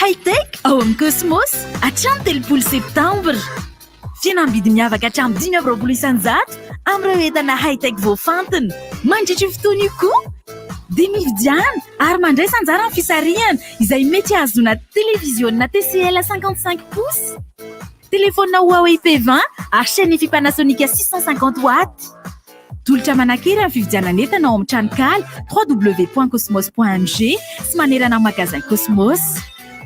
High-tech ao amin'ny Cosmos hatramin'ny 30 septambra. Fihenam-bidy miavaka hatramin'ny 25% amin'ireo entana high-tech voafantina. Mandritra io fotoana io koa dia mividiana ary mandraisa anjara amin'ny fisarihana izay mety hahazoana televiziona TCL 55 pouces, telefaonina Huawei P20 ary chaîne Hi-Fi Panasonic 650 watts. Tolotra manan-kery amin'ny fividianana entana ao amin'ny tranonkala www.cosmos.mg sy manerana ny magasin Cosmos.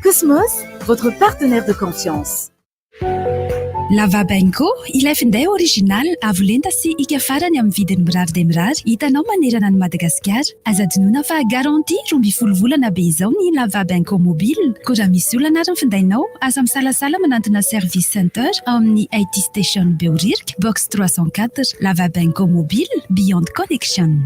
Cosmos, votre partenaire de confiance. Lava Bengo, ilay finday original, avo lenta sy hika farany amin'ny vidiny mirary dia mirary, hitanao manerana an'i Madagasikara. Aza adinoina fa garantie 12 volana be izao ny Lava Bengo Mobile. Koa raha misy olana ary ny findainao, aza misalasala manantona Service Center ao amin'ny IT Station Behoririka, box 304. Lava Bengo Mobile, beyond connection.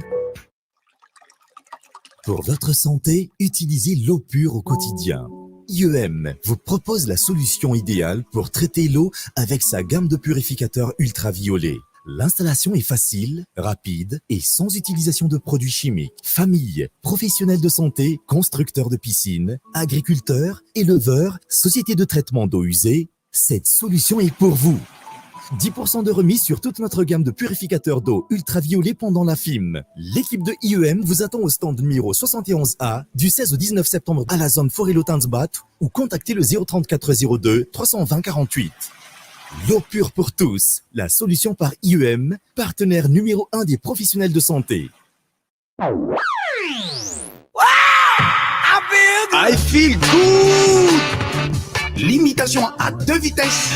Pour votre santé, utilisez l'eau pure au quotidien. IEM vous propose la solution idéale pour traiter l'eau avec sa gamme de purificateurs ultraviolets. L'installation est facile, rapide et sans utilisation de produits chimiques. Famille, professionnels de santé, constructeurs de piscines, agriculteurs, éleveurs, sociétés de traitement d'eau usée, cette solution est pour vous. 10% de remise sur toute notre gamme de purificateurs d'eau ultraviolet pendant la FIM. L'équipe de IEM vous attend au stand numéro 71A du 16 au 19 septembre à la zone Forêt-Lotanzbat ou contactez le 034 02 320 48. L'eau pure pour tous, la solution par IEM, partenaire numéro 1 des professionnels de santé. I feel good! Limitation à deux vitesses.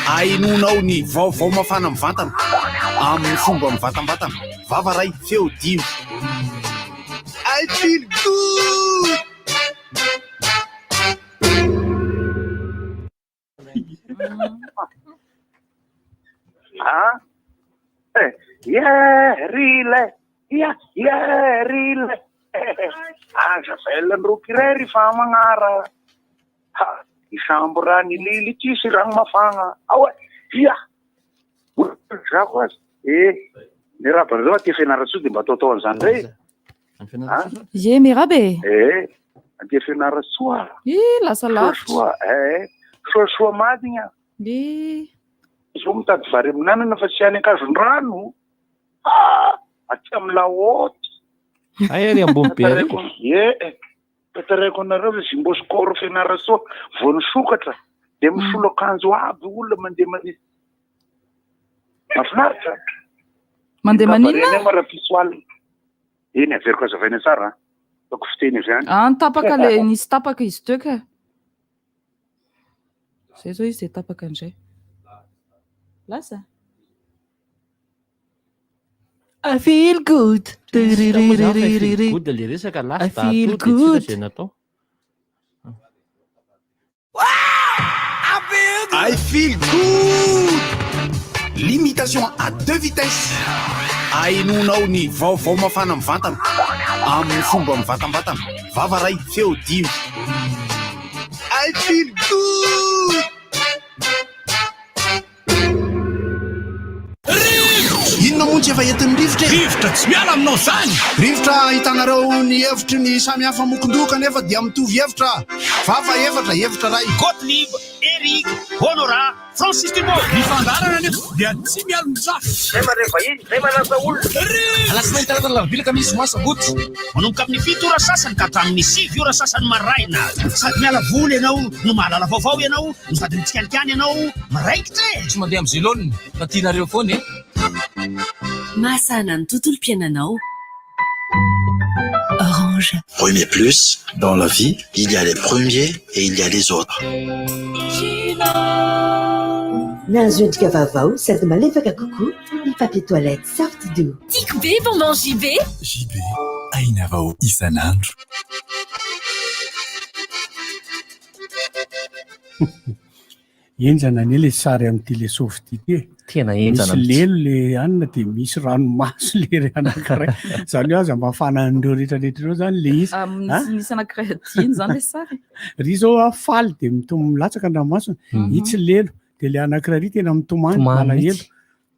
Ahenoanao ny vaovao mafana mivantana amin'ny fomba mivantambatana. Vava ray, feo dimy. I feel good! Ah, eh, yeah, rile, yeah, yeah, rile. Aza avelan'ny irery fa magnara. Ha, isambo raha nilily tsisy rano mafagna. Ao e, ia. Zako aza. Eh, miarahaba anareo aty Fianarantsoa dia mba ataotao an'izany indray. Ie, miarahaba e. Eh, aty Fianarantsoa. Ih, lasa lavitra. Soasoa, eh, soasoa marigna. Ih. Zao mitady vary amin'anana fa tsy any Ankazondrano. Ah, aty amin'ny la haute. Ay, ary ambony be ary. Ie, tantaraiko anareo fa Jumbo Score Fianarantsoa vao nisokatra dia misolo akanjo aby olona mandeha mandeha. Mahafinaritra. Mandeha maninona? Kabarena rahampitso alina. Eny, averiko hazavaina tsara. Ataoko fiteny avy any. Ah, tapaka le nisy tapaka izy teo ka. Zay zao izy dia tapaka indray. Lasa? I feel good. Riririririri. Good le resaka lasa I feel da atody good. tsy hita izay natao. I feel good! Limitation à deux vitesses. Ahenoanao ny vaovao mafana mivantana amin'ny fomba mivantambatana. Vava ray, feo dimy. I feel good! Inona moa tsy efa entin'ny rivotra e? Rivotra tsy miala aminao izany! Rivotra ahitanareo ny hevitry ny samy hafa mokon-doha kanefa dia mitovy hevitra. Vava efatra, hevitra iray. Gottlieb, Eric, Honorat, Francis Thibault. Ny fandaharana anefa dia tsy mialon-jafy. Zay mandray vahiny, zay manasa olona. Alatsinainy, talata, alarobia, alakamisy, zoma, sabotsy. Manomboka amin'ny fito ora sasany ka hatramin'ny sivy ora sasany maraina. Sady miala voly ianao no mahalala vaovao ianao no sady mitsikalikany ianao miraikitra e! Tsy mandeha amin'izay laoniny fa tianareo foana e! Mahasahana ny tontolom-piainanao. Orange. Premier plus, dans la vie, il y a les premiers et il y a les autres. Nahazo endrika vaovao sady malefaka kokoa ny papier toilette Soft Doux. Tiako be bonbon JB. JB, aina vao isan'andro. Henjana anie le sary amin'ity le softy ity e. Tena henjana Misy lelo le anona dia misy ranomaso le ry anankiray. Izany hoe aza mafana an'ireo rehetrarehetra ireo zany le izy. Ah, misy misy anankiray adino zany le sary. Ry zao a faly dia mitom milatsaka ny ranomasony. Itsy lelo dia le anankiray ry tena mitomany Tomany malahelo. mihitsy.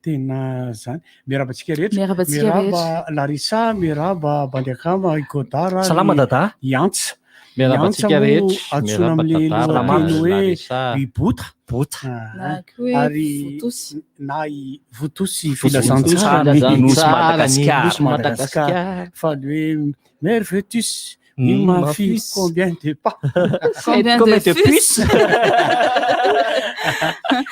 Tena zany. Miarahaba antsika rehetra. Miarahaba antsika Miarahaba rehetra. Larissa, miarahaba Bandiakama, i Godard, Salama i Dada. i Antsa. Miarahaba antsika rehetra. Antsoina Miarahaba amin'le Dadara, lohateny hoe Larissa. Bibota. Bota. Na koa hoe Ary Votosy. na i Votosy Votosy filazantsara ny Nosy ny Madagasikara. Nosy Madagasikara. Fa ny hoe Mervetus, il m'a ma fait puce. combien de pas? Combien Combien de de puces? puces?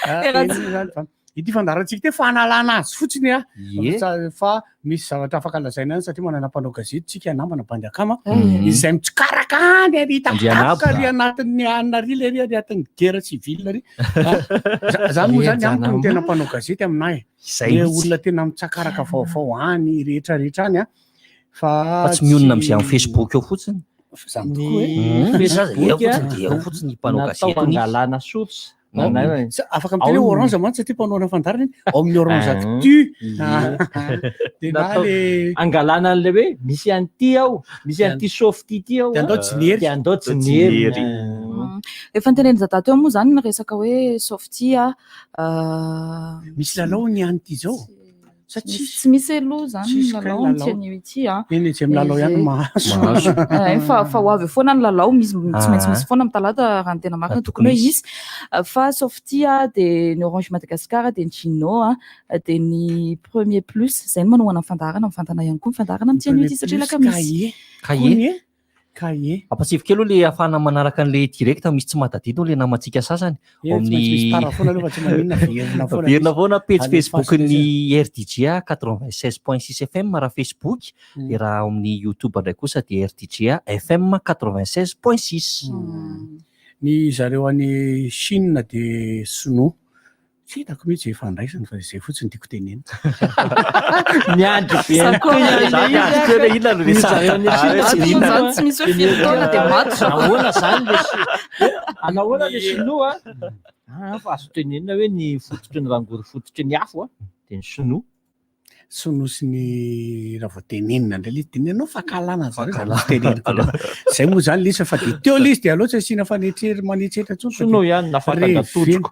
Ah, Tena tsy- eny zany fa- Ity fandaharantsika ity fanalana azy fotsiny a. Ie. Fa misy zavatra afaka lazaina any satria manana mpanao gazety tsika namana bandy akama Mhm. izay mitsikaraka any ary Andrianabo. tapatapaka ary anatin'ny anina ry le ry ary anatin'ny guerre civile ry. Ah, Zany moa zany amiko no tena mpanao gazety aminahy. Izay Le mihitsy. olona tena mitsakaraka vaovao any rehetra rehetra any a. Fa Fa tsy mionona amin'izay amin'ny Facebook eo fotsiny. Zany tokoa e. Mm. Facebook Eo fotsiny dia eo fotsiny ny mpanao natao gazety ony. angalana source. Mm. Na- Afaka miteny hoe Ao ny- orange mantsy satria mpanao ny fandaharana iny, ao amin'ny orange Ah. actu. Ie. Dia na Natao le angalana an'le hoe misy an'ity ao, misy an'ity softy ity ao. Dia andao jinery. Dia andao Andao jinery. jinery. Efa nitenen'i Dada teo moa zany ny resaka hoe softy a. Misy lalao ny any ity zao. Sa Tsy tsisy? tsy misy aloha zany Tsisy ny kay lalao amin'ity lalao. anio ity a. Eny izay milalao ihany mahazo. Mahazo. Eh, fa ho avy eo foana ny lalao, misy tsy maintsy Ah. misy foana amin'ny talata raha ny tena marina tokony hoe Tokony hisy. Fa Softy a dia ny Orange Madagascar dia ny Gino a dia ny Premier Plus izay no manohana ny fandaharana mivantana ihany koa ny fandaharana amin'ity anio ity satria alakamisy. Cahier. Kony e. Cahier. Ampatsivo kely aloha le ahafahana manaraka an'le direct misy tsy mahatadidy le namantsika sasany. Eny, Ao tsy maintsy misy amin'ny tara foana aloha fa tsy maninona verina foana. Verina foana pejy Alefaso Facebook ilay ny RDJA 96.6 FM raha Facebook Mm. dia raha ao amin'ny YouTube indray kosa dia RDJA FM 96.6. Ny zareo any Chine dia sinoa. Tsy hitako mihitsy izay ifandraisany fa izay fotsiny tiako tenenina. Miandry be Za koa an'ity miandry ilay izy. Miandry tena inona no Ny zareo any resahana? Chine Tsy tsy inona. Zany tsy misy hoe firy taona dia maty. Nahoana zany le Anahoana le sinoa? Ah, fa azo tenenina hoe ny fototry ny rangory fototry ny afo a dia ny sinoa. Sinoa sy ny raha vao tenenina indray ilay izy, tenenao fankahalana zareo Fankahalana. tsy teneniko indray. Zay moa zany ilay izy fa dia teo ilay izy dia aleo tsy asiana fanetrery manetretra intsony fa Sinoa dia ihany nafantatra revena. totroko.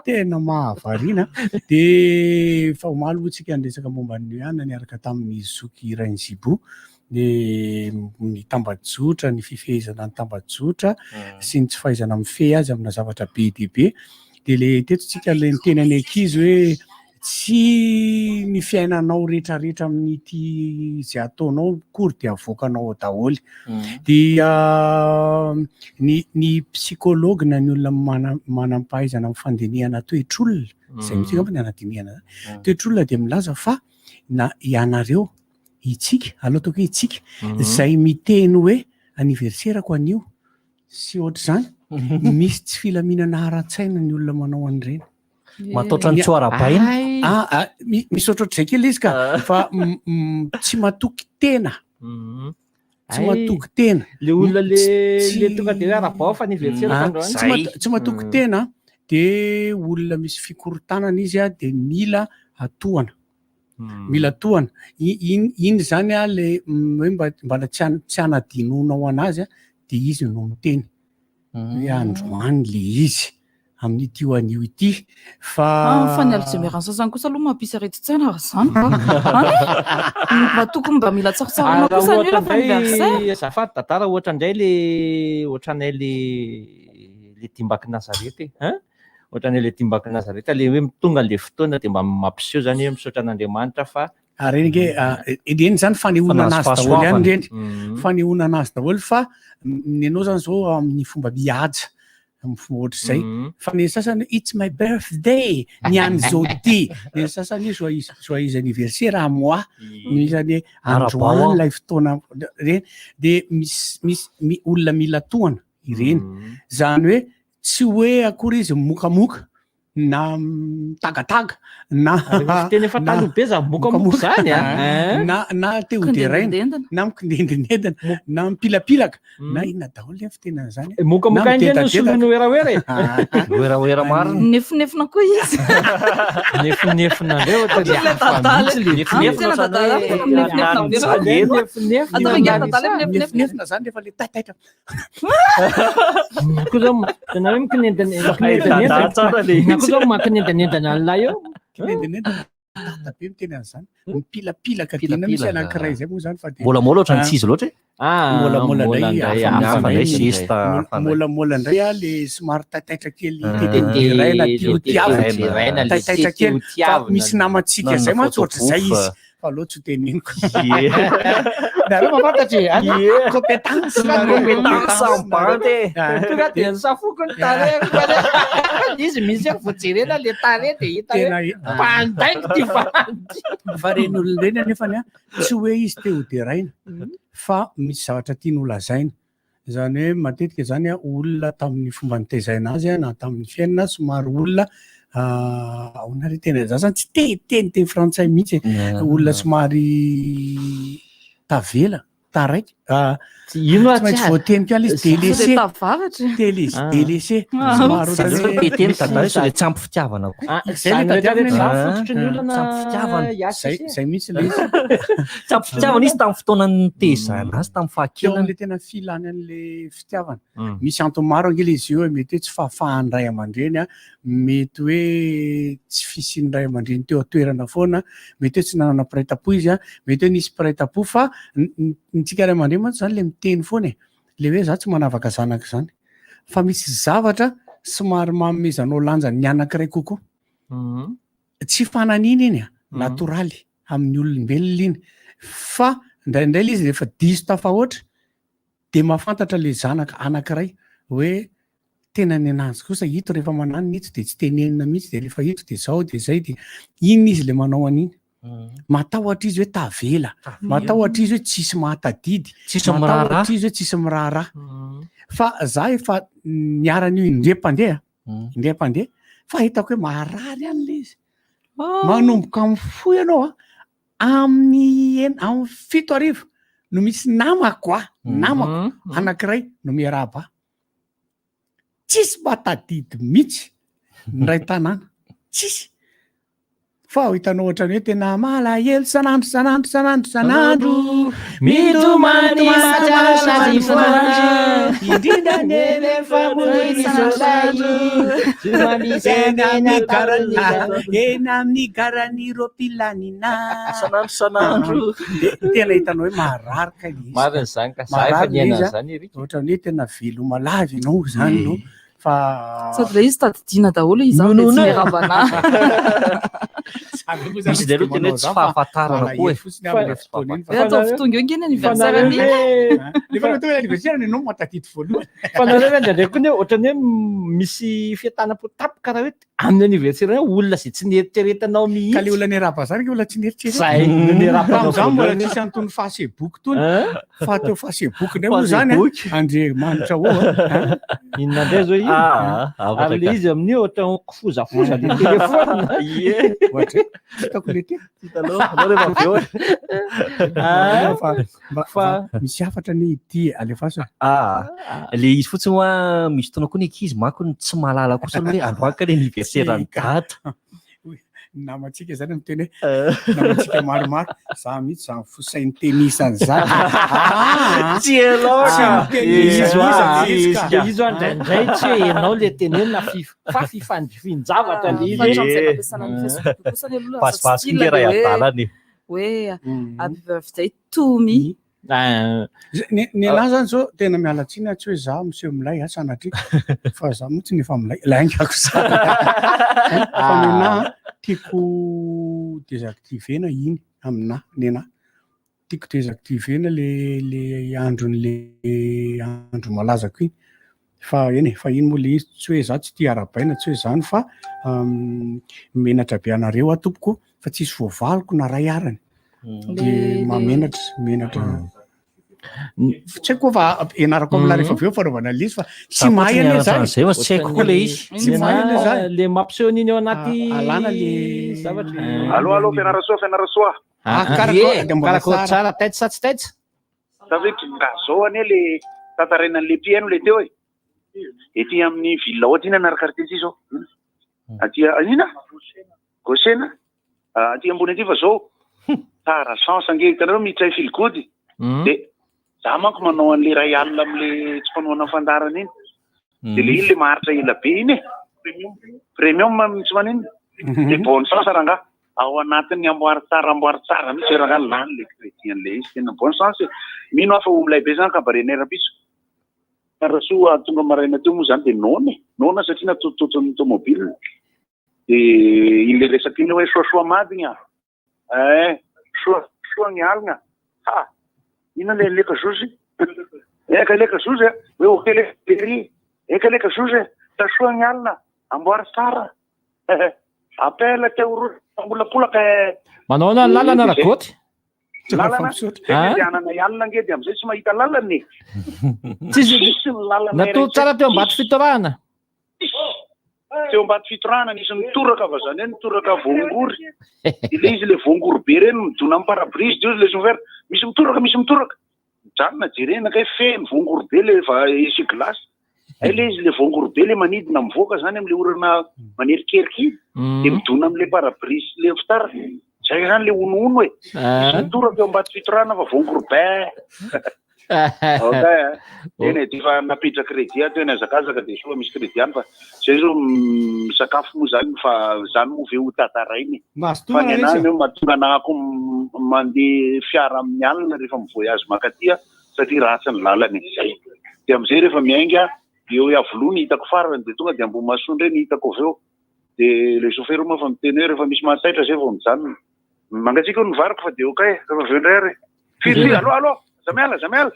Tena mahavariana. Dia fa omaly moa tsika niresaka momba ny ihany niaraka tamin'ny zoky Rainizibo ny ny tambajotra, ny fifehezana ny tambajotra sy ny tsy fahaizana mifehy azy amina zavatra be dia be. Dia le teto tsika le niteny any ankizy hoe tsy ny fiainanao rehetrarehetra amin'ity izay ataonao akory dia avoakanao ao daholo. Dia ny psychologue na ny olona manam-pahaizana amin'ny fandinihana toetr'olona, izay mihitsy angamba ny anadinihana zany, toetr'olona dia milaza fa na ianareo, itsika, aleo ataoko hoe itsika, izay miteny hoe anniversaire-ko anio sy ohatr'izany, misy tsy filaminana ara-tsaina ny olona manao an'ireny. Mataotra ny tsy ho arahabaina. Ah, ah, misy ohatrohatr'izay kely izy ka, fa tsy matoky tena. Tsy Ay. matoky tena. Le olona Tsy- le tonga dia hoe arahabao fa anniversaire androany. Tsy matoky tena dia olona misy fikorontanana izy a, dia mila atohana. Mila tohana. Iny zany a, le, hoe mba tsy hanadinoanao anazy a, dia izy no miteny. Hoe androany le izy amin'ity ho anio ity. Fa Ah, fa ny Alzheimer ny sasany kosa aloha mampisy aretin-tsaina raha izany ka. Any? Mba tokony mba mila tsaratsarana Ah, raha kosa ny olona fa ohatra indray, anniversaire. azafady tantara, ohatra indray le ohatranay le dimbaky Nazareth e, hein? Ohatranay le dimbaky Nazareth, le hoe tonga le fotoana dia mba mampiseho zany hoe misaotra an'Andriamanitra fa Ary reny nge, ah, ireny zany fanehoana Fa nahazo anazy daholo ihany fahasoavana. ireny. Fanehoana anazy daholo fa ny anao zany zao amin'ny fomba mihaja, amin'ny fomba ohatr'izay. Fa ny sasany it's my birthday, ny an'ny zao ty. Ny sasany joyeux anniversaire à moi. Ny sasany Arabao androany aho. ilay fotoana ireny. Dia misy olona mila tohana ireny. Zany hoe tsy hoe akory izy mokamoka na mitagataga na Ary efa fiteny efa na taloha be zany mokamoka zany a. Hein? na te ho deraina, Kindendindendina. na mikindendindendina, na mipilapilaka, na inona daholo le fitenana zany. Eh, mokamoka Na indray no midedadedaka. solon'ny werawera e. Werawera marina. Nefinefina koa izy. Nefinefina indray ohatra ny Ilay hafa tantara. mihitsy le Ah, tena tantara. Minefinefina Zany be. nefinefina. Atao ange tantara minefinefina. Nefinefina zany rehefa le taitaitra. Ny koa zao tena hoe mikinendinendina. Ay, tantara tsara le Ny koa zao makinendinendina an'ilay eo. Kinendinendina. Dada be miteny an'izany. Mipilapilaka dina misy anankiray izay moa zany fa dia Molamola ohatran'ny tsy izy loatra e. Ah, Molamola indray indray, hafa hafa indray, indray. siesta, hafa indray. Molamola indray a le somary taitaitra kely Ah. tete deraina Le tia ho tete tiavina. deraina, le Taitaitra tete ho kely. Fa tiavina. misy namantsika Na izay mantsy ohatr'izay photobooth. izy. Fa aleo tsy ho teneniko. Ie. Nareo mahafantatra e. any? Ie. Compétence. Compétence en bande e. Ah. Tonga dia nisafoko ny tarehiko izy misy hoe vao jerena le tarehy dia hita hoe Tena mpandaingo ty vandy. Fa reny olona ireny anefany a tsy hoe izy te ho deraina fa misy zavatra tiany ho lazaina. Izany hoe matetika zany a olona tamin'ny fomba nitezaina azy a na tamin'ny fiainana somary olona ahoana re tena za zany tsy te hiteny teny frantsay mihitsy e. Olona somary tavela, taraiky. Tsy ino Tsy maintsy voateny koa ilay izy Sao dia délaissé. tavaratra. Délaissé, Ah. délaissé. Ah. Somary Zany ohatran'ny hoe hoe peteny dada hoe sao dia tsy ampy fitiavana koa. Ah, Zay le zany rehetra tadiavina rehetra anie. zany fototry ny Ah, olana tsy ampy fitiavana. hiasa Zay sy e. zay mihitsy ilay izy. Tsy ampy fitiavana izy tamin'ny fotoana nitezana azy tamin'ny Teo fahakelany. amin'ilay tena filany an'ilay fitiavana. Misy antony maro ange ilay izy io e, mety hoe tsy fahafahan'ny ray aman-dreny a, mety hoe tsy fisian'ny ray aman-dreny teo an-toerana foana, mety hoe tsy nanana mpiray tampo izy a, mety hoe nisy mpiray tampo fa ny tsika ray aman-dreny mantsy zany le miteny foana e, le hoe za tsy manavaka zanaka izany. Fa misy zavatra somary manomezanao lanja ny anankiray kokoa. Tsy fananina iny a, natoraly amin'ny olombelona iny. Fa indraindray ilay izy rehefa diso tafahoatra dia mahafantatra ilay zanaka anankiray hoe tena ny anazy kosa ito rehefa mananina ito dia tsy tenenina mihitsy dia rehefa ito dia zao dia zay dia iny izy ilay manao an'iny. Matahotra izy hoe tavela, matahotra izy hoe tsisy mahatadidy, Tsisy miraharaha. matahotra izy hoe tsisy miraharaha. Fa za efa niara-nio indray mpandeha, indray mpandeha, fa hitako hoe marary any ilay izy. Manomboka amin'ny fo ianao a, amin'ny en- amin'ny 7000 no misy namako a, namako anankiray no miarahaba ahy. Tsisy mahatadidy mihitsy ny ray tanàna, tsisy. Fa ho hitanao ohatran'ny hoe tena malahelo sanandro sanandro sanandro sanandro Mitomany mahatratra foana. indrindra ny Rehefa mody sanandro. Eny amin'ny garany eny amin'ny garany ropilanina Sanandro sanandro. De tena hitanao hoe marary ka ilay izy. Marina izany ka, za efa Marary ilay niaina izy a. an'izany ery. Ohatran'ny hoe tena veloma lava ianao zany no fa Sady ilay izy tadidiana daholo izaho dia tsy miarahaba anahy. Misy indray aloha tena hoe tsy fahafantarana koa e. Fotsiny amin'ilay fotoana iny Hoe ataovy tonga eo ange ny anniversaire Fa ny. Rehefa natao hoe anniversaire ianao no mahatadidy voalohany. Fa nareo ve indraindray koa ny hoe ohatran'ny hoe misy fientanam-po tampoka raha hoe amin'ny anniversaire hoe olona izay tsy nieritreretanao Ka le mihitsy. olona niarahaba zany ke olona tsy nieritreretina. Zay no niarahabanao Tamin'izany mbola voalohany. tsisy antony Facebook tony. Hein? Fa teo Facebook indray moa zany a, Facebook. Andriamanitra ô a. Inona indray zao iny? Ah, ah, Ary le izy amin'io ohatran'ny kifozafoza le téléphone. Ie. Ohatra hoe, tsy hitako le teny. Hitanao, anao rehefa avy eo. Ah, Fa mba- Fa- fa misy hafatra anie ity alefaso. Ah, le izy fotsiny hoa misy fotoana koa ny ankizy manko ny tsy mahalala kosa aloha hoe androany ka le anniversaire ny dada. Ny namantsika zany miteny hoe namantsika maromaro za mihitsy zany fosain'ny tenisany zany. Ah, Tsy ianao Tsy ka. miteny Izy iza hoa, iza izy ka. Le izy hoa indraindray tsy hoe ianao le tenenina fa fifandrifin-javatra le Fa izy. hatramin'izay nampiasana ny Facebook kosa anie aloha lasa Vazivazy style koa nge raha le hoe- adalana e. hoe happy birthday to me. Ah, Ny anahy zany zao tena miala tsiny aho, tsy hoe za miseho milay a sanatria fa za moa tsy nefa milay laingako za fa ny anahy tiako désactiver-na iny aminahy ny anahy tiako désactiver-na le le andron'le andro malazako iny fa eny e fa iny moa le izy tsy hoe za tsy tia arabaina tsy hoe zany fa menatra be anareo aho tompoko fa tsisy voavaliko na ray arany de mahamenatra menatra Tsy haiko koa fa ianarako amin'ilay rehefa avy eo fanaovana an'ilay izy fa tsy Za koa mahay tsy anie nianatra zany. an'izay fa tsy haiko koa ilay izy. Tsy mahay anie zany. Le mampiseho an'iny ao anaty Alana le zavatra. Allo allo Fianarantsoa Fianarantsoa. Ah, Ah, karakôry, ie, dia mbola karakôry tsara. tsara, taitra sa tsy taitra? Ça fait que mba zao anie le tantarainan'le mpihaino le teo e. Ety amin'ny ville haute iny anaraka quartier ty zao. Aty inona? Gosena. Ah, Aty ambony aty fa zao. Tsara chance ange hitanareo miditra feel good. De za manko manao an'le ray alina am'le tsy fanohana fandaharana iny. De le iny le maharitra ela be iny e. Premium tsy maninona. De bonne chance rangahy. Ao anatin'ny amboary tsara amboary tsara mihitsy io rangahy lany le crédit an'le izy tena bonne chance e. Mino aho fa ho milay be zany cabaret nay rahampitso. Rasoa tonga maraina teo moa zany dia noana e. Noana satria natotototon'ny tomobile. Dia iny le resaka iny hoe soasoa madina a. Eh, soa soa ny alina. Ha! Inona le leka zozy? Eka leka zozy e. Hoe ok le ry. Eka leka zozy e. Tasoa ny alina. Amboary tsara. Appel teo roa mbolapolaka eh. Manao ahoana ny lalana Ragoty? Lalana? Zay Ah? andehanana alina ange dia amin'izay tsy mahita lalana e. Tsisy Tsisy ny lalana Natoro tsara teo ambato fitorahana. Teo ambato fitorahana nisy nitoraka fa zany hoe nitoraka voangory. Dia le izy le voangory be ireny midona amin'ny pare-brise dia hozy le chauffeur misy mitoraka misy mitoraka. Mijanona jerena kay feno voangory be le va essuie-glace. Hay le izy le voangory be le manidina mivoaka zany amle orana manerikerika iny de midona amle pare-brise le fitaratra. Zay zany le honohono e. Misy mitoraka eo ambato fitorahana fa voangory be. Ok a. Eny e, efa nampiditra crédit ato eny hazakazaka dia soa misy crédit any fa zay zao misakafo moa zany fa zany moa ve ho tantaraina e. Mazotoa Fa ny Larissa. anahy ny hoe mahatonga anahako mandeha fiara amin'ny alina rehefa mi-voyage mankaty aho satria ratsy ny lalana e, zay. Dia amin'izay rehefa miainga eo Iavoloha ny hitako farany dia tonga dia Ambohimahasoa indray ny hitako avy eo. Dia ilay chauffeur moa efa miteny hoe rehefa misy mahataitra zay vao mijanona. Mangatsiaka hono ny variko fa dia ok, rehefa avy eo indray ary. Firy firy, allo allo, aza miala, aza miala.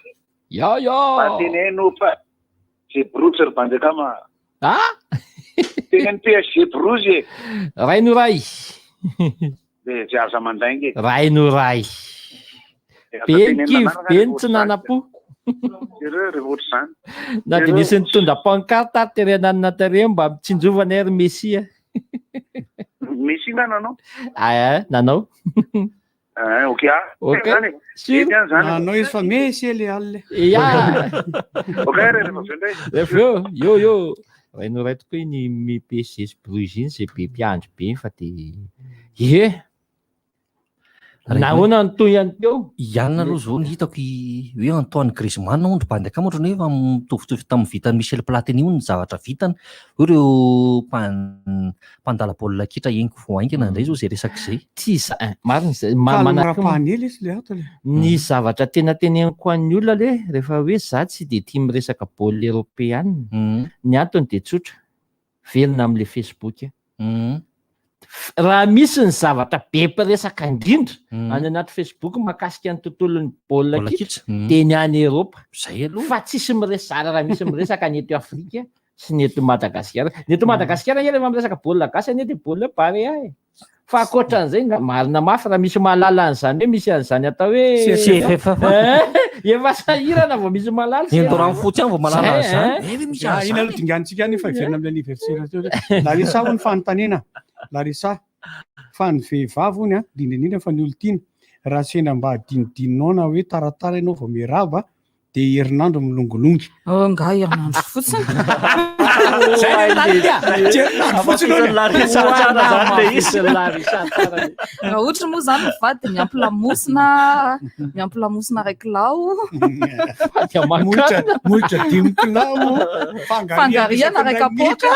Ya ya. Mba teneno fa PSG Bruges ry bandy akama. Ah? Teneno PSG Bruges e. Ray no ray. Dia tsy aza mandainga e. Ray no ray. Aza Be ny tenenina kivy, anarana be rehefa ny tsy ohatr'izany. nanam-po. Jereo rehefa ohatr'izany. Na dia Jereo. nisy nitondra pancarte ary tery ananina tarehy mba mitsinjovana ery Messi a. Messi nga nanao? Ah, nanao. Ah, ok ah. Ok. Zany e. Sûr. Mety ihany zany. Nanao izy fa Messi le alina. Ya. Ok rehefa avy eo indray. Rehefa eo, eo eo. Ray no ray tokoa iny mi PSG sy Bruges iny izay be mpiandry be fa dia ie. Nahoana ny toy ihany teo? Ianona aloha izao no hitako i hoe Antoine Griezmann hono ry bandy akama ohatran'ny hoe efa mitovitovy tamin'ny vitan'i Michel Platini hono ny zavatra vitany. Hoe ireo mpandala baolina kitra henoko vao haingana indray izao izay resaka izay. Tsy za eh, marina izay. Calme Manakoma. Rapanely izy le ato le. Ny zavatra tena teneniko an'ny olona le rehefa hoe za tsy dia tia miresaka baolina eropeana. Ny antony dia tsotra, velona amin'ilay Facebook aho. Raha misy ny zavatra be mpiresaka indrindra any anaty Facebook mahakasika ny tontolon'ny baolina Baolina kitra kitra, mm. dia ny any Eropa. Zay aloha. Fa tsisy miresaka raha misy miresaka ny eto Afrika sy ny eto Madagasikara. Ny eto Madagasikara anie rehefa miresaka baolina gasy anie dia baolina Barea e. Fa ankoatran'izay nga marina mafy raha misy mahalala an'izany hoe misy an'izany atao hoe CFF. Eh, efa sahirana vao misy mahalala. Ny rano fotsy ihany vao mahalala an'izany. Zay, eh. Eh, ve misy Ya, an'izany? iny aloha dinganintsika any fa hiverina amin'ny anniversaire teo. Larissa hoy ny fanontaniana. Larissa, fa ny vehivavy hono a, indrindra indrindra fa ny olon-tiana, raha sendra mba adinodininao na hoe taratara ianao vao miarahaba dia herinandro milongilongy. Oh, nga herinandro fotsiny. Zay le Herinandro fotsiny hono. Larissa tsara zany le izy. Larissa tsara le. Raha ohatra moa zany mivady dia miampy lamosina, miampy lamosina iray kilao, Fady Molotra aman-kanina. molotra dimy kilao, fangariana iray kapoaka.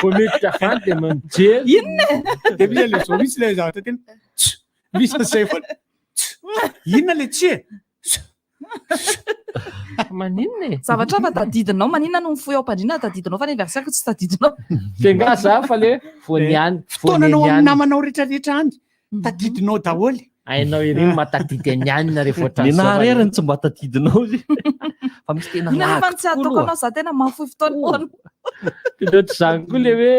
Vao miditra avy any dia mijery. Inona e? Dia misy an'ilay zao mihitsy ilay zavatra tena tss, misy an'izay foana. Tss, Inona le tsia e? Maninona e? Zavatra hafa tadidinao, maninona no mifoha eo am-pandriana tadidinao fa ny anniversaire tsy tadidinao. Dia nga za fa le vao niany, vao Fotoananao amin'ny niany. namanao rehetrarehetra any, tadidinao daholo. Hainao ery ny mahatadidy an'i anina rehefa Ny ohatran'izao fa naharery ny tsy mba tadidinao izy. Fa misy tena Inona nefa lagy ny tsy tokoa ataoko aloha. anao, za tena mahafoy fotoana foana. Dia ohatr'izany koa le hoe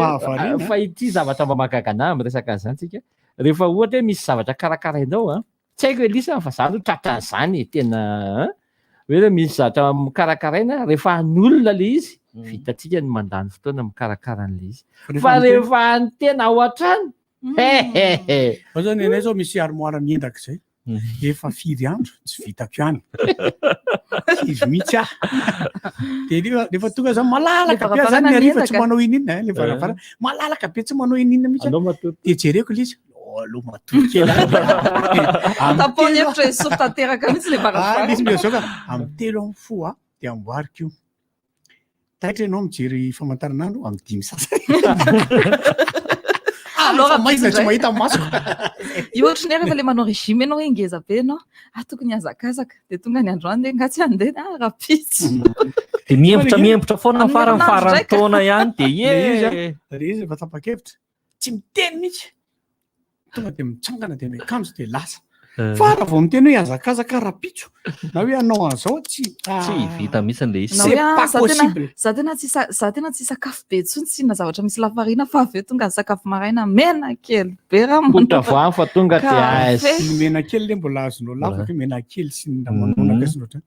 Mahavariana. fa ity zavatra mba mahagaga anahy amin'ny resaka an'izany tsika. Rehefa ohatra hoe misy zavatra karakarainao an, Tsy haiko Elisa fa za aloha tratran'izany e, tena an! Hoe raha misy zavatra karakaraina, rehefa an'olona le izy, vitantsika ny mandany fotoana mikarakara an'le izy. Fa rehefa an'ny tena ao an-trano, hehehe! Fa zao nenay zao misy armoire miendaka zay. Efa firy andro tsy vitako ihany. Kivy mihitsy aho. Dia rehefa rehefa tonga zany malalaka be aho zany ny hariva tsy manao ininona eh, le varavarana. Malalaka be tsy manao ininona mihitsy aho. Dia jereko le izy. Oh, aloha matory kely aho. Amin'ny Tapao ny telo hevitra esory tanteraka mihitsy le Ah, varavarana. misy miha zao ka amin'ny telo amin'ny fo aho dia amboariko io. Taitra ianao mijery famantaranandro amin'ny dimy sasany. Aleo Fa maizina rahampitso tsy indray. mahita masoko. Io ohatry ny hoe rehefa le manao régime ianao hoe ngeza be ianao, ah tokony hihazakazaka, dia tonga ny androany dia nga tsy handeha, ah rahampitso. De mihembotra mihembotra foana Amin'ny farany herinandro farany indray ka. taona ihany de Le izy a, ye. le izy efa tapa-kevitra. Tsy miteny mihitsy. Tonga dia mitsangana dia miakanjo dia lasa. Fa raha vao miteny hoe hazakazaka rahampitso na hoe hanao an'izao tsy Tsy vita mihitsy le izy. Na hoe C'est ah, pas za tena possible. za tena tsy sa- za tena tsy sakafo be intsony tsy na zavatra misy lafarina fa avy eo tonga ny sakafo maraina mena kely be raha Kotra voany fa tonga de Kafe. aiz. Ny mena kely le mbola azonao lavaka mena kely sy ny ramanonaka sy ny ohatrany.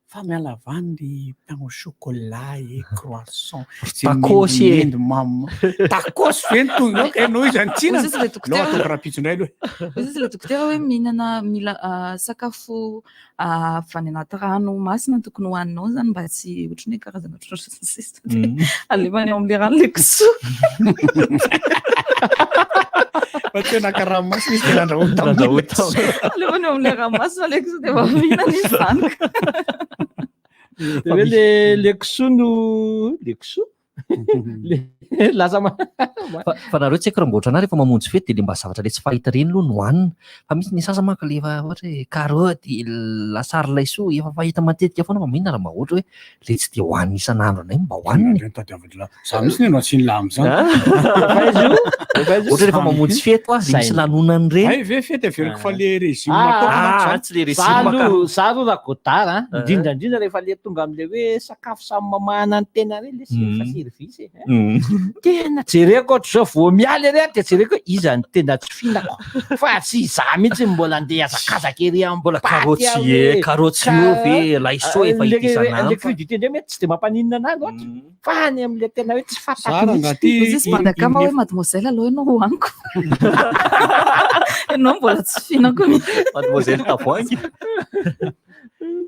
Fa miala avy any ry pain au chocolat e croissant. Zay Tacos e. mendimendy mamy. Tacos ve ny tonga eo? Ka ianao izy any tsinana. Hoy izy le dokotera. Aleo ataoko rahampitso indray aloha. Hoy izy le dokotera hoe mihinana mila sakafo avy any anaty rano masina no tokony hohaninao zany mba tsy ohatran'ny hoe karazana trondro sy ny sisa. Dia alefany ao amin'ilay rano ilay kisoa. Fa tena karaha masina izy tena andrahoy tamin'ny Andrahoy tamin'ny- Alefany ao amin'ilay ranomasina ilay kisoa dia efa mihinana izy zany. De hoe le kisoa no le kisoa le lasa ma Fa nareo tsy haiko raha mba ohatranà rehefa mamonjy fety dia le mba zavatra le tsy fahita ireny aloha no hohanina. Fa misy ny sasany manko le efa ohatra hoe karaoty, lasary laisoa efa fahita matetika foana fa maninona raha mba ohatra hoe le tsy dia hohanina isan'andro indray no mba hohanina e. Za mihitsy ne no asiany laha am'zany. Ohatra rehefa mamonjy fety hoa, le misy lanonana ireny. Hay ve fety averiko fa le régime Ah, ataoko manko zany. tsy le Za régime ka. aloha, za aloha raha Godard a, indrindra indrindra rehefa le tonga am'le hoe sakafo samy mamahana ny tena reny le efa service e. Tena jereko ohatr'izao vao miala ery aho dia jereko hoe iza no tena tsy fihinako fa tsy izaho mihitsy no mbola andeha hazakazaka ery amin'ny Mbola paty karaoty aho e, hoe karaoty ka- io ve, laisoa efa Le- hita le- isan'andro Le fa- crudité indray mety tsy dia mampaninona anahy loatra fa any amin'le tena hoe tsy fantako Zara mihitsy. angaha ty Hoy izy Madakama hoe mademoiselle aloha ianao hohaniko. Ianao mbola tsy fihinako mihitsy. Mademoiselle tavoahangy.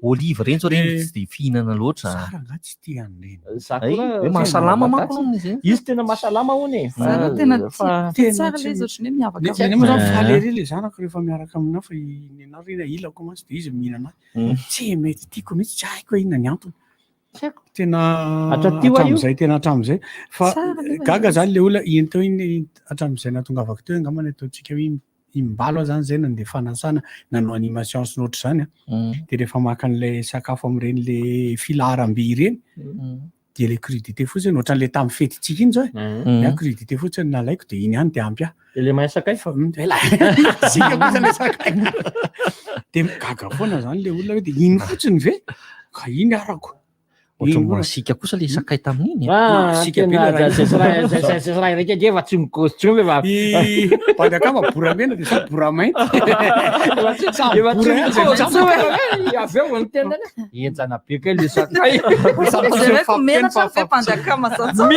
Olive ireny zao ireny Eh. tsy dia fihinana loatra. Zara angaha tsy tia an'ireny. Za Ay, koa hoe mahasalama manko hono izy iny. Izy tena mahasalama hono e. Za aloha tena Fa- tia tsara ilay izy ohatran'ny hoe miavaka Ny amin'ny moa zany Eh. faly ery le zanako rehefa miaraka aminahy fa i- ny anah reny ahilako mantsy de izy mihinana azy. Tsy mety tiako mihitsy, tsy haiko hoe inona ny antony. Tena Hatraty hoa io? hatramin'izay tena hatramin'izay fa Tsara nefa gaga izy. zany le olona iny teo iny hatramin'izay nahatongavako teo angamba ny ataontsika hoe imbalo aho zany zay nandeha fanasana nanao animation sy ny ohatr'izany a. De rehefa maka an'ilay sakafo amin'ireny le filaharam-by ireny de le crudité fotsiny ohatran'le tamin'ny fetintsika iny zao e. Ny ahy crudité fotsiny nalaiko de iny ihany de ampy ahy. De le mahay sakay? Fa ela. Sika kosa le sakay. De gaga foana zany le olona hoe de iny fotsiny ve? Ka iny arako. Ohatran'ny masiaka kosa le sakay tamin'iny e. Ah, Masiaka be tena le raha zay sy raha- zay- zay- zay sy raha iraika ange efa tsy mikozy intsony fa I Bandakama bora mena de sa bora mainty. Efa tsy Samy efa tsy bora ihany zay mikozy mitsam- intsony hoe avy eo ny tenany henjana be kay le sakay. Samy Zay hoe mifampiteny menatra fa ve Bandakama zany tsao?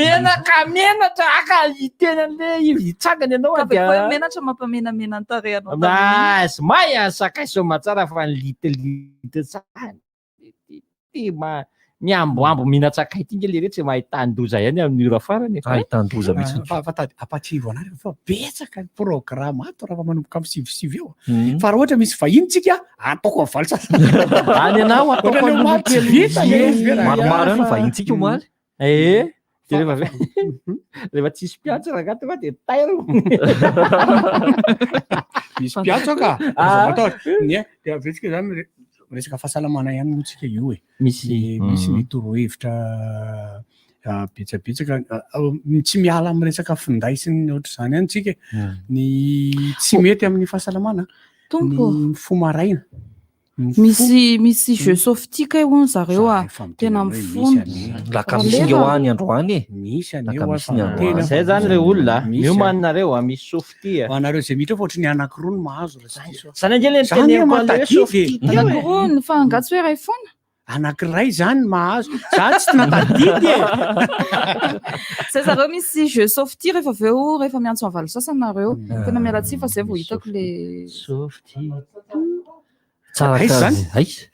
Menaka menatra aka hiteny an'le hitsangana ianao Ka dia ve koa hoe menatra mampamenamena ny tarehinao tamin'iny? Mas may a sakay soamatsara fa ny litility tsara. Ty ma miamboambo mihinan-tsakay ty nge le retsy mahitan-doza ihany amin'ny ora farany. e. Ahitan-doza mihitsy. Fa fa tady ampatsivo anareo fa betsaka ny programme ato raha manomboka amin'ny sivy eo. Mm. Fa raha ohatra misy vahiny tsika ataoko amin'ny valo sasany. Any anao ataoko Ohatran'ny aloha omaly tsy kely vita le izy ve raha- Maromaro ihany ny vahintsika omaly. Eh, de rehefa avy- rehefa tsisy mpiantso rangahy tonga de tairo. Misy mpiantso ka. Ah. Aza matahotra. Ny e, de avy eo tsika zany resaka fahasalamana ihany moa tsika io e. Misy Misy ny torohevitra betsabetsaka tsy miala amin'ny resaka finday sy ny ohatr'izany ihany tsika e. Ny tsy mety amin'ny fahasalamana. Tompo. Ny mifoha maraina. Mifoha. Misy misy jeu softy kay hono zareo a. Za efa miteny Tena anao hoe mifono. misy anie. Lakamisy Raleva. ho any androany e. Misy anie ho Lakamisy efa ny miteny androany. aho. Zay zany re olona, Misy miomana nareo a, misy softy a. Ho anareo izay miditra fa ohatry ny anankiroa no mahazo raha tsy diso aho. Zany ange le Zany niteneniko an'le hoe matadidy softy e. teo e. Anankiroa ny fa angaha tsy hoe iray foana? Anankiray zany mahazo. Za tsy natadidy e. Zay zareo misy jeu softy rehefa avy eo rehefa miantso amin'ny valo sasany nareo. Tena miala tsiny fa zay vao hitako le Softy. Tsara Aiza zany? kazy. Aiza?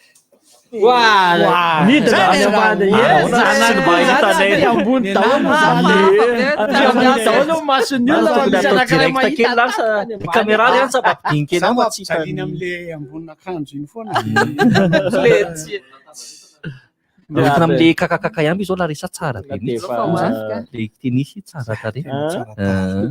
Wa, midina any ambany. Ah, Eh, ahoana zany tsy mba hitanay. zany ambony daholo Ah, zany. hafa be, Aty ambony daholo ny mason'ny olona fa Tokony misy atao anankiray direct mahita kely lasa. tany Ny ambany. caméra ihany sa mampidiny kely Za ao fa tsy mampijaliana hitany. amin'le ambonin'akanjo iny foana. Le tsy. Entina amin'le kakakaka ihany izao Larissa tsara be mihitsy. Efa- Le tenisy tsara tarehy. Ah. Ah.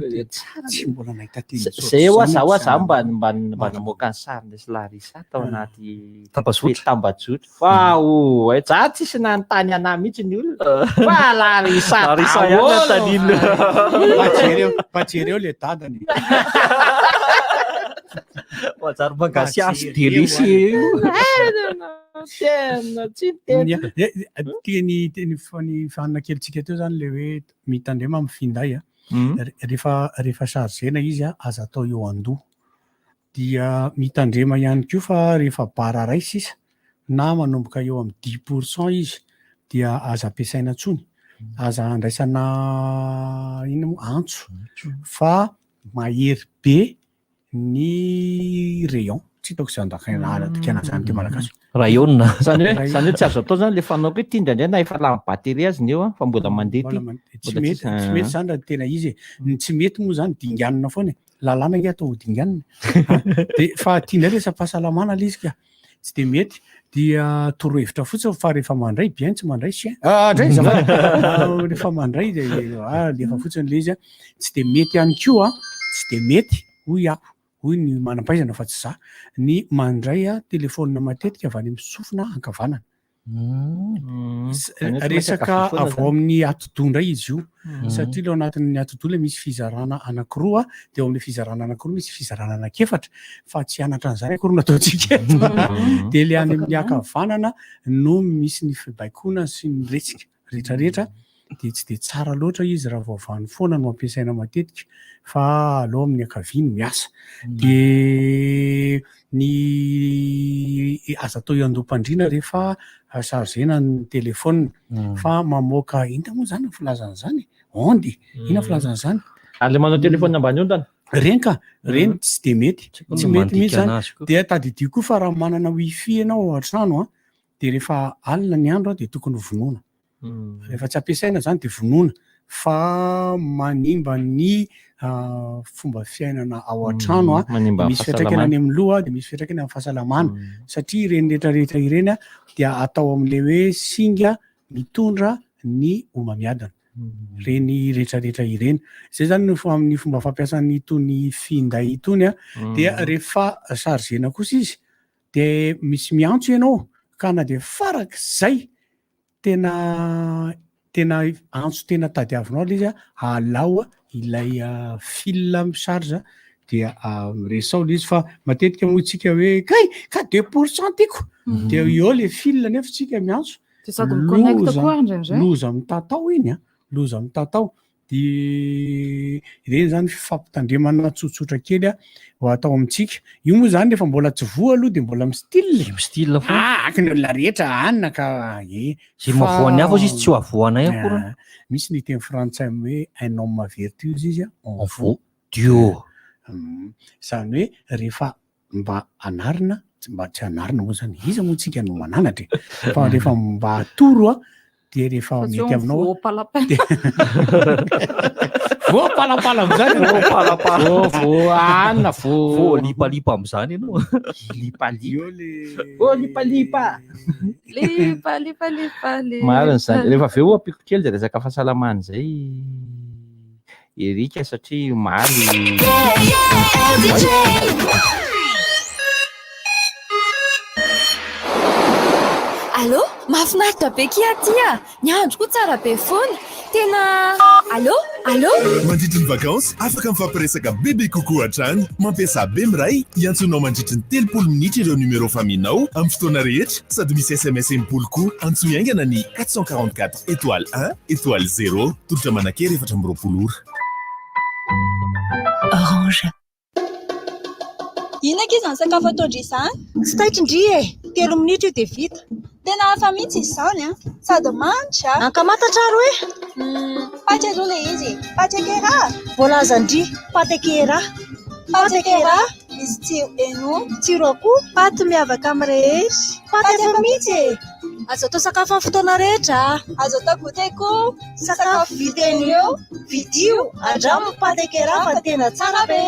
Tsy mbola nahita tenisy Zay hoa za hoa za mba mba mba namoaka ny sariny sy Larissa tao anaty Tambazotra. tambajotra. Fa o eh, za tsisy nanontany anahy mihitsy ny olona. Fa Larissa Larissa ihany daholo. nanontaniana. Mba jereo, mba jereo le dadany. Manjary mangasiasy be lesy io. Tena tsy tena. Teny teny fa ny fanina kelintsika teo zany le hoe mitandrema amin'ny finday a. Rehefa rehefa chargena izy a, aza atao eo andoha. Dia mitandrema ihany koa fa rehefa bara ray sisa na manomboka eo amin'ny dix pour cent izy dia aza ampiasaina intsony. Aza andraisana inona moa antso fa mahery be ny rayon. Tsy hitako izay andakana adikana an'izany teny malagasy. Rayon. Zany hoe zany hoe tsy azo atao zany le fanaoko hoe ty indraindray na efa lany batterie azy ny eo a fa mbola mandeha ty. Mbola mandeha. Tsy mety, tsy mety zany raha tena izy e. Ny tsy mety moa zany dinganina foana e. Lalàna ange atao ho dinganina. De fa ty indray resa-pahasalamana le izy ka. Tsy de mety. Dia torohevitra fotsiny fa rehefa mandray bien tsy mandray chien. Ah, ndray azafady. Ah, rehefa mandray de ah, alefa fotsiny le izy a. Tsy de mety ihany koa, tsy de mety hoy aho, hoy ny manam-pahaizana fa tsy za, ny mandray a telefaonina matetika avy any amin'ny sofina ankavanana. Resaka avy ao amin'ny atidoha indray izy io satria ilay ao anatin'ny atidoha ilay misy fizarana anankiroa dia ao amin'ilay fizarana anankiroa misy fizarana anankiefatra fa tsy hianatra an'izany akory no ataontsika eto dia ilay any amin'ny ankavanana no misy ny fibaikoana sy ny resika rehetrarehetra dia tsy dia tsara loatra izy raha vao avany foana no ampiasaina matetika fa aleo amin'ny ankavia no miasa. Dia ny aza atao eo andoham-pandriana rehefa chargena ny téléphone fa mamoaka inona moa izany ny filazana izany e? Onde, inona ny filazana izany? Ary le manao téléphone ambany ondana? Reny ka, reny tsy dia mety, Tsy tsy mety mihitsy mandika izany. anazy koa. Dia tadidio koa fa raha manana wifi ianao ao an-trano an, dia rehefa alina ny andro dia tokony ho vonoina. Rehefa tsy ampiasaina izany dia vonoina fa manimba ny fomba fiainana ao an-trano, Manimba ny misy fiantraikany any fahasalamana. amin'ny loha dia misy fiantraikany amin'ny fahasalamana satria ireny rehetrarehetra ireny dia atao amin'ilay hoe singa mitondra ny homamiadana. Ireny rehetrarehetra ireny. Izay izany no amin'ny fomba fampiasan'itony finday itony dia rehefa chargena kosa izy dia misy miantso ianao ka na dia farak'izay tena tena antso tena tadiavinao ilay izy alao ilay fil mi-charge dia resao ilay izy fa matetika moa tsika hoe kay ka deux pour cent tiako dia eo le fil nefa tsika miantso Dia sady mi-connecte Loza- koa ary indraindray. loza mitatao iny a loza mitatao Dia ireny izany fifampitandremana tsotsotra kely ho atao amintsika. Io moa izany rehefa mbola tsy voa aloha dia mbola mi-style. Mi-style foana. Ah, aky ny olona rehetra anina ka e. Izay mahavoa ny hafa izy tsy ho avoanay akory. Ah, misy ny teny frantsay hoe un homme vertueux izy en En vaut Dieu. Izany hoe rehefa mba anarina, tsy mba tsy anarina moa zany, iza moa tsika no mananatra e, fa rehefa mba atoro a, dia rehefa Fa tsy mety hoe aminao a, voapalapala. dia voapalapala am'zany ianao. Voapalapala. Vo- voanina, vo- Voalipalipa am'zany ianao. Lipalipa. Eo le- Voalipalipa. Lipa, lipa, lipa, lipa. Marina izany. Rehefa avy eo ampiako kely dia resaka fahasalamana izay Erika satria omaly Allô, mahafinaritra be kia aty a! Ny andro koa tsara be foana. Tena Allô, allô? Mandritry ny vakansy, afaka mifampiresaka bebe kokoa hatrany. Mampiasà Bemiray hiantsonao mandritry ny 30 minitra ireo numéro famille-nao amin'ny fotoana rehetra sady misy sms 60 koa. Antsoy haingana ny 444 étoile 1 étoile 0. Tolotra manan-kery 24 ora. Orange. Inona ankizy ny sakafo ataon-dry izany? Tsy taitra ndry e! 3 minitra io dia vita. Tena hafa mihitsy izy izany an! Sady manitra. Ankamantatra ary hoe? Paty aloha ilay izy e! Paty akera! Voalaza ndry, paty akera. Paty akera, misy tsiro hen'omby. Tsiro akoho. Paty miavaka amin'ny rehetra. Paty hafa mihitsy e! Azo atao sakafo amin'ny fotoana rehetra. Azo atao goûter koa. Sakafo vita eny eo, vidio, andramo ny paty akera fa tena tsara be.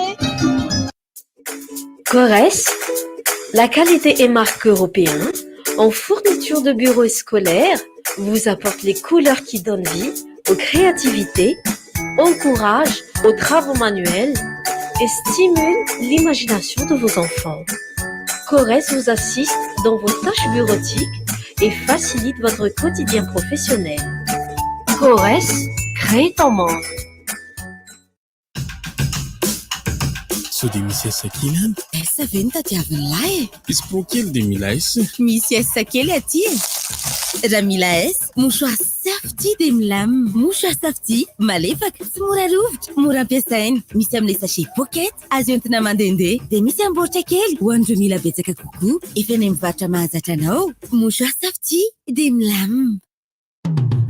Cores, la qualité et marque européen en fourniture de bureaux scolaires. vous apporte les couleurs qui donnent vie aux créativités, encourage aux travaux manuels et stimule l'imagination de vos enfants. Cores vous assiste dans vos tâches bureautiques et facilite votre quotidien professionnel. Cores, crée ton monde. Sao dia misy S kely any? S ve no tadiavin'ny lahy e? Misy pro kely dia mila S. Misy S kely aty e! Raha mila S, mouchoir Safety dia milamina. Mouchoir Safety, malefaka, tsy mora rovitra, mora ampiasaina. Misy amin'ilay sachet pocket, azo entina mandehandeha. Dia misy amin'ny baoritra kely, ho an'ireo mila betsaka kokoa. Efa eny amin'ny mpivarotra mahazatra anao. Mouchoir Safety dia milamina.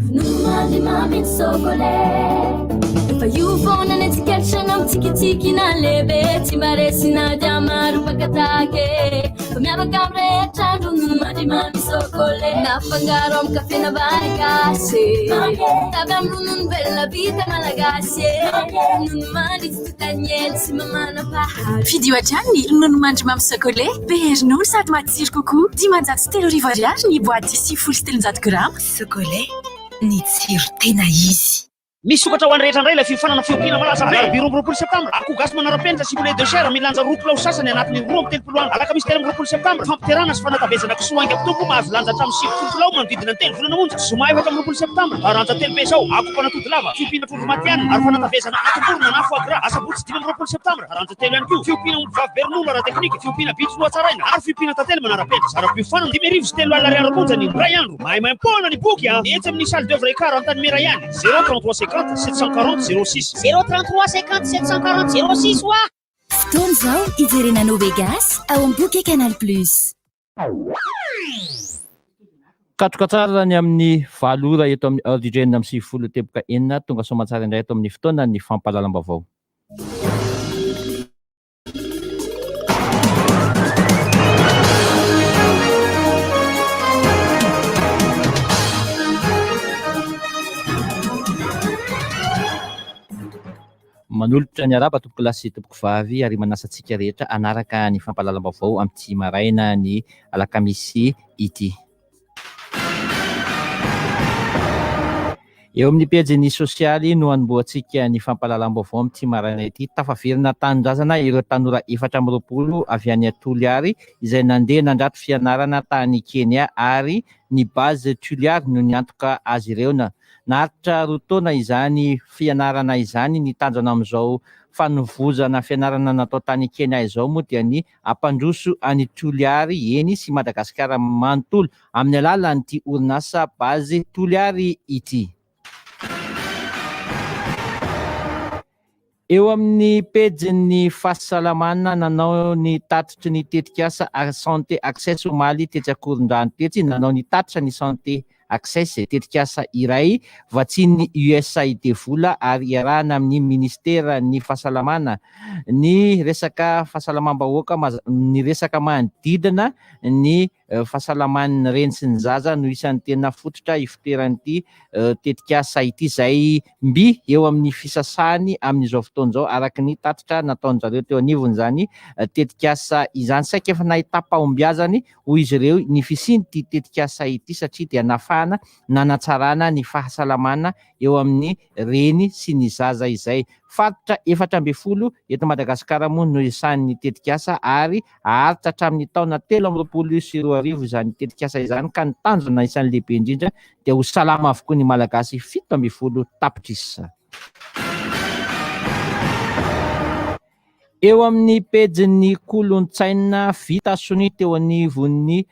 Ronono mamy ny sokolet. Fa io foana ny antsika na mitsikitsiky na lehibe tsy mba resy na dia maro mpakatake. Fa miavaka amin'ny rehetra ronono mandry sokolet. Nafangaro amin'ny kafe na vary gasy. Avy amin'ny ronono velona vita malagasy. Ronono mandry tsy totaniely tsy mamanam-paharoa. Fidio hatrany ny ronono mandry mamy sokolet. Be ronono sady matsiro kokoa. 503 ariary ny boaty 390 grama. Sokolet, ny tsiro tena izy. Misokatra ho an'ny rehetra indray ilay fiofanana fiompiana malaza be. Alarobia 22 septambra, akoho gasy manara-penitra sy poulet de chair milanja 2 kilao sasany anatin'ny 32 andro. Alakamisy 23 septambra, fampiterahana sy fanatavezana kisoa haingam-pitombo mahazo lanja hatramin'ny 90 kilao manodidina ny telo volana monja. Zoma 24 septambra, taranja telo be izao, akoho mpanatody lava, fiompiana trondro matihanina ary fanatavezana atim-borona na foie gras. Asabotsy 25 septambra, taranja telo ihany koa, fiompiana omby vavy be ronono ara-teknika, fiompiana bitro nohatsaraina ary fiompiana tantely manara-penitra. Saram-piofanana 3500 ariary monja ny indray andro. Maimaimpoana ny boky a! Etsy amin'ny salle d'oeuvre Ekar Antanimera ihany, 0 33 50 740 06. 0 33 50 740 06 oa! Fotoana izao hijerena ny Ovegas ao amin'ny bouquet Canal Plus. Katroka tsara ny amin'ny 8 ora eto amin'ny heure du 96.6, tonga soamantsara indray eto amin'ny fotoanan'ny fampahalalam-baovao. Manolotra ny arahaba tompoko lahy sy tompoko vavy ary manasa antsika rehetra hanaraka ny fampahalalam-baovao amin'ity maraina ny alakamisy ity. Eo amin'ny pejin'ny sosialy no hanombohantsika ny fampahalalam-baovao amin'ity maraina ity. Tafaverina an-tanindrazana ireo tanora 24 avy any Toliary izay nandeha nandrato fianarana tany Kenya ary ny Base Toliary no niantoka azy ireo. Naharitra roa taona izany fianarana izany. Ny tanjona amin'izao fanovozana fianarana natao tany Kenya izao moa dia ny hampandroso an'i Toliary eny sy Madagasikara manontolo amin'ny alalan'ity orinasa Base Toliary ity. Eo amin'ny pejin'ny fahasalamana, nanao ny tatitry ny tetikasa Santé Access omaly tetsy Ankorondrano tetsy, nanao ny tatitra ny Santé Access, tetikasa iray vatsian'ny USAID vola ary iarahana amin'ny Ministeran'ny Fahasalamana ny resaka fahasalamam-bahoaka ny resaka manodidina ny fahasalaman'ny reny sy ny zaza no isan'ny tena fototra ifoteran'ity tetikasa ity izay mby eo amin'ny fisasahany amin'izao fotoana izao araka ny tatitra nataon-jareo teo anivon'izany tetikasa izany. Saika efa nahitam-pahombiazany hoy izy ireo, ny fisian'ity tetikasa ity satria dia nahafahana nanatsarana ny fahasalamana eo amin'ny reny sy ny zaza izay. Faritra 14 eto Madagasikara moa no isan'ny tetikasa ary haharitra hatramin'ny taona 2023 izany tetikasa izany ka ny tanjona isan'ny lehibe indrindra dia ho salama avokoa ny Malagasy 17 tapitrisa. Eo amin'ny pejin'ny kolontsaina, vita sonia teo anivon'ny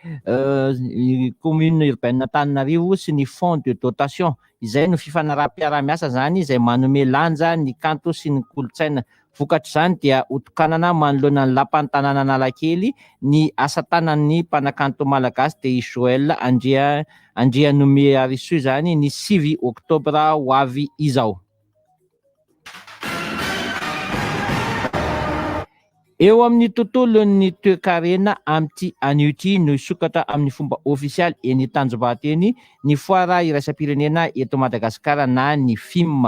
Commune Urbaine Antananarivo sy ny Fonds de dotation. Izay no fifanaraham-piaraha-miasa izany izay manome lanja ny kanto sy ny kolontsaina. Vokatr'izany dia hotokanana manoloana ny Lapan'ny tanàna Analakely ny asa tanan'ny mpanakanto malagasy dia i Joël Andrianomearisoa izany ny 9 oktobra ho avy izao. Eo amin'ny tontolon'ny toekarena amin'ity anio ity no hisokatra amin'ny fomba ofisialy eny Tanjombato eny ny foara iraisam-pirenena eto Madagasikara na ny FIM.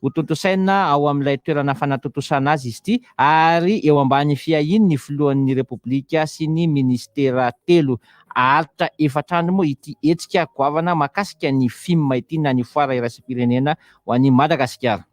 Hotontosaina ao amin'ilay toerana fanatontosana azy izy ity ary eo ambany fiahian'ny filohan'ny Repoblika sy ny minisitera telo. Haharitra efatra andro moa ity hetsika goavana mahakasika ny FIM ity na ny foara iraisam-pirenena ho an'i Madagasikara.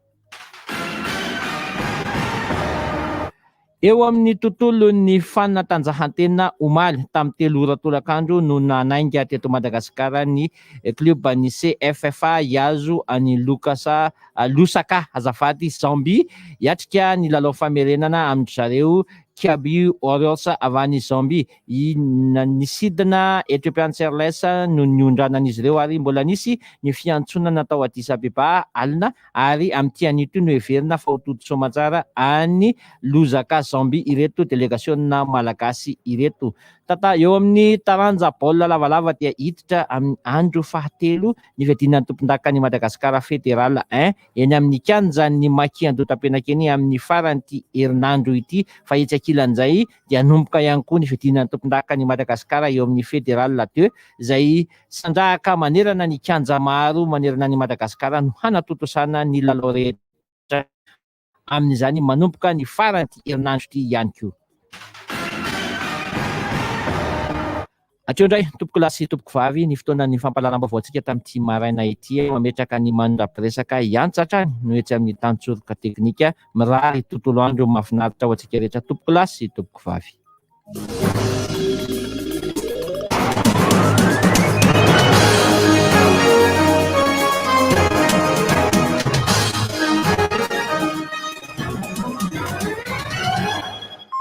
Eo amin'ny tontolon'ny fanatanjahantena, omaly tamin'ny 3 ora tolakandro no nanainga teto Madagasikara ny klioban'ny CFFA hihazo an'i Lukasa Lusaka azafady, Zambie, hiatrika ny lalao famerenana amin-dry zareo Kiabi Warriors avy any Zambie. Nisidina Ethiopian Airlines no niondranan'izy ireo ary mbola nisy ny fiantsonana natao Addis Abeba alina ary amin'ity anio ity no heverina fa ho tody soamantsara any Lusaka Zambie ireto delegasiona malagasy ireto. Tata, eo amin'ny taranja baolina lavalava dia hiditra amin'ny andro fahatelo ny fiadiana ny tompondakan'i Madagasikara Federal I eny amin'ny kianjan'ny Maki Andohatapenaka eny amin'ny faran'ity herinandro ity fa etsy ankilan'izay dia hanomboka ihany koa ny fiadiana ny tompondakan'i Madagasikara eo amin'ny Federal ii izay sandrahaka manerana ny kianja maro manerana an'i Madagasikara no hanatontosana ny lalao rehetra amin'izany manomboka ny faran'ity herinandro ity ihany koa. Hatreo indray, tompokolahy sy tompokovavy, ny fotoanan'ny fampahalalam-baovao antsika tamin'ity maraina ity. Mametraka ny mandra-piresaka hiantsa hatrany no etsy amin'ny tantsoroka teknika. Mirary tontolo andro mahafinaritra ho antsika rehetra, tompokolahy sy tompokovavy.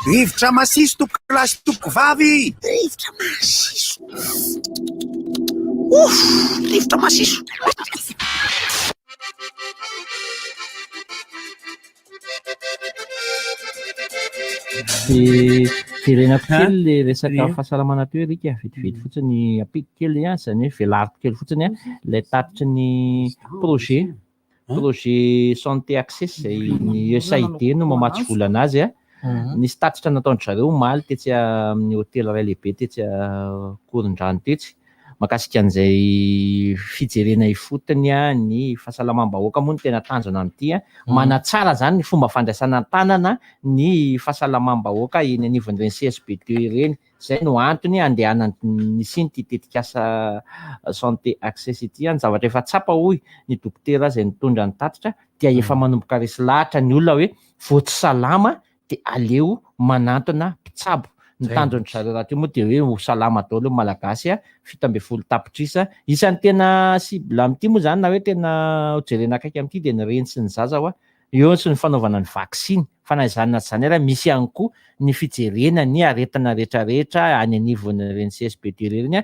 Rivotra masiso tompokolahy sy tompokovavy. Rivotra masiso. Ouf, rivotra masiso. Dia verenako kely le resaka fahasalamana teo Eric a, vetivety fotsiny ampiko kely a, izany hoe velariko kely fotsiny a, ilay tatitry ny projet projet santé access izay ny USAID no mamatsy vola anazy a. Nisy tatitra nataon-dry zareo omaly tetsy amin'ny hotely iray lehibe tetsy Ankorondrano tetsy mahakasika an'izay fijerena ifotony ny fahasalamam-bahoaka moa no tena tanjona amin'ity a. Manatsara izany ny fomba fandraisana an-tanana ny fahasalamam-bahoaka eny anivon'ireny CSB2 ireny. Izay no antony andehanany nisian'ity tetikasa Santé Access ity. Ny zavatra efa tsapa hoy ny dokotera izay nitondra ny tatitra dia efa manomboka resy lahatra ny olona hoe vao tsy salama dia aleo manantona mpitsabo. Ny tanjon-dry zareo rahateo moa dia hoe ho salama daholo ny Malagasy 17 tapitrisa. Isan'ny tena cible amin'ity moa izany na hoe tena hojerena akaiky amin'ity dia ny reny sy ny zaza hoa. Eo sy ny fanaovana ny vaksiny, fa na izany na tsy izany ary misy ihany koa ny fijerena ny aretina rehetrarehetra any anivon'ireny CSBD ireny,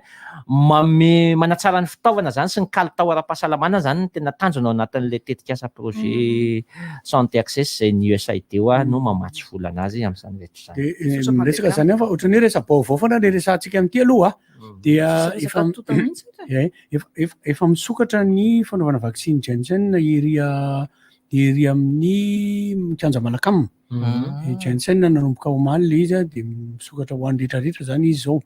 manome manatsara ny fitaovana izany sy ny kalitao ara-pahasalamana izany no tena tanjona ao anatin'ilay tetikasa projet Santé Access izay ny USAID hoa no mamatsy vola anazy amin'izany rehetra izany. Dia miresaka izany aho fa ohatran'ny hoe resa-baovao foana ilay resahantsika amin'ity aloha dia efa efa misokatra ny fanaovana vaksiny Janssen ery ery amin'ny kianja Malacam. Janssen nanomboka omaly ilay izy dia misokatra ho an'ny rehetrarehetra izany izy izao.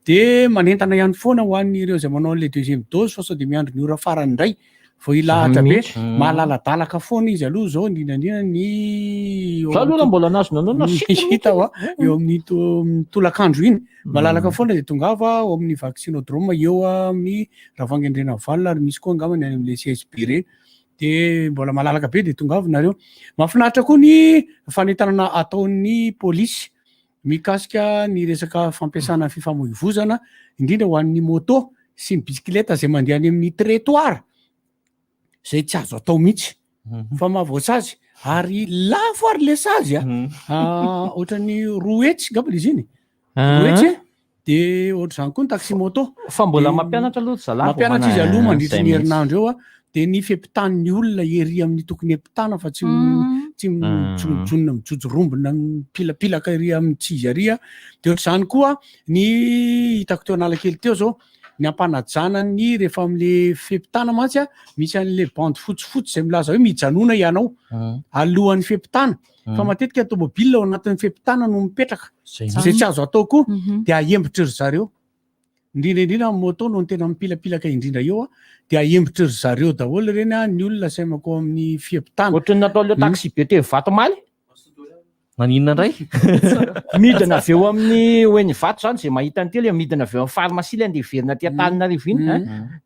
Dia manentana ihany foana ho an'ireo izay manao an'ilay deuxième dose fa sao dia miandry ny ora farany indray vao hilahatra be. Mahalala-dalaka foana izy aloha izao indrindra indrindra ny Za aloha raha mbola nahazo nanao na siko mihitsy. Hita hoa eo amin'ny tolakandro iny. Malalaka foana dia tongava ao amin'ny vaccinodrome eo amin'ny Ravoahangy Andrianavalona ary misy koa angamba ny any amin'ilay CSB ireny. Dia mbola malalaka be dia tongava nareo. Mahafinaritra koa ny fanentanana ataon'ny polisy mikasika ny resaka fampiasana fifamoivozana indrindra ho an'ny moto sy ny bisikileta izay mandeha any amin'ny trottoir izay tsy azo atao mihitsy fa mahavoasazy ary lafo ary le sazy a. Ohatran'ny 200 angamba izy iny. 200 e? De ohatr'izany koa ny taxi moto. Fa mbola mampianatra aloha ry zalahy vao Mampianatra izy aloha mana- mandritry izay ny mihitsy. herinandro eo a, de ny fiampitan'ny olona ery amin'ny tokony hiampitana fa tsy tsy mijononjonona mijojorombona mipilapilaka ery amin'ny tsy izy ary a. De ohatr'izany koa ny hitako teo Analakely teo zao, Ny ampanajana ny rehefa amin'le fepitana mantsy a, misy an'le bande fotsifotsy izay milaza hoe mijanona ianao alohan'ny fepitana. Fa matetika tomobile ao anatin'ny fepitana no mipetraka. Zay Izay tsy azo atao koa dia ahembotry ry zareo. Indrindra indrindra amin'ny moto no tena mipilapilaka indrindra eo a, dia ahembotry ry zareo daholo ireny a, ny olona izay mankao amin'ny fiepitana. Ohatran'ny nataon'ilay taxi be teny Ivato omaly. Maninona indray? Midina avy eo amin'ny ho eny Ivato izany izay mahita an'ity ilay midina avy eo amin'ny pharmacie ilay andeha hiverina aty Antananarivo iny a.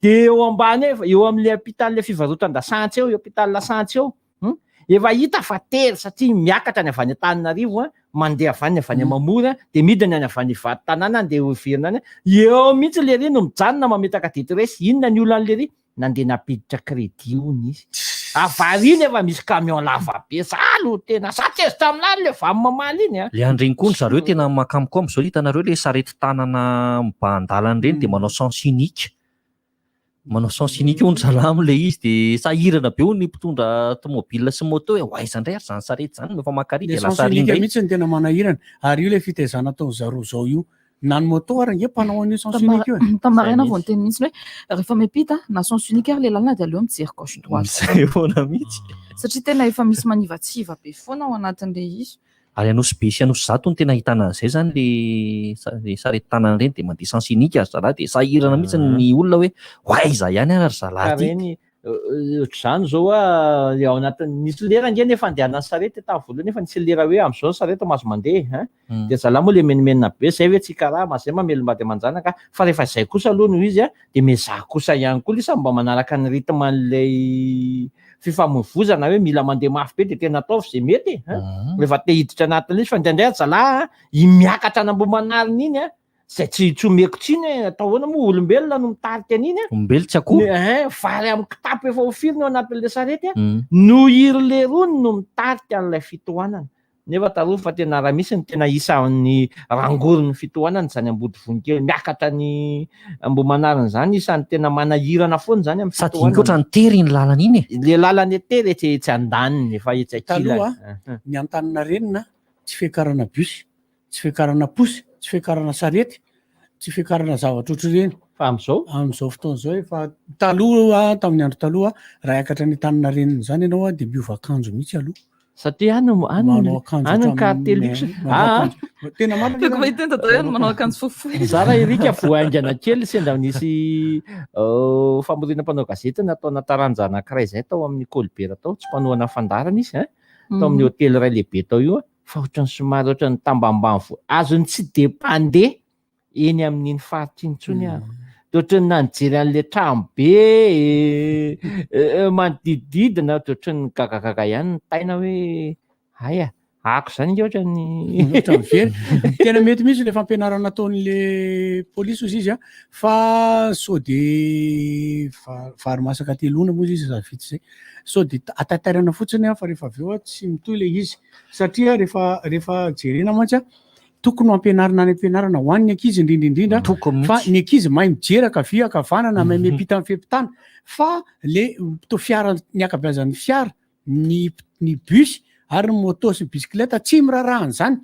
Dia eo ambany eo, eo amin'ilay hôpital fivarotan-dasantsy eo, hôpital lasantsy eo. Hum? Efa hita fa tery satria miakatra ny avy any Antananarivo a, mandeha avy any avy any Mamory a, dia midina ny avy any Ivato tanàna andeha hiverina any. Eo mihitsy lery no mijanona mametaka détresse. Inona ny olan'i lery? Nandeha nampiditra crédit hono izy. Avariana efa misy camion lava be. Za aloha tena za tezitra amin'ahy le valo mamaly iny a. Le andregny koa ry zareo tena mahakamo koa amizao hitanareo le sarety tanana mibahan-dalana ireny dia manao sens unique. Manao sens unique hono zalahy amin'ilay izy dia sahirana be hono ny mpitondra tomobile sy moto hoe ho aiza indray ary izany sarety izany no efa maka ary Le dia sens lasa ary unique indray. mihitsy no tena manahirana ary io ilay fitaizana ataon'ny zareo zao io. Na ny moto ary ange mpanao an'io sens unique io e. Tamin'ny maraina vao niteny mihitsy hoe rehefa miampita na sens unique ary ilay lalana dia aleo mijery gauche droite. Izay foana mihitsy. Satria tena efa misy manivatsiva be foana ao anatin'ilay izy. Ary Anosibe sy Anosizato no tena ahitana an'izay zany le le sarety tanana ireny dia mandeha sens unique ry zalahy dia sahirana mihitsy ny olona hoe ho aiza ihany ary ry zalahy Ka ity. reny ohatr'izany zao a, ao anatin'ny nisy lera ange nefa andehanan'ny sarety tamin'ny voalohany nefa nisy lera hoe amin'izao ny sarety mahazo mandeha hein, dia zalahy moa le menomenona be zay ve tsy karama zay mamelom-bady aman-janaka fa rehefa izay kosa aloha no izy a dia miezaha kosa ihany koa lisa mba manaraka ny rythme an'ilay fifamoivozana hoe mila mandeha mafy be dia tena ataovy izay mety e hein rehefa te hiditra anatin'ilay izy fa indraindray ary zalahy a i miakatra any Ambohimanarina iny a izay tsy tsy omeko tsiny e atao ahoana moa olombelona no mitarika an'iny a Olombelo tsy akoho. Ny- hein, vary amin'ny kitapo efa ho firy no anatin'ilay sarety a no iry lerony no mitarika an'ilay fitohanana Nefa tsarovy fa tena raha misy ny tena isan'ny rangorin'ny fitohanana izany Ambodivonikely miakatra ny Ambohimanarina izany isan'ny tena manahirana foana izany amin'ny Sady iny fitohanana. koa ohatran'ny tery iny lalana iny e. Le lalana tery etsy etsy andaniny efa etsy ankilany. Taloha ny Antaninarenina tsy fiakarana bus, tsy fiakarana posy, tsy fiakarana sarety, tsy fiakarana zavatra ohatr'ireny. Fa amin'izao? Amin'izao fotoana izao efa taloha tamin'ny andro taloha raha hiakatra ny Antaninarenina izany ianao dia miova akanjo mihitsy aloha. Satria any any Manao akanjo any ny hatramin'ny quartier luxe. manao Ah, akanjo. Tena marina Tiako mahita ny dadao ihany manao akanjo fohifohy. Za raha Eric vao haingana kely sendra nisy euh, famoriana mpanao gazety nataona taranja anankiray izay tao amin'ny Colbert tao, tsy mpanohana fandaharana izy hein, tao amin'ny hotely iray lehibe tao io, fa ohatran'ny somary ohatran'ny tambambany vo- azony tsy de mpandeha eny amin'iny faritra iny intsony aho. Dia ohatran'ny na nijery an'ilay trano be manodidididina dia ohatran'ny gagagaga ihany ny taina hoe hay a, ako izany ange ohatran'ny Ohatran'ny very. Tena mety mihitsy ilay fampianarana ataon'le polisy hozy izy a, fa sao de vary masaka telona moa izy raha vita izay. Sao de ataitairana fotsiny a, fa rehefa avy eo a tsy mitohy ilay izy. Satria rehefa rehefa jerena mantsy a, Tokony ho ampianarina any am-pianarana ho an'ny ankizy indrindra indrindra fa ny ankizy mahay mijery ankavia ankavanana mahay miampita amin'ny fiampitana fa le to fiara ny ankabeazan'ny fiara ny ny bus ary ny moto sy ny bisikileta tsy miraharaha an'izany.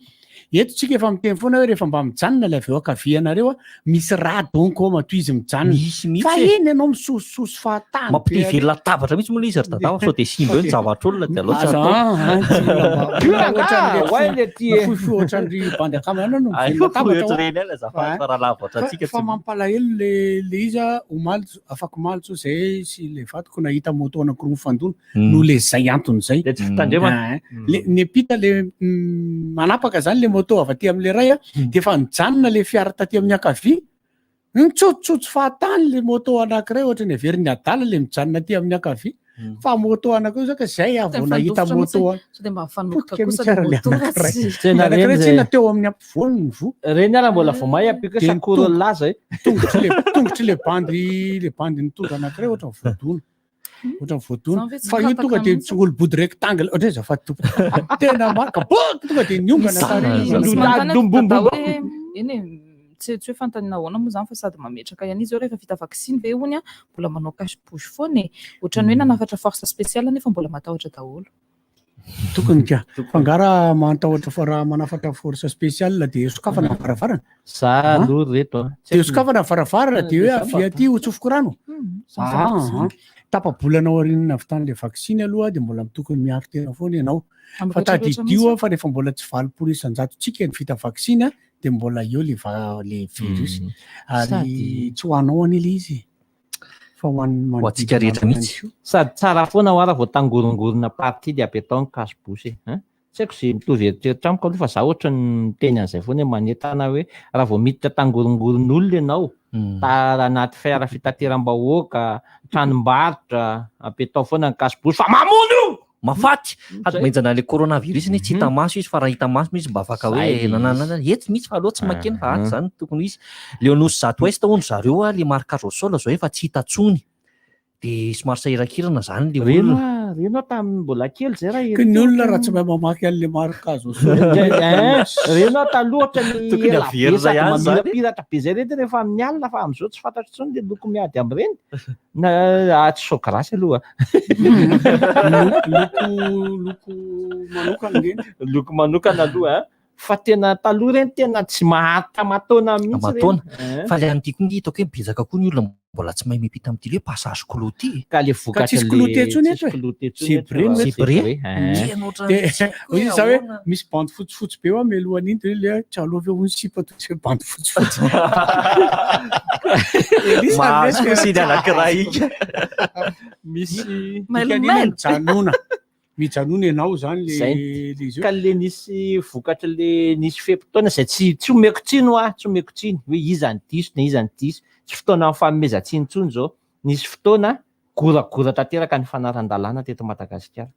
Eto tsika efa miteny foana hoe rehefa mba mijanona ilay avy eo ankavianareo a misy rà donc ao matoa izy mijanona. Misy mihitsy Fa e. eny ianao misosososo fahatany be Mampite ary. very latabatra mihitsy moa ilay izy ry dada fa sao dia simba eo ny zavatr'olona dia aleo tsy Aza atao. an, tsy mbola mba Io angaha, ohatran'ny ho ay le ty e. fohifohy ohatran'ny bandy akama ihany no Ay, mivelona latabatra fohy hoa. ohatran'ireny ihany azafady fa raha lava ohatrantsika Fa tsy mampalahelo le le izy a, omaly afak'omaly tso zay sy le vadiko nahita moto anankiroa mifandona noho le zay antony zay. Le tsy fitandremana. Ah, Le niampita le manapaka zany le moto avy aty amin'le ray a, de efa nijanona le fiara taty amin'ny ankavia. Nitsotsotso fahatany le moto anankiray ohatran'ny heverin'ny adala le mijanona aty amin'ny ankavia. Fa moto anankiray zao ka zay aho vao nahita moto an. Sao dia mba mifanokoka Potika kosa mihitsy le ary le moto raha anankiray. tsy. Tena Ny anankiray reny tsinona zay. teo amin'ny ampovoany ny voa. Reny ara mbola vao may ampiko hoe Dia ny sakoro tongo- laza e. Tongotry le tongotry le bandy le bandy nitondra anankiray ohatran'ny voadona. Ohatran'ny voadona. Zany ve tsy Fa io tapaka tonga dia mihitsy? nitsongolo-body rectangle ohatran'ny hoe azafady tompoko. Tena marika boky tonga dia niongana Misy tarehy. misy Nodady manontany dom bom dada bom. hoe eny e, tsy tsy hoe fanontaniana ahoana moa izany fa sady mametraka ihany izy hoe rehefa vita vaksiny ve hono mbola manao cache bouche foana e. Ohatran'ny hoe nanafatra force spéciale nefa mbola matahotra daholo. Tokony ka. Fa angaha raha matahotra fa raha manafatra force spéciale dia sokafana ny varavarana? Za aloha ry reto a. Dia sokafana ny varavarana dia hoe avia aty hotsofiko rano? Ah, Ah, tapa-bolana aorian'ny nahavitan'ilay vaksiny aloha dia mbola tokony miaro tena foana ianao. Amin'ny Fa rehetra rehetra tadidio mihitsy. aho fa rehefa mbola tsy 80% tsika ny vita vaksiny a, dia mbola eo le va- le virus. Ary Sady- tsy ho anao anie ilay izy e. Fa ho an'ny Ho antsika manodidina rehetra anao mihitsy. ihany koa. Sady tsara foana hoa raha vao tangorongorona partie dia apetao ny cache bouche e. Hein? Tsy haiko izay mitovy eritreritra amiko aloha fa za ohatran'ny miteny an'izay foana hoe manentana hoe raha vao miditra tangorongoron'olona ianao, ta anaty fiara fitateram-bahoaka, tranombarotra, apetao foana ny cache bouche fa mamono io! Mahafaty! Sady mahenjana an'ilay coronavirus anie tsy hita maso izy fa raha hita maso mihitsy mba afaka hoe Zay le izy. nananana etsy mihitsy fa aleo tsy makeny fa ato zany no tokony ho izy. Le Anosizato Ouest hono zareo a, le marquage au sol zao efa tsy hita tsony. De somary sahirakirana zany le Reno olona. ah, reno aho tamin'ny mbola kely zay raha Ka ny olona raha tsy mahay mamaky an'ilay marquage au sol. Eh, reno aho taloha ohatran'ny Tokony ela be averina sady ihany zany. mamirapiratra be zay reto rehefa amin'ny alina fa amin'izao tsy fantatro intsony le loko miady amin'ireny. Na ah, tsy sao grasy aloha. Loko loko manokana ireny. Loko manokana aloha an. Fa tena taloha ireny tena tsy maharitra aman-taona mihitsy ireny. Aman-taona. Eh. Fa le an'ity koa nge hitako hoe betsaka koa ny olona mbola tsy mahay miampita amin'ity le hoe passage clouté. Ka le Ka tsisy clouté intsony eto e. Zébré no eto. Zébré. Eh. Tena ohatran'ny Dia tsy haiko hoy hoe izy hoe ahoana. misy bandy fotsifotsy be eo mialohan'iny dia hoe le tsy aloha ve hoy ny sipa toy izay bandy fotsifotsy. Elisa Mahazo ve kosa iny anankiray iny. Misy Dikan'iny mijanona. Mijanona ianao zany le Zay. le izy io. Ka le nisy vokatry le nisy fe-potoana izay tsy tsy omeko tsiny hoa, tsy omeko tsiny hoe iza ny diso na iza ny diso. Tsy fotoana nifanomezan-tsiny intsony izao. Nisy fotoana goragora tanteraka ny fanaran-dalàna teto Madagasikara.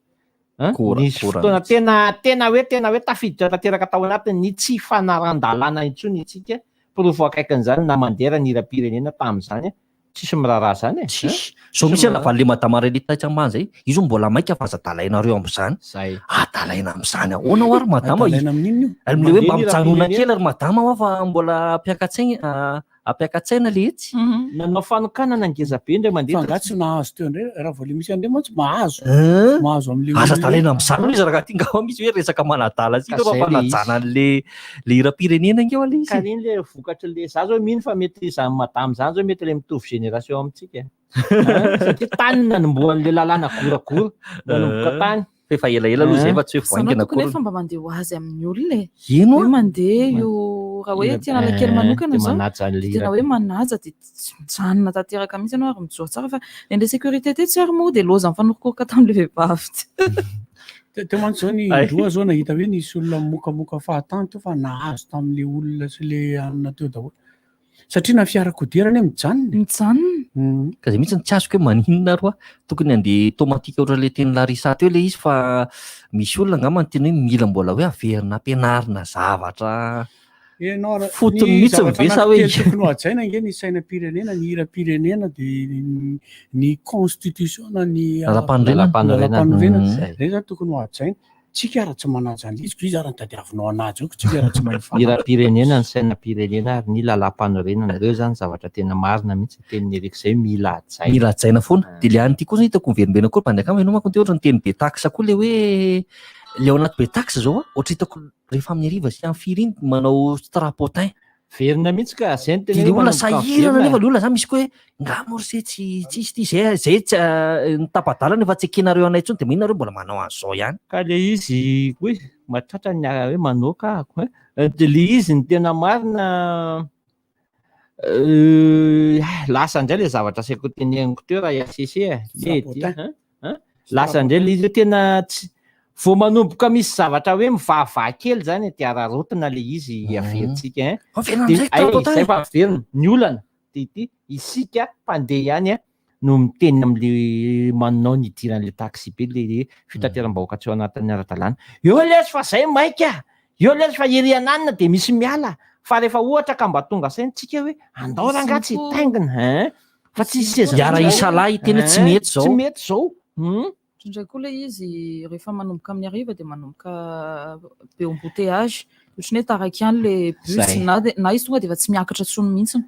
An? Goragora Nisy fotoana mihitsy. tena tena hoe tena hoe tafiditra tanteraka tao anatin'ny tsy fanaran-dalàna intsony isika. Porofo akaikin'izany na mandeha ny hiram-pirenena tamin'izany. Tsisy miraharaha zany e. Tsisy. Zao mihitsy miraharaha. navaly le madama Relita etsy ambany zay. Izy hono mbola maika fa aza adalainareo am'zany. Zay. Adalaina am'zany ahoana hoa ry madama? Adalaina amin'inona io? Ary le hoe mba Mandeha ny mijanona hiram-pirenena. kely ry madama hoa fa mbola ampiakatsaina ampiakatsaina le etsy. Nanao fanokanana ngeza be indray mandeha. Fa angaha tsy nahazo teo indray raha vao le misy an'ireny mantsy mahazo. Hein? Mahazo amin'le Aza olona io. adalaina am'zany hono izy raha ty angamba misy hoe resaka manadala sy Ka io zay le izy. fampanajana an'le le hiram-pirenena ange hoa le izy Ka e. iny le vokatry le za zao mino fa mety zany madame zany zao mety le mitovy génération amintsika. Hein? Satria tany nanombohan'le lalàna goragora nanomboka tany. Fa efa elaela aloha zay fa tsy hoe Zanao voaingana tokony akory. efa mba mandeha ho azy amin'ny olona e. Ino Hoe a? mandeha io raha hoe aty Analakely manokana Dia zao manaja an'le dia tena hoe manaja dia tsy mijanona tanteraka mihitsy ianao ary mijoro tsara fa ny an'ilay sécurité tetsy ary moa dia loza mifanorokoroka tamin'ilay vehivavy. Teo mantsy zao ny Ay. indroa zao nahita hoe nisy olona mokamoka fahatany teo fa nahazo tamin'le olona sy le anona teo daholo. Satria na fiarakodia anie mijanona. e. Mijanona. Ka zay mihitsy no tsy azoko hoe maninona ary hoa tokony handeha automatique ohatran'ilay teny Larissa teo ilay izy fa misy olona angamba ny tena hoe mila mbola hoe averina ampianarina zavatra Ianao raha- fotony ny mihitsy zavatra ve sa hoe anankitelo tokony ho hajaina ange ny sainam-pirenena, ny hiram-pirenena, dia ny constitution na ny Lalàmpanorenana. lalàmpanorenana. Mhm. Ireny zany tokony ho hajaina. Tsika raha tsy manaja an'izy ko iza raha tadiavinao hanaja eo ko tsika raha tsy mahay Ny mifanaja. hiram-pirenena, ny sainam-pirenena ary ny lalàmpanorenana ireo zany zavatra tena marina mihitsy tenin'i Eric zay mila hajaina. Mila hajaina foana. Dia le an'ity koa zany hitako miverimberina koa ry bandy akama ianao manko niteny ohatra niteny be taxe koa le hoe le ao anaty be taxe zao a ohatra hitako rehefa amin'ny hariva sy amin'ny firy iny manao strapotin. Verina mihitsy ka, zay no tena Dia le hoe olona manomboka sahirana miverina nefa e. le olona zany misy koa hoe nga moa ry se tsy tsisy ity zay zay tsy ny tapa-dalana efa tsy ekenareo anay intsony dia maninona nareo mbola manao an'izao ihany. Ka le izy koa e, mahatratra ny hoe manoaka ahako hein. Dia le izy ny tena marina lasa indray le zavatra asaiko teneniko teo raha i HCC e. Le ty, Strapotin. hein, hein. Lasa indray le izy hoe tena tsy vao manomboka misy zavatra hoe mivahavaha kely zany dia araraotina le izy averintsika hein. Averina Dia amin'izay ay, strapotin. zay fa averina. Ny olana dia ity isika mpandeha ihany a no miteny amin'le manao ny hidiran'le taxi be le fitateram-bahoaka tsy ao anatin'ny ara-dalàna. Eo lesy fa zay maika, eo lesy fa ery ananina dia misy miala. Fa rehefa ohatra ka mba tonga saina tsika hoe andao rangahy tsy hitaingina hein. Fa tsy hisy seza Hiara-hisalahy hiteny hoe tsy Hein, mety izao. Tsy mety izao. Indraindray koa ilay izy rehefa manomboka amin'ny hariva dia manomboka be embouteillage. Ohatran'ny hoe taraiky ihany ilay bus Zay. na dia na izy tonga dia efa tsy miakatra intsony mihitsy.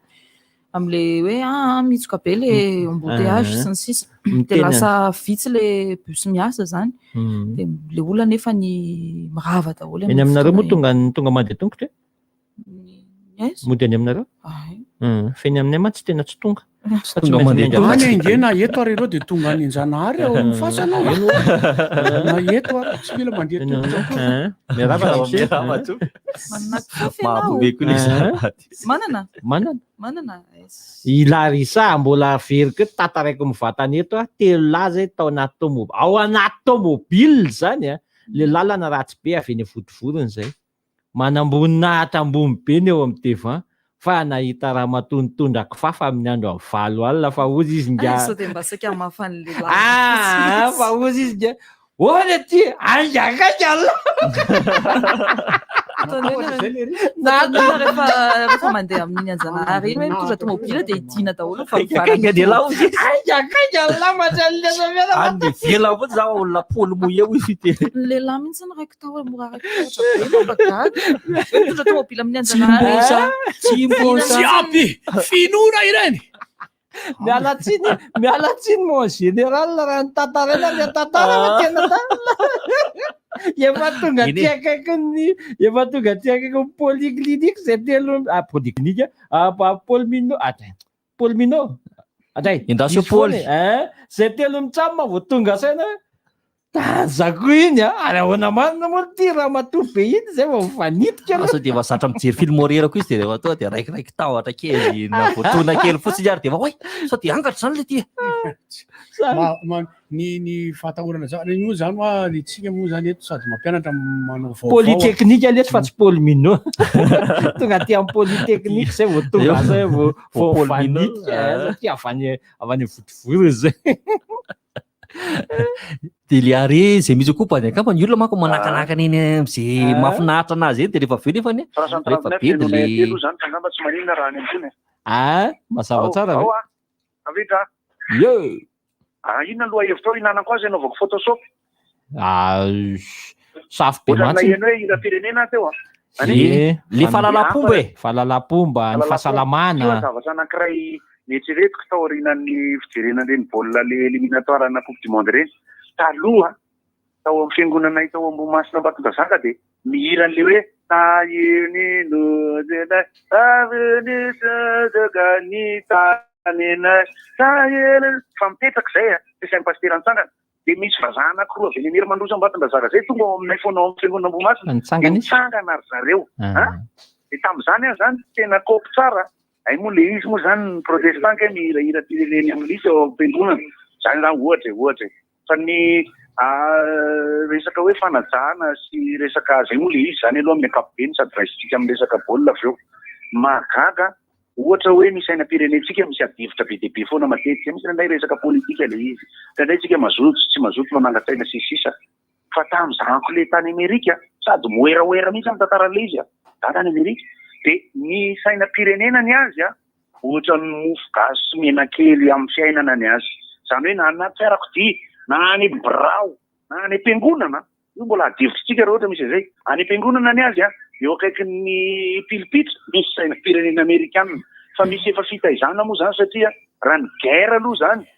Am'le hoe mihitsoka be le embouteillage sy ny sisa. De lasa vitsy le bus miasa zany. De le olona nefa ny mirava daholo. Eny aminareo moa tonga tonga mandeha tongotra e? Aiza? Mody any aminareo? Ay. Fa eny aminay mantsy tena tsy tonga. Fa tsy Tonga maintsy mandeha miainga avy Any any. ange na eto ary ireo dia tonga any Anjanahary ao amin'ny fasana ao. Na eto ary tsy mila mandeha tongotra akory. Miarahaba ramose. Miarahaba tompoko. Manana kofehy ianao. Mahabe koa ilay zava-ty. Manana? Manana. Manana. Es. I Larissa mbola averiko eto tantaraiko mivantana eto a, telo lahy zay tao anaty tomo- ao anaty tomobile zany a, le lalana ratsy be avy eny Vontovorona zay. Manamboninahitra ambony be ny eo amin'ny devant fa nahita ramatoa nitondra kifafa amin'ny andro amin'ny 8 alina fa hozy izy nga Sao dia mba saika hamafa ny lehilahy. Ah, fa hozy izy nga hoana aty haingakainga la. Ataony hoe rehefa rehefa mandeha amin'ny Anjanahary iny hoe mitondra tomobile dia idina daholo fa Haingakainga dia lahy hozy izy. Haingakainga la mandra ny Any ivelany fotsiny za olona Paoly Mouillet hoy izy tena. Ny lehilahy mihitsy no raiki-tahotra mora raiki-tahotra be mampagaga. Hoe mitondra tomobile amin'ny Anjanahary. Tsimbosa. Tsy ampy finoana ireny. Miala tsiny, miala tsiny mon général raha ny tantaraina ny tantara fa tena efa tonga aty akaikin'ny efa tonga aty akaikin'ny polyclinique zay telo ah polyclinique ah Paul Minot ah Paul Minot Andray Endaso izy foana Paoly. e, hein zay telo mitsam vao tonga saina hoe tazako iny a ary ahoana marina moa ty ramatoa be iny zay vao mifanitika Sao dia efa zatra mijery film horreur koa izy dia rehefa tonga dia raikiraiky tahotra kely na voatona kely fotsiny ary dia efa oay sao dia angatra izany le ty. Ny ny fahatahorana zany moa zany hoa ny tsika moa zany eto sady mampianatra manao vaovao. Polytechnique lesy fa tsy Paul Minot. Tonga aty amin'ny polytechnique zay vao tonga zay vao Vao vao Paul Minot. vanitika satria avy any avy any Vontovorona zay. Dia le are zay misy koa bany angamba ny olona manko manakanakana eny am'zay mahafinaritra anazy eny dia rehefa avy eo nefany rehefa be dia le aloha zany fa angamba tsy maninona raha any ambony e. Ah, mazava tsara ve? Ao ah. Tafiditra. Ye. Ah, inona no lohahevitrao hinanako azy hanaovako photoshop? Ah, safo be Ohatran'ny mantsy. naheno hoe hiram-pirenena aho teo ah. Ye, Le fahalalam-pomba e. Fahalalam-pomba, ny Io fahasalamana. zavatra anankiray neritreretiko taorianan'ny fijerena an'ireny baolina le éliminatoire ana coupe du monde ireny. Taloha, tao amin'ny fiangonanay tao Ambohimasina Ambatondrazaka dia mihira an'ilay hoe Tahiny no tena avy sadaka ny taninay tahiny fa mipetraka izay a, tsy sain'ny pasitera nitsangana. Dia misy vazaha anankiroa avy any Imerimandroso Ambatondrazaka izay tonga ao aminay foana ao amin'ny fiangonana Ambohimasina. Nitsangana Dia izy? nitsangana ry zareo. Ah. Dia tamin'izany aho izany tena kôpy tsara. Hay moa le izy moa izany ny protestant kay mihirahira firenena anglisy ao am-piangonana. Izany izany ohatra e, ohatra e. Fa ny resaka hoe fanajana sy resaka izay moa le izy izany aloha amin'ny ankapobeny sady raisintsika amin'ny resaka baolina avy eo. Mahagaga ohatra hoe ny sainam-pirenentsika misy adihevitra be dia be foana matetika. Misy indraindray resaka politika le izy. Indraindray tsika mazoto sy tsy mazoto manangan-tsaina sy ny sisa. Fa tamin'izahako le tany Amerika, sady moeraoera mihitsy ny tantaran'ilay izy a, za tany Amerika, dia ny sainam-pirenena ny azy a, ohatran'ny mofo gasy sy menakely amin'ny fiainana ny azy. Izany hoe na any anaty fiarakodia, na any birao, na any am-piangonana, io mbola adihevitrintsika raha ohatra misy an'izay, any am-piangonana ny azy a, eo akaikin'ny pilipitra misy sainam-pirenena amerikana. Fa misy efa fitaizana moa izany satria raha ny guerre aloha izany,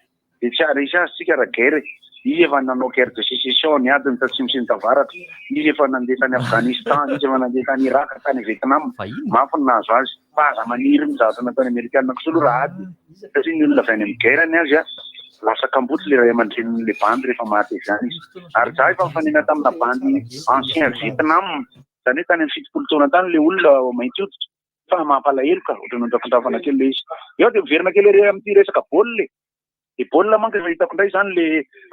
Dia tsy haharesy azy tsika raha guerre e. Izy efa nanao guerre de sécession niady ny tatsimo sy ny tavaratra. Izy efa nandeha tany Afghanistan, izy efa nandeha tany Irak, tany Vietnam. Mafy ny nahazo azy. Fa aza maniry ny zavatra nataon'ny Amerikana kosa aloha raha ady. Satria ny olona avy any amin'ny guerre ny azy a, lasa kamboty le ray aman-drenin'le bandy rehefa maty avy any izy. Ary za efa nifanena tamina bandy ancien Vietnam, izany hoe tany amin'ny 70 taona tany le olona mainty hoditra. Fa mampalahelo ka, ohatran'ny andrafindrafana kely le izy. Eo dia miverina kely ery amin'ity resaka baolina e. Le baolina manko efa hitako indray izany le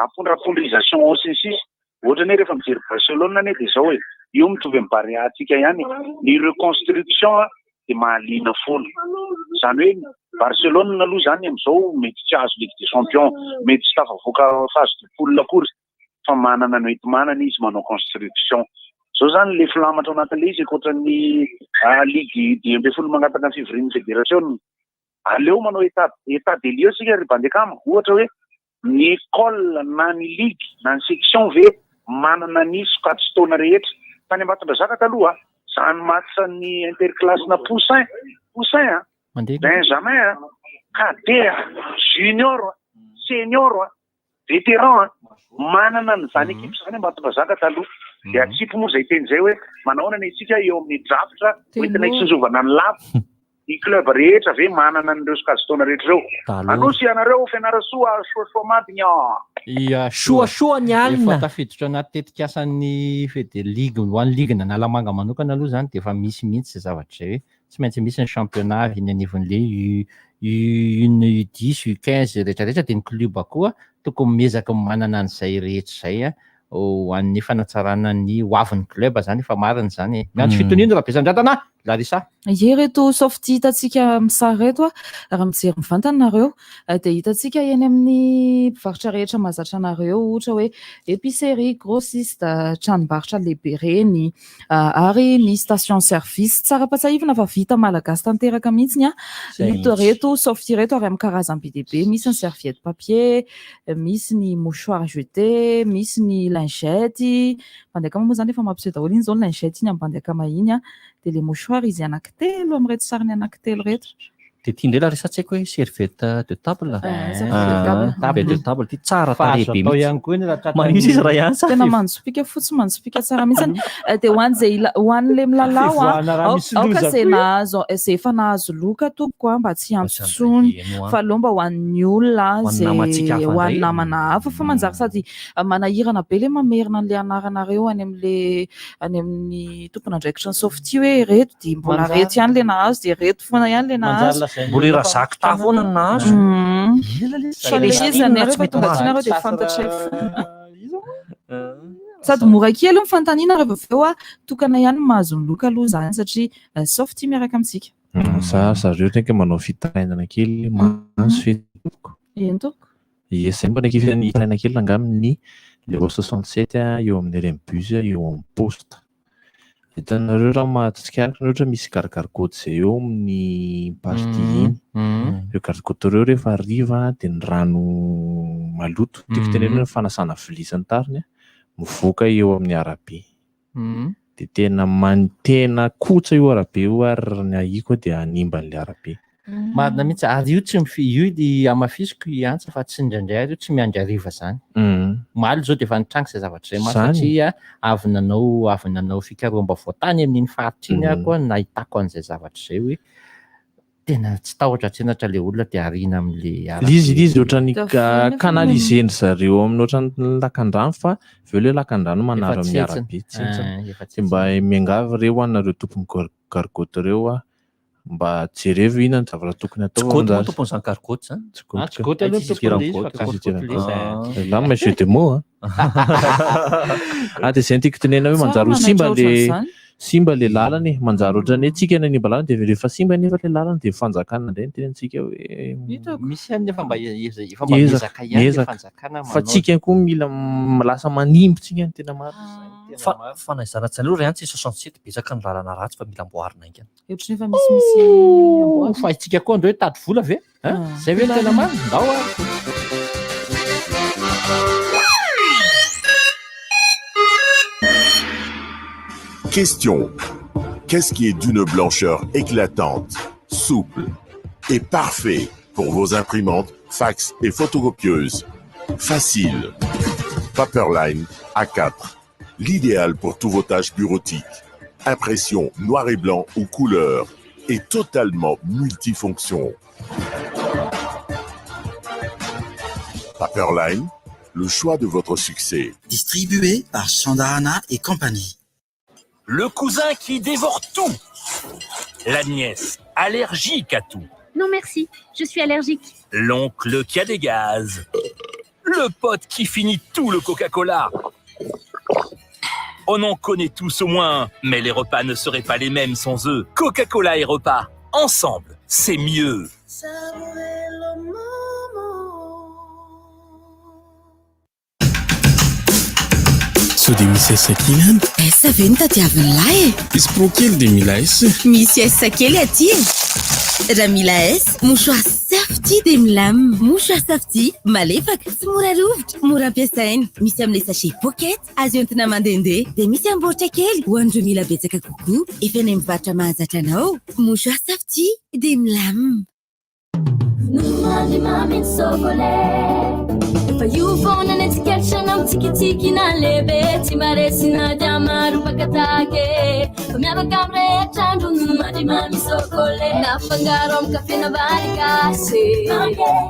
apondrapondrisation ao sy ny sisa. Ohatran'ny hoe rehefa mijery Barcelone anie dia izao e, io mitovy amin'ny Barea antsika ihany e. Ny reconstruction dia mahaliana foana. Izany hoe Barcelone aloha izany amin'izao mety tsy hahazo Ligue des Champions, mety tsy tafavoaka phase de poule akory. fa manana ny hoenti-manana izy manao construction. Zao zany le filamatra ao anatin'le izy ankoatran'ny ligue 15 mangataka ny fivorian'ny federasiona. Aleo manao état état des lieux isika ry Bandekama, ohatra hoe ny école na ny ligue na ny section ve manana ny sokajin-taona rehetra. Tany Ambatondrazaka taloha, zany match ny interclasse-na poussin, poussin an! Mandeha. Benjamin a, cadet a, junior a, senior a, vétéran a, manana an'izany ekipa izany Ambatondrazaka taloha. Dia atsipy moa izay teny izay hoe manahoana ny antsika eo amin'ny drafitra hoentina hitsinjovana ny lava. Ny club rehetra ve manana an'ireo sokajin-taona rehetra ireo? Taloha. Anosy ianareo Fianarantsoa soasoa madina. Ia, Soasoa ny alina. Efa tafiditra anaty tetikasan'ny Fede Ligue, ho an'ny Ligue n'Analamanga manokana aloha izany dia efa misy mihitsy izay zavatra izay hoe tsy maintsy misy ny championnat avy eny anivon'le U U une U dix U quinze rehetra rehetra dia ny club koa tokony miezaka manana an'izay rehetra izay ho an'ny fanatsarana ny ho avin'ny club zany efa marina izany e. Miantso fitoniana Rabesandratana Larissa. Ie ireto softy hitantsika amin'ny sary ireto a, raha mijery mivantana nareo dia hitantsika eny amin'ny mpivarotra rehetra mahazatra anareo ohatra hoe épicerie, grossiste, tranombarotra lehibe ireny ary ny station service. Tsara ampatsiahivina fa vita malagasy tanteraka mihitsy ny ito ireto softy ireto ary amin'ny karazany be dia be, misy ny serviette papier, misy ny mouchoir jeté, misy ny lingette, Bandy akama moa izany efa mampiseho daholo iny izao ny lingette iny amin'ny bandy akama iny an, dia ilay mouchoir izy anankitelo amin'ireto sariny anankitelo ireto. Dia ity indray Larissa tsy haiko hoe serviette de table. Eh, serviette de table. Serviette de table ity tsara Fa tarehy azo be atao mihitsy. ihany koa iny raha tratran'ny- Manisy izy raha ihany sa? Tena manjopiaka fotsy manjopiaka tsara mihitsy. Eh, Dia ho an'izay ila- ho an'ilay milalao an, Fivoahana raha misy aoka loza izay koa io. nahazo izay efa nahazo loka tompoko an, mba tsy hiantso intsony heno an. fa aleo mba ho an'ny olona Ho an'ny izay namantsika hafa ho an'ny indray. namana hafa fa manjary sady manahirana be ilay mamerina an'ilay anaranareo any amin'ilay any amin'ny tompon'andraikitra ny softy hoe ireto dia mbola Manjary. ireto ihany ilay nahazo dia ireto foana ihany ilay Manjary nahazo. lazain'ny Mbola i Razako ta foana no nahazo. Ela ilay izy. Fa ilay izy Celestine anie tsy rehefa mety tonga aty mahazo. nareo dia fantatray foana. Sady mora kely ny fanontaniana rehefa avy eo tokana ihany ny mahazo ny loka aloha izany satria softy miaraka amintsika. Za zareo tena manao fitarainana kely mahazo ve tompoko? Eny tompoko. Ie, zay mba nake fitarainana kely rangahy amin'ny zéro soixante sept eo amin'ny reny bus eo amin'ny poste. Hitanareo raha mahatsikaritra ohatra misy gargargoty zay eo amin'ny partie iny. Ireo gargoty ireo rehefa hariva dia ny rano maloto, tiako tenenina hoe fanasana vilia sy ny tariny mivoaka eo amin'ny arabe. Dia tena man- tena kotsa io arabe io ary ny ahiako dia hanimba an'ilay arabe. Marina mihitsy, ary io tsy mifi- io di hamafisiko i Antsa fa tsy indraindray ary io tsy miandry hariva zany. Omaly izao dia efa nitranga izay zavatra izay mantsy Zany? satria avy nanao avy nanao fikaroham-baovao tany amin'iny faritra iny aho koa nahitako an'izay zavatra izay hoe tena tsy tahotra tsy henatra ilay olona dia ariana amin'ilay arabe. Ilay izy ilay izy ohatran'ny Tafo nefa canaliser-ndry zareo amin'ny ohatran'ny lakandrano fa avy eo ilay lakandrano manary Efa amin'ny tsentsina. arabe tsentsina. Ah, efa Dia mba miangavy re ho anareo tompon'ny gargote ireo aho mba jerevo inona ny zavatra tokony atao Tsy goty moa manjary. tompon'izany gargote izany? Tsy goty Ah, tsy goty aloha Tsy tompon'ilay izy fa goty, gargote tsy ilay izy, goty. eh. Là mais jeu de mots hein. Ah dia izay no tiako tenenina hoe manjary ho Tsara simba manaitra le ohatran'izany. simba le lalana e. Manjary ohatran'ny hoe tsika nanimba lalana dia rehefa simba nefa le lalana dia fanjakana indray no tenenitsika hoe Hitako. Misy ihany nefa mba efa mba miezaka, miezaka ihany le miezaka. fanjakana Fa manao tsika koa mila lasa manimba tsika ny tena marina. Fa fa na izany na tsy izany aloha ry Antsa 67 betsaka ny lalana ratsy fa mila amboarina haingana. Ohatran'ny efa misimisy amboarina. Fa isika koa andreo hitady vola ve? Hein? Zay ve no tena marina? Ndao ary. Question. Qu'est-ce qui est d'une blancheur éclatante, souple et parfait pour vos imprimantes, fax et photocopieuses Facile. Paperline A4. L'idéal pour tous vos tâches bureautiques. Impression noir et blanc ou couleur et totalement multifonction. Paperline, le choix de votre succès. Distribué par Chandahana et compagnie. Le cousin qui dévore tout. La nièce allergique à tout. Non merci, je suis allergique. L'oncle qui a des gaz. Le pote qui finit tout le Coca-Cola. On en connaît tous au moins un, mais les repas ne seraient pas les mêmes sans eux. Coca-Cola et repas, ensemble, c'est mieux. Sao dia misy S kely any? S ve no tadiavin'ny lahy e? Misy pro kely dia mila S. Misy S kely aty e! Raha mila S, mouchoir Safety dia milamina. Mouchoir Safety, malefaka, tsy mora rovitra, mora ampiasaina. Misy amin'ilay sachet pocket, azo entina mandehandeha. Dia misy amin'ny baoritra kely, ho an'ireo mila betsaka kokoa. Efa eny amin'ny mpivarotra mahazatra anao. Mouchoir Safety dia milamina. Ronono mandry mamy ny sokolet. Efa io foana ny antsikelitra na mitsikitsiky na lehibe. Tsy mba resy na dia maro mpaka tahaka e. Fa miavaka amin'ny rehetra ny ronono mandry mamy sokolet. Nafangaro amin'ny kafe na vary gasy e.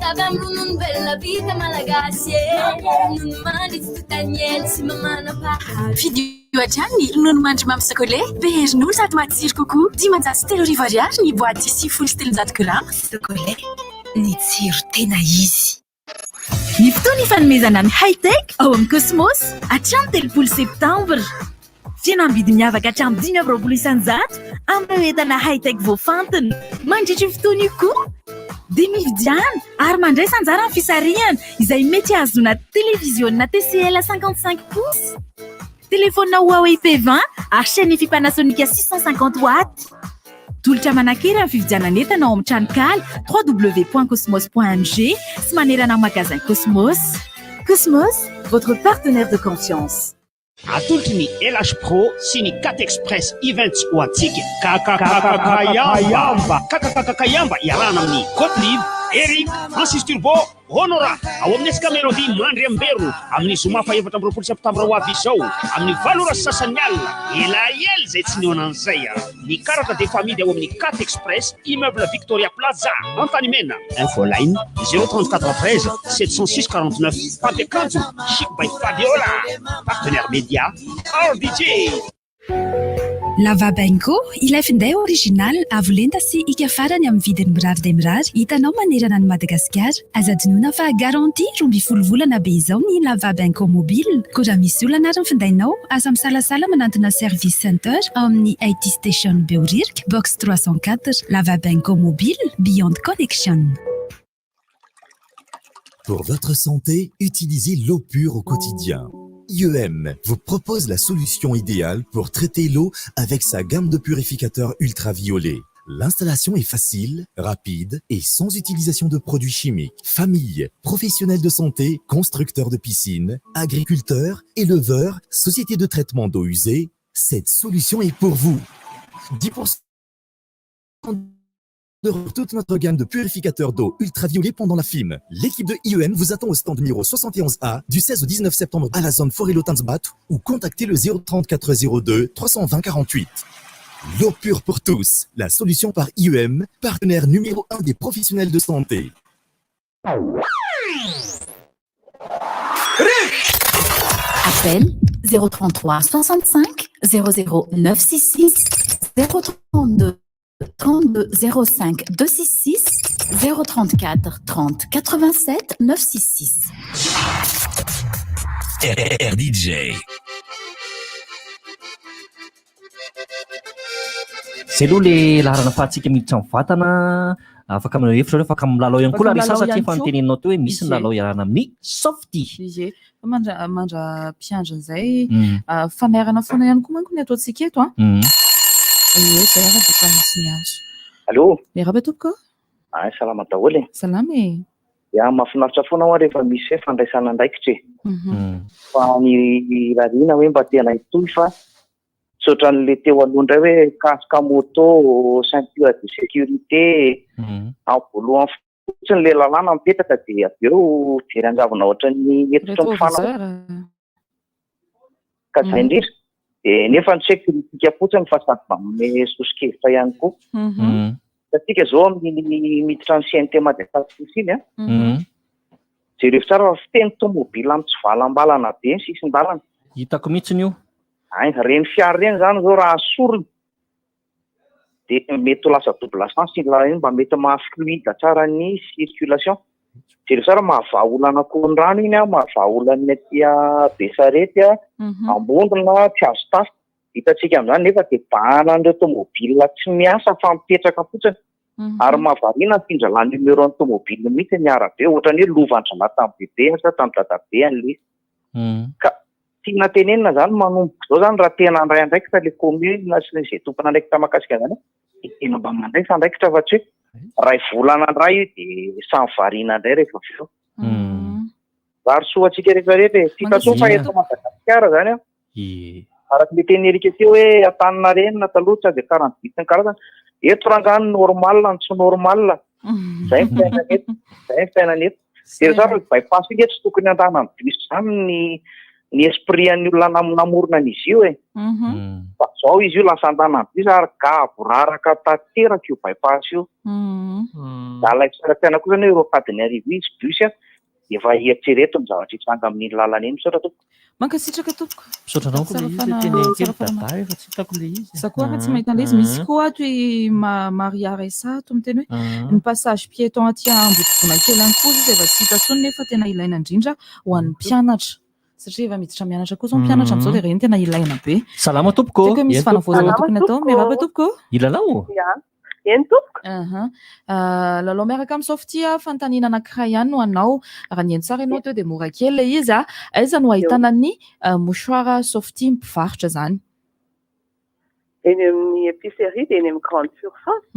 Tavy amin'ny ronono velona vita malagasy e. Ronono mandry tsy tontan'ny ela sy mamanam-paharoa. Fidio hatrany ny ronono mandry mamy Socolait, be herin'olo sady matsiro kokoa. 503 ariary ny boaty 390 grama. Socolait, ny tsiro tena izy. Ny fotoana ifanomezana ny High-Tech ao amin'ny Cosmos hatramin'ny 30 septambra. Fihenam-bidy miavaka hatramin'ny 25% amin'ireo entana High-Tech voafantina. Mandritra io fotoana io koa dia mividiana ary mandraisa anjara amin'ny fisarihana izay mety hahazoana televiziona TCL 55 pouces. Telefaonina Huawei P20 ary chaîne Hi-Fi Panasonic 650 watts. Tolotra manan-kery amin'ny fividianana entana ao amin'ny tranonkala www.cosmos.mg sy manerana ny magasin Cosmos. Cosmos, votre partenaire de confiance. Atolotry ny LH Pro sy ny Cat Express Events ho antsika Kakakakakayamba Kakakakakayamba iarahana amin'ny Gottlieb, Eric, Francis Turbo, Honora, ao amin'ny SK Melody Mandriambero, amin'ny zoma faha-24 septambra ho avy izao, amin'ny valo ora sy sasany alina. Ela ela izay tsy nihaona an'izay a! Ny karatra dia efa amidy ao amin'ny Cat Express, Immeuble Victoria Plaza, Antanimena. Infoline, 034 13 706 49. Mpampiakanjo, Chic by Fabiola. Partenaire média, RDJ. Lava Bengo, ilay finday original, avo lenta sy hika farany amin'ny vidiny mirary dia mirary, hitanao manerana an'i Madagasikara. Aza adinoina fa garantie 12 volana be izao ny Lava Bengo mobile. Koa raha misy olana ary ny findainao, aza misalasala manantona service center ao amin'ny IT Station Behoririka, box 304. Lava Bengo mobile, beyond connection. Pour votre santé, utilisez l'eau pure au quotidien. IEM vous propose la solution idéale pour traiter l'eau avec sa gamme de purificateurs ultraviolets. L'installation est facile, rapide et sans utilisation de produits chimiques. Famille, professionnels de santé, constructeurs de piscines, agriculteurs, éleveurs, sociétés de traitement d'eau usée, cette solution est pour vous. 10% de toute notre gamme de purificateurs d'eau ultraviolet pendant la FIM. L'équipe de IEM vous attend au stand numéro 71A du 16 au 19 septembre à la zone Forêt-Lotanzbat ou contactez le 034 02 320 48. L'eau pure pour tous, la solution par IEM, partenaire numéro 1 des professionnels de santé. Appel 033 65 00 966 032 32 05 266 034 30 87 966. RDJ. Zay aloha le laharana afahantsika miditra amin'ny vatana, afaka manao hevitra nareo, afaka milalao ihany koa Larissa satria efa noteneninao teo hoe misy ny lalao iarahana amin'ny Softy. Ie, fa mandra mandra-piandry an'izay fanairana foana ihany koa manko ny ataontsika eto an. Ie, zay ary dia efa misy miantso. Allô? Miarahaba tompoko. Ay, salama daholo e. Salama e. Ya, mahafinaritra foana hoa rehefa misy hoe fandraisana andraikitra e. Fa ny irariana hoe mba tena hitohy fa tsy ohatran'le teo aloha indray hoe casque moto, ceinture de sécurité, amin'ny voalohany fotsiny le lalàna mipetraka dia avy eo very an-javona ohatran'ny hetsika mifanao. Ka zay indrindra. Dia nefa ny tsy hoe critique fotsiny fa sady manome soso-kevitra ihany koa. Hitantsika izao amin'iny miditra ny CNT Madagascar iny an. Jereo tsara fa fiteny tomobila mitsivalambalana be ny sisin-dalana. Hitako mihitsiny io. Hay, ireny fiara ireny izany izao raha asorina dia mety ho lasa double sens iny lalana iny mba mety maha fluide tsara ny circulation. Jereo tsara mahavaha olana Ankorondrano iny an, mahavaha olan'ny aty Besarety an, Ambondrona, Tsiazotafo. Hitantsika amin'izany nefa dia bahanan'ireo tomobila tsy miasa fa mipetraka fotsiny. Ary mahavariana ny findralan'ny numéro an'ny tomobile mihitsy ny arabe, ohatran'ny hoe lovan-dralahy tamin'ny bebe sa tamin'ny dadabe an'ilay izy. Ka. tiana tenenina zany manomboka izao zany raha tena handray andraikitra le commune sy izay tompon'andraikitra mahakasika an'izany dia tena mba mandraisa andraikitra fa tsy hoe ray volana indray io dia samy variana indray rehefa avy eo. Mirary soa antsika rehetra rehetra e. Tsy hita soa fa eto Madagasikara zany an. Araka ilay tenin'i Eric teo hoe Antaninarenina taloha tsy azo iakaran'ny vitsy ny karazany. Eto rangaha ny normal no tsy normal. Izay ny fiainana eto. Izay ny fiainana eto. Dia ry zareo bypass io nge tsy tokony andanan'ny bus izany ny ny esprit an'ny olona namorona an'izy io e. Fa izao izy io lasa andanan'ny bus ary gaboraraka tanteraka io bypass io. Alaivo sary an-tsaina koa izany hoe roakadiny arivo izy bus a. Efa eritrereto ny zavatra hitranga amin'iny lalana iny. Misaotra tompoko. Mankasitraka tompoko. Misaotra anao. Tsara Ilay izy fana- teneno kely tsara fana- dada efa tsy hitako ilay izy. Za koa ary tsy mahita an'ilay izy. Misy koa ato i Ma- Maria Raissa ato miteny hoe ny passage piéton aty Ambodivona-kely any koa izy efa tsy hita intsony nefa tena ilaina indrindra ho an'ny mpianatra. Satria efa miditra mianatra koa izao ny mpianatra amin'izao dia ireny tena ilaina be. Salama tompoko. Tsy haiko hoe misy Eny tompoko. fanavaozana tokony atao. Miarahaba tompoko. Ilalao. Ya. Eny tompoko. Aha. Ah, Lalao miaraka amin'ny Softia, fanontaniana anankiray ihany no anao. Raha nihaino tsara ianao teo dia mora kely ilay izy. ah. Aiza no ahitana ny ah, mouchoir Softia mpivarotra izany? Eny amin'ny épicerie dia eny amin'ny grande surface.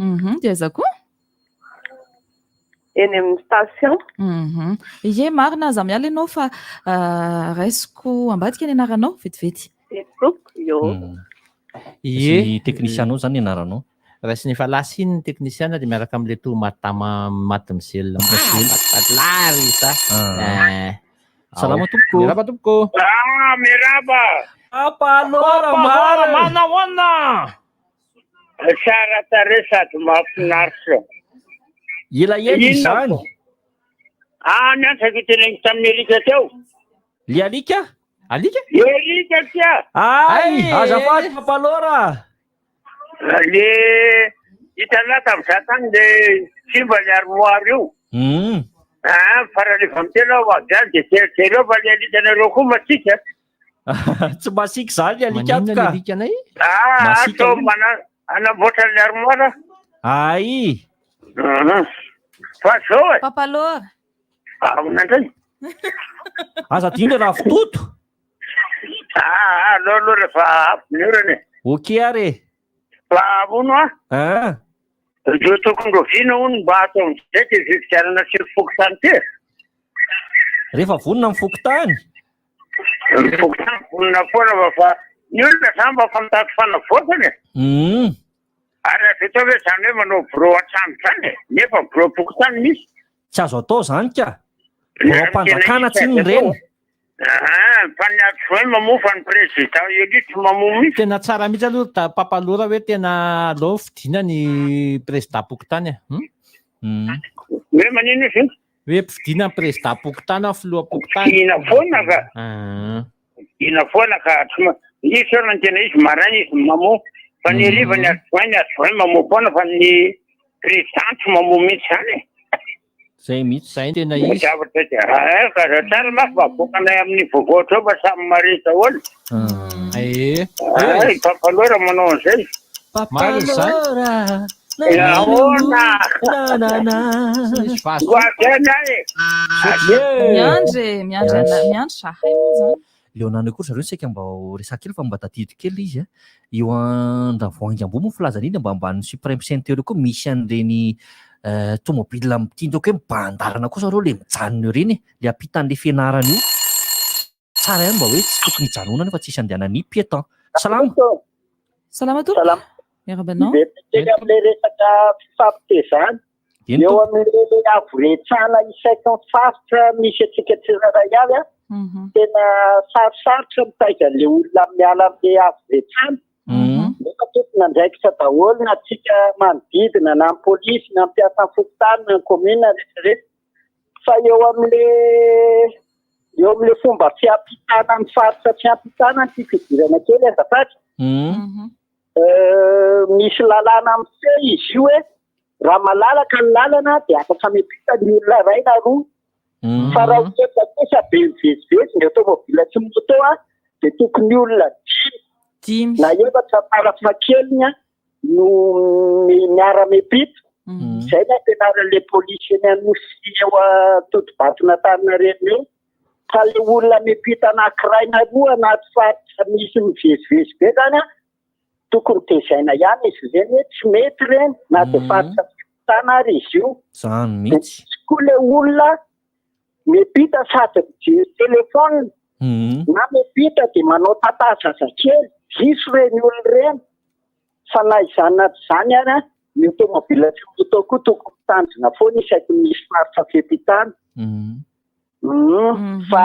Dia aiza koa? Eny amin'ny station. Mhm. Ie, marina, aza miala ianao fa ah, raisiko ambadika ny anaranao vetivety. Eny tompoko, io. Ie. Ny teknisianao izany ny anaranao. Raisiny efa lasa iny ny teknisiana dia miaraka amin'ilay toa madama mademoiselle Mademoiselle sa. Ah. Eh. Salama tompoko. Miarahaba tompoko. Ah, miarahaba. Papa Lora, marina. Manahoana? Tsara tarehy sady mahafinaritra. Ela ela Inona izany. po? Ah, ny antsako teneniko tamin'ny alika teo. Le alika? Alika? Alika tia. Ay, azafady Papa Lora. Le hitanà tamin'izaho tany le simba le armoire io. Ah, fa raha rehefa miteny aho avy any dia jerijereo fa le alikanareo koa masiaka. Tsy masiaka izany le alika ato Maninona ka. ny alikanay? Ah, Masiaka atao io. mana anamboatra ny armoire. Ay. Mhm. Fa zao e. Papa Lora. Ahoana indray? Aza adino le ravitoto. Ah, aleo aloha rehefa avy ny orana e. Ok ary e. Fa hono ah. Ah. Ireo tokony roviana hono mba atao amin'izay ty fifidianana sy ny fokontany ty e. Rehefa vonona ny fokontany. Ny fokontany vonona foana fa fa ny olona zany mba fa mitady fanavaozana e. Ary azo atao ve zany hoe manao birao an-trano zany e? Nefa birao fokontany misy. Tsy azo atao zany ka. Birao-panjakana tsinona ireny. Ah, fa ny adjoint mamoa fa ny président élu tsy mamoa mihitsy. Tena tsara mihitsy aloha ry Papa Lora hoe tena aleo fidiana ny président-pokontany e. Hmm? Hoe manino izy io? Hoe mpifidiana ny président-pokontany na filoham-pokontany. Fidiana foana ka. Ah. Fidiana foana ka. Tsy ma- Izy foana ny tena izy maraina izy mamoa. Fa ny hariva ny adjoint ny adjoint mamoa foana fa ny président tsy mamoa mihitsy zany e. Zay mihitsy. Zay ny tena Ny izy. zavatra dia ah, ka raha tsara manko mba avoakanay amin'ny vaovao hatreo fa samy mare daholo. Eh. Ah, i Papa Lora manao an'izay. Marina izany. Ahoana? Na na na. Ho avy any aho e. Miandry e, miandry ana- miandry zahay moa izany. Leonardo koa zareo saika mba ho resaka kely fa mba tadidiko kely ilay izy a. Eo Andravoahangy ambony moa filazana iny mba ambanin'ny Supreme Center eo koa misy an'ireny tomobile mitindreo hoe mibahan-dalana koa zareo le mijanona eo ireny e, le ampitan'le fianarana io. Tsara ihany mba hoe tsy tokony hijanonana fa tsisy andehanan'ny piéton. Salama. Salama tompoko. Miarahaba anao. Miverina kely amin'ilay resaka fifampitezana. Eny Eo tompoko. amin'ilay havoretsana isaky ny faritra misy antsika tsirairay avy, a, tena sarosarotra mitaiza an'ilay olona miala amin'ilay havoretsana. Nefa tompon'andraikitra daholo na antsika manodidina na ny polisy na ny mpiasan'ny fokontany na ny commune rehetrarehetra. Fa eo amin'ilay eo amin'ilay fomba fiampitana ny faritra fiampitana ny tiako hidirana kely azafady. Misy lalàna mifehy izy io hoe raha malalaka ny lalana dia afaka miampita ny olona iray na roa. Fa raha ohatra kosa be mivezivezy ny automobile sy ny moto dia tokony olona dimy na efatra farafahakeliny no miara-miampita. Izay no ampianaran'ilay polisy eny Anosy eo Antodibaton'Antaninarenina eo. Fa le olona miampita anankiray na roa anaty faritra misy mivezivezy be zany an, tokony tezaina ihany izy ireny hoe tsy mety ireny na dia faritra fiampitana ary izy io. Zany mihitsy. Misy koa le olona miampita sady mijery téléphone na miampita dia manao tata zazakely, diso ireny olona ireny. Fa na izany na tsy izany ary an, ny automobile sy ny moto koa tokony mitandrina foana isaky ny misy faritra fiampitana. Fa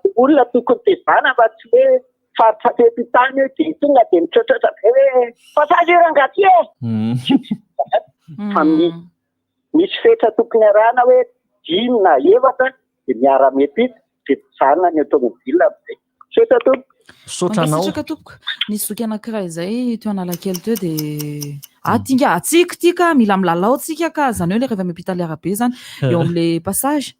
le olona tokony tezana fa tsy hoe faritra fiampitana io dia tonga dia mitroatroatra be hoe passage io rangahy ty e! Fa misy fetra tokony arahana hoe dimy na efatra dia miara-miampita dia mijanona ny automobile amin'izay. Misaotra tompoko. Misaotra anao. Mankasitraka tompoko. Nisy zoky anankiray izay teo Analakely teo dia ah ty nga atsika ty ka mila milalao tsika ka zany hoe le rehefa miampita le arabe zany eo am'le passage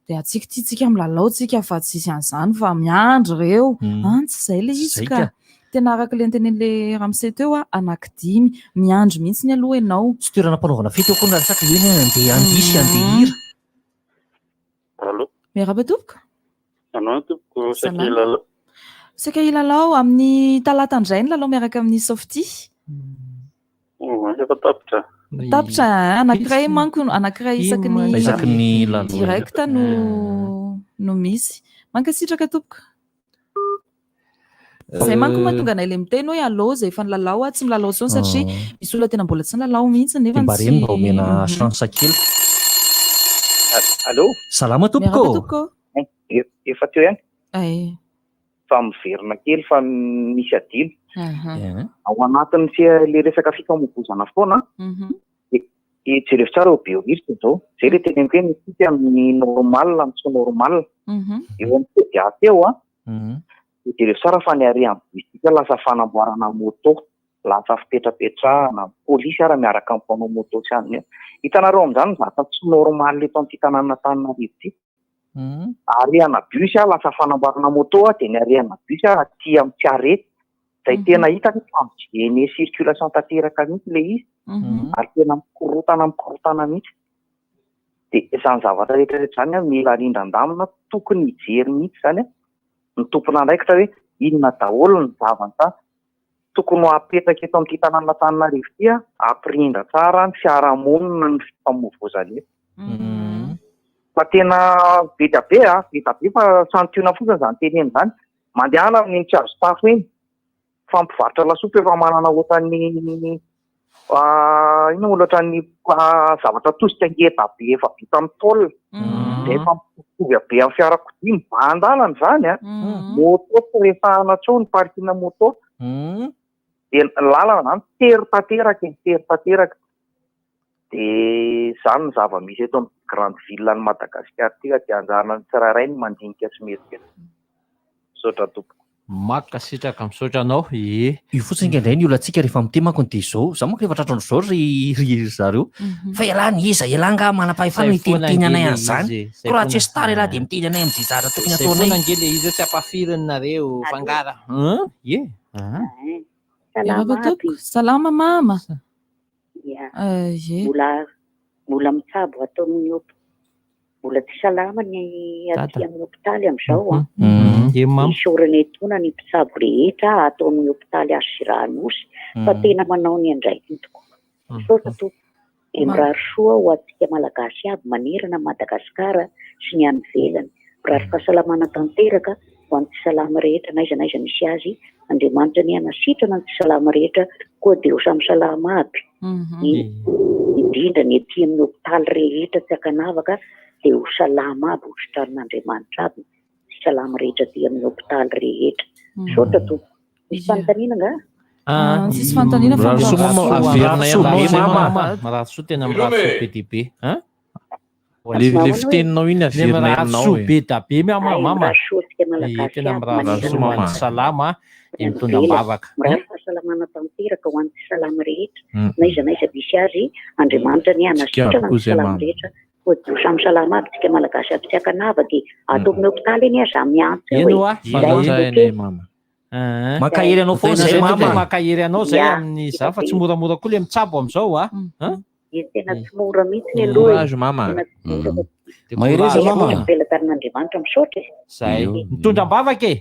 dia atsika ty tsika milalao tsika fa tsisy an'izany fa miandry reo. An tsy zay le izy Zay ka. ka. Tena araka le notenenin'le ramose teo a anankidimy miandry mihitsy ny aloha ianao. Tsy toerana ampanaovana fety eo koa ny resaka eny andeha handihy sy andeha hihira. Allo. Miarahaba tompoko. Anao tompoko, saika Salama. hilalao. Saika hilalao amin'ny talata indray ny lalao miaraka amin'ny Softy. Oh, efa tapitra. Tapitra, eh, anankiray manko, anankiray isaky ny Isaky ny lalao. direct no no misy. Mankasitraka tompoko. Izay manko mahatonga anay le miteny hoe allo izay efa nilalao aho tsy milalao intsony satria misy olona tena mbola tsy nilalao mihitsy nefa Dia mba tsy reny mba omena chance kely. Allo. Salama tompoko. Miarahaba tompoko. Efa teo ihany. Ay. Fa miverina kely fa misy adino. Aha. Ao anatin'ny le resaka fifamoivoizana foana dia jereo tsara eo Behoririka izao. Izay ilay teneniko hoe misy amin'ny normal amin'ny tsy normal. Eo amin'ny CDA teo an, dia jereo tsara fa ny arrêt amin'ny bus ika lasa fanamboarana moto, lasa fipetrapetrahana, polisy ara miaraka amin'ny mpanao moto sy anona. Hitanareo amin'izany ny zavatra tsy normal eto amin'ity tanànan'Antananarivo ity. Arrêt ana bus lasa fanamboarana moto dia ny arrêt ana bus aty amin'ny tsy arrêt. Izay tena hita hoe fa mi-gêner circulation tanteraka mihitsy ilay izy ary tena mikorontana mikorontana mihitsy. Dia izany zavatra rehetra rehetra izany an, mila arindran-damina, tokony hijery mihitsy izany an, ny tompon'andraikitra hoe inona daholo ny zavatra tokony ho apetraka eto amin'ity tanànan'Antananarivo ity an, hampirindra tsara ny fiarahamonina ny fifamoivoizana eto. Fa tena be dia be an, be dia be fa santionany fotsiny izany teneno izany. Mandehana amin'iny tsy azo tafo iny fa mpivarotra lasopy efa manana ohatran'ny inona moa ohatran'ny zavatra tosika ngeda be efa vita amin'ny tôle dia efa mitovitovy habe amin'ny fiarakodia mibahan-dalana izany an, moto tsy resahana intsony parking moto dia lalana izany tery tanteraka e, tery tanteraka. Dia izany ny zava-misy eto amin'ny grande ville an'i Madagasikara ity ka dia anjaran'ny tsirairay ny mandinika sy mihetsika. Misaotra tompoko. Mankasitraka misaotra anao ee. Io fotsiny ange indray ny olantsika rehefa miteny manko ny dia izao, za manko efa tratran'izao ry ry zareo fa ialahy ny iza, ialahy angaha manam-pahefana Zay foana hiteniteny ange anay le an'izany, izy e, zay ko raha tsy foana. star ialahy dia miteny anay amin'izay zavatra tokony Zay foana ataonay. ange le izy hoe tsy ampafirinareo fangara. Hum, ie. Miarahaba Salama tompoko. aby. Salama mama. Ya. Ie. Mbola mbola mitsabo ato amin'ny hop- mbola tsy salama ny aty Dada. amin'ny hopitaly amin'izao an. Ie mama. Isaorana etoana ny mpitsabo rehetra ato amin'ny hopitaly HCRA Anosy fa tena manao ny andraikiny tokoa. Misaotra tompoko. Dia mirary soa ho antsika Malagasy aby manerana an'i Madagasikara sy ny any ivelany. Mirary fahasalamana tanteraka ho an'ny tsy salama rehetra n'aiza n'aiza misy azy. Andriamanitra anie hanasitrana ny tsy salama rehetra koa dia ho samy salama aby. Ny indrindra ny ety amin'ny hopitaly rehetra tsy ankanavaka dia ho salama aby, ho sitranin'Andriamanitra aby ny tsy salama rehetra aty amin'ny hopitaly rehetra. Misaotra tompoko. Misy fanontaniana angaha? Ah, tsisy fanontaniana fa Mirary soa mama, averina ihany Mirary mama. mama. Mirary soa tena mirary soa be dia be. Hein? Le le fiteninao iny Le averina mirary aminao soa e. be da be mama Ay, mama. mirary soa antsika Ie, Malagasy tena aby mirary manerana soa mama. Mama. Salama dia any mitondra ivelany. am-bavaka. Mirary fahasalamana tanteraka ho an'ny tsy salama rehetra, na aiza na aiza misy azy, Andriamanitra anie Tsika hanasitrana ny koa tsy zay salama mama. rehetra. Koa dia ho samy salama aby tsika Malagasy aby tsy ankanavaka e. Ato amin'ny hopitaly anie aza miantso eo Eny e. hoa. Izay Ie. Zay anie mama. Mankahery anao foana Zay zay mama. mama. Mankahery anao zay Ya, amin'ny za fa tsy moramora koa le mitsabo amin'izao a. Hein? Ie, tena tsy mora mihitsy ny aloha e. Courage, mama. Tena tsy mora fa De Mahereza, courage. mama. Velatan'Andriamanitra misaotra e. Zay. Mitondra am-bavaka e.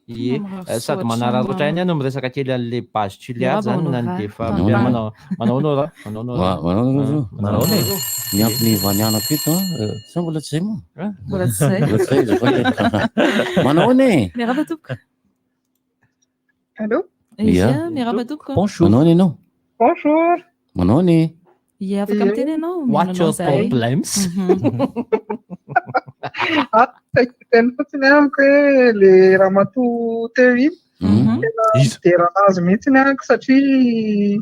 Ie, Mirary eh, sady soa manararaotra hatrany, ihany aho no miresaka kely an'le base Tuliade Miarahaba zany na ny Honorah. defa Tandremo. manao manao Honorah, manao Honorah. Manao Ah, Honorah. manao e. Honorah. Ny antony vanianako eto an, eh, sa mbola tsy zay moa? Ah. Mbola tsy zay. Mbola tsy zay, azafady. Manao ahoana e? Miarahaba tompoko. Allô? Ia, Ia. miarahaba tompoko. Bonjour. Manao ahoana ianao? Bonjour. Manao ahoana e? Ia, afaka miteny ianao. What mihaino anao your izahay. problems? Ah, saika hiteny fotsiny aho amiko hoe le ramatoa teo iny. Tena midera anazy mihitsy ny ahako satria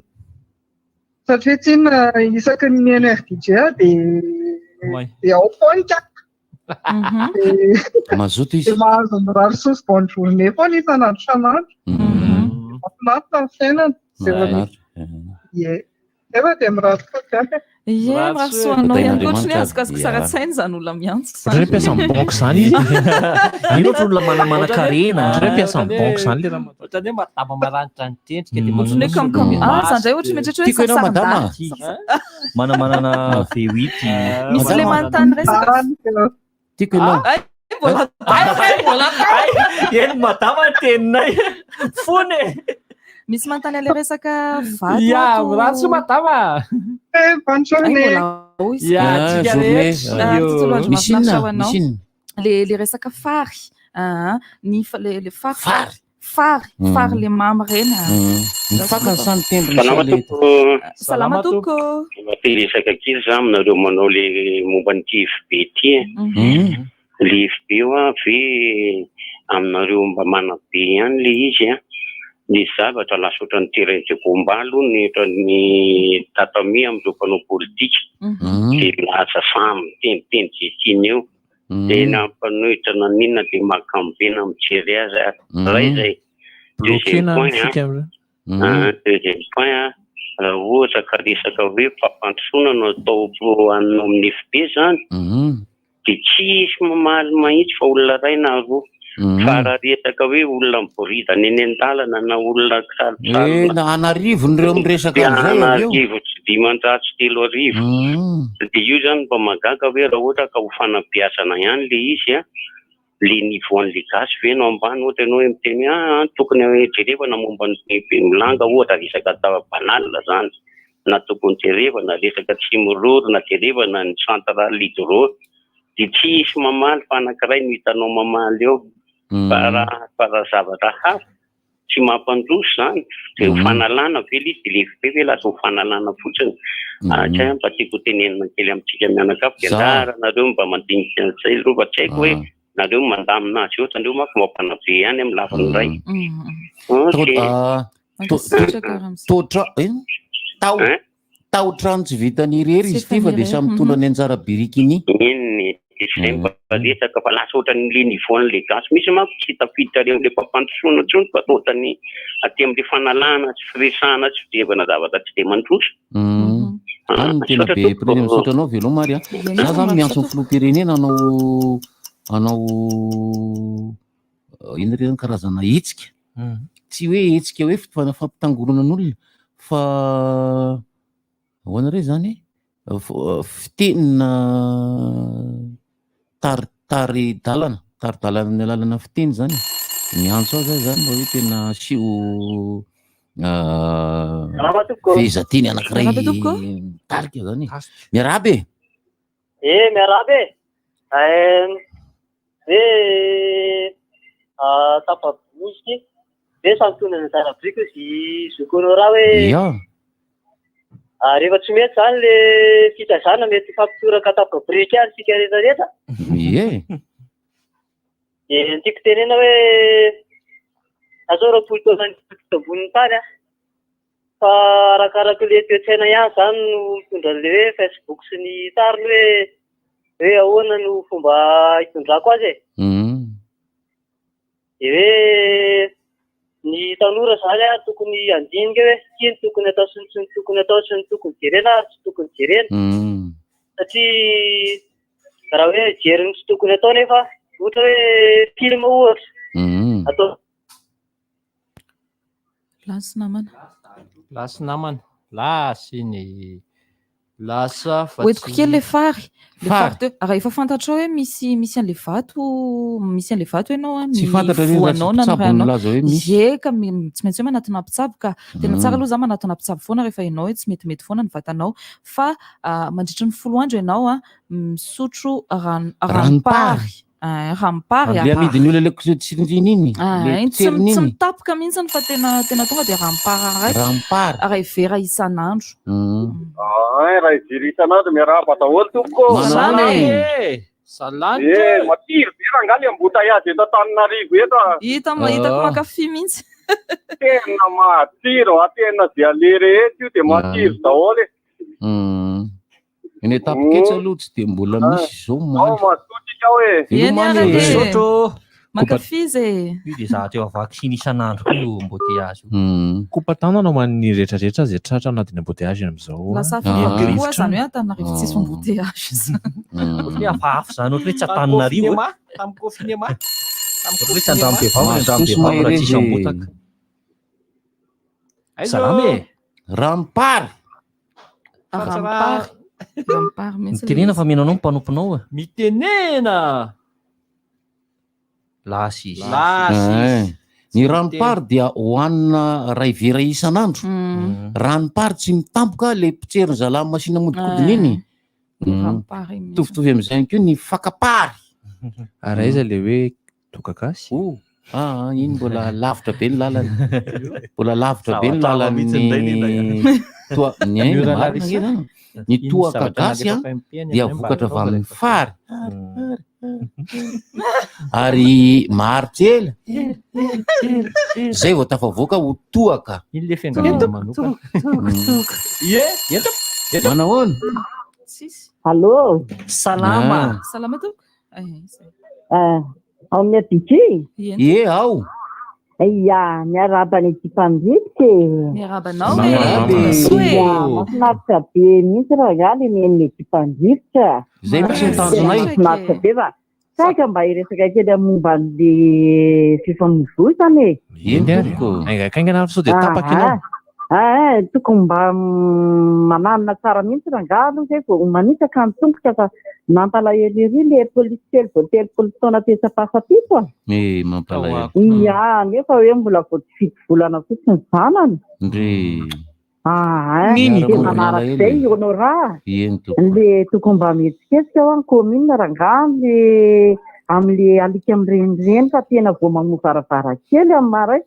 satria tsinona isaky ny mihaino RDJ aho dia dia ao foana ka. Dia Mazoto izy. dia mahazo mirary soa sy bonne journée foana isan'andro isan'andro. Mahafinaritra ny fiainana. Zay vao Mahafinaritra. Ie. Nefa dia mirary soa jiaby e. Ie, mirary soa anao ihany koa ohatry ny hoe azokazoko sary an-tsaina izany olona miantso Ohatran'ny hoe mpiasan'ny banky izany izy. Ino ohatra olona manamanan-karena. Ohatran'ny hoe mpiasan'ny banky izany le ramatoa. Ohatran'ny hoe madama maranitra ny tendrika dia Ohatran'ny hoe kamokamo. Ah, izany indray ohatry ny mieritreritra hoe Tiako ianao, madama. sarisarin-dahy. Manamanana V8. Misy ilay manontany resaka. Tiako ianao. Ay, mbola Mbola Eny madama ny teninay. Fony e. Misy manontany an'ilay resaka vato Ya, ato. mirary soa madama. Eh, bonne Ay, journée. mbola ao izy. Ya, Ah, antsika journée. rehetra. Ah, tontolo andro Misy mahafinaritra inona? ho anao. Misy inona? Le le resaka fary. Ah, ny fa- le le fary. Fary. Fary, Mm. fary le mamy reny. ah. Mm. Ny fakany sa ny tendrony sa Salama le tompoko. Salama tompoko. Mba te hiresaka kely za aminareo manao le momba ny TFB ty e. Mm. Le FB io a ve aminareo mba manabe ihany le izy a. Ny zavatra lasa ohatran'ny terrain de combat aloha ny ohatran'ny tatami amin'ireo mpanao politika. Dia lasa samy miteniteny izay tiany eo. Dia na mpanohitra na n'inona dia makambe na mijery azy ary. Ray izay. Deuxième Bloquena point ny a. fika amin'ireo. Ah, deuxième point a. Raha ohatra ka resaka hoe fampandrosoana no atao anao amin'ny FB zany dia tsy hisy mamaly mahitsy fa olona iray na roa. Fa raha resaka hoe olona miboridana eny an-dalana na olona Eh, kisalosalona na an'arivony ireo miresaka dia an'izay avy eo. an'arivo sy 500 sy 3000. Dia io zany mba mahagaga hoe raha ohatra ka ho fanabeazana ihany le izy a, le niveau an'le gasy ve no ambany ohatra ianao hoe miteny hoe ah, tokony hoe jerevana momba ny Bemilanga ohatra resaka tava banal zany na tokony jerevana resaka Tsimiroro na jerevana ny centrale hydro dia tsy hisy mamaly fa anankiray no hitanao mamaly eo fa raha fa raha zavatra hafa tsy mampandroso zany dia ho fanalana ve le izy dia le FB ve lasa ho fanalana fotsiny. Ah, tsy hay mba tiako tenenina kely amintsika mianakavy dia Za. anjara nareo mba mandinika an'izay aloha fa tsy haiko hoe nareo mandamina azy eo nareo manko mampanabe ihany amin'ny lafiny iray. Ok. Ah, Totra ino? Tao taotrano tsy vitan'ny irery izy ity fa dia samy mitondra ny anjara birikiny. Eny, dia izay mba resaka fa lasa ohatran'le niveau an'le gasy misy manko tsy tafiditra any amin'le fampandrosoana intsony fa ohatran'ny aty amin'le fanalana sy firesahana sy fijerevana zavatra tsy dia mandroso. Any no tena Misaotra be tompoko. mpireny misaotra anao veloma ary a. Za zany miantso ny filoham-pirenena hanao hanao inona re zany karazana hetsika. Tsy hoe hetsika hoe fampitangoronan'olona fa ahoana re zany e? Fitenina tari-dalana, tari-dalana amin'ny alalana fiteny zany. Miantso azy aho zany mba hoe tena asio Miarahaba tompoko. fehezanteny anankiray Miarahaba tompoko. mitarika zany e. Miarahaba e. Eh, miarahaba e. Hoe tapa-bosika hoe samy mitondra ny anjara biriky hozy zoky Honorat hoe Ia. rehefa tsy mety zany le fitaizana mety hifampitoraka tapa-biriky ihany isika rehetra rehetra. Ie. Dia ny tiako tenena hoe atao 20 taona ny ambonin'ny tany a. Fa arakaraka le toe-tsaina ihany zany no mitondra an'le hoe Facebook sy ny tariny hoe hoe ahoana no fomba hitondrako azy e. Dia hoe ny tanora zany a tokony handinika hoe ity no tokony atao sy ny tsy tokony atao sy ny tokony jerena ary tsy tokony jerena. Satria raha hoe jery ny tsy tokony atao nefa ohatra hoe film ohatra atao Lasy namana. Lasy namana. Lasa iny. Lasa fa Hoentiko tsy kely le fary. Le Fary. fary teo. Raha efa fantatrao hoe misy misy an'le vato, misy an'le vato ianao an, Tsy ny fantatra ve raha tsy voanao na ny mpitsabo no ranao. milaza hoe misy? Ie, ka tsy maintsy hoe manatona mpitsabo ka. Tena tsara Mm. aloha za manatona mpitsabo foana rehefa ianao hoe tsy metimety foana ny vatanao. Fa ah, mandritry ny 10 andro ianao an, misotro rano Ranom-pary. ranom-pary. Ah, ranom-pary Le ah. amidin'ny olona le tsindrina iny, Ah, le iny tsy potserina tsy iny. mitapoka mihitsy fa tena tena tonga dia ranom-pary iray. Ranom-pary. Iray vera isan'andro. Mm. Ah, raha hijery isan'andro miarahaba daholo tompoko. Manana e. Salama. Eh, matsiro be rangahy le embouteillage eto Antananarivo eto. ah. Hita hitako mankafy mihitsy. Tena matsiro, ah, tena dia aleha rehetra io dia matsiro daholo e. Mm. Eny an-tapoketsa aloha tsy dia mbola misy izao Ao omaly. mazototsika ao e. Eny Veloma ary any e. e. Misaotra ô. Mankafy e. Io dia zavatra efa vaksiny isan'andro koa io embouteillage io. Mm. Kopa-tanana ho an'ny rehetrarehetra izay tratra anatin'ny embouteillage amin'izao. Lasa Ah. hafahafa kokoa Rivotra. zany hoe Antananarivo tsisy embouteillage izany. Ohatry ny hoe hafahafa izany, ohatry ny hoe tsy Antananarivo e. Tamin'ny confinement. Ohatry ny hoe tsy Andrano-bevava ny Andrano-bevava raha tsisy ambotaka. Salama e. Rampary. Rampary. Rampary mihitsy. Mitenena fa mino anao ny mpanomponao e. Mitenena. Lasa izy. Lasa izy. Eh. Ny ranom-pary dia hohanina ray vera isan'andro. Mm. Ranom-pary tsy mitampoka le mpitsery ny zalahy masina modikodina iny. Le Mm. ranom-pary iny mihitsy. Mitovitovy amin'izay ihany koa ny fakapary. Ary aiza le hoe toaka gasy? Oh. Ah, ah, iny mbola lavitra be ny lalana. Mbola lavitra be ny Zavatra hafa mihitsy indray ny lalan'ny toa ny aina Miorana marina Larissa. anie zany. Ny Iny toaka zavatra gasy an nalefako MP any dia aminay mba vokatra avy ataovy amin'ny rehefa fary. Ary maharitra ela. Zay vao tafavoaka ho toaka. Iny le fiangaviana manokana. Ie, ento. Ento. Manahoana? Tsisy. Allô? Salama. Ah. Salama tompoko. Eh, zay. Ah, ao amin'ny Abidji? Ie, ao. Ia, miarahaba ny ekipa-ndrivotra e. Miarahaba anao e. Miarahaba e. Soa e. Ia, mahafinaritra be mihitsy rangahy le mihaino ny ekipa-ndrivotra. Zay mihitsy ny tanjonay. Mahafinaritra be fa saika mba hiresaka kely amin'ny momba an'le fifamoivoizana e. Eny ary. tompoko. Haingankaingana ary sao dia tapaka ianao. Ah, ah, tokony mba mananina tsara mihitsy rangahy aloha zay vao manitsaka ny tongotra fa nampalahelo ery le polisy kely vao 30 taona tetsy Ampasampito a. Eh, mampalahelo. Ia, nefa hoe mbola vao 7 volana fotsiny zanany. Ndre. Ah, Nini. dia manarak'izay i Honora. Eny tompoko. Le tokony mba mihetsiketsika ao ny commune rangahy amle amle alika mirenireny fa tena vao mamoa varavarankely amin'ny maraina.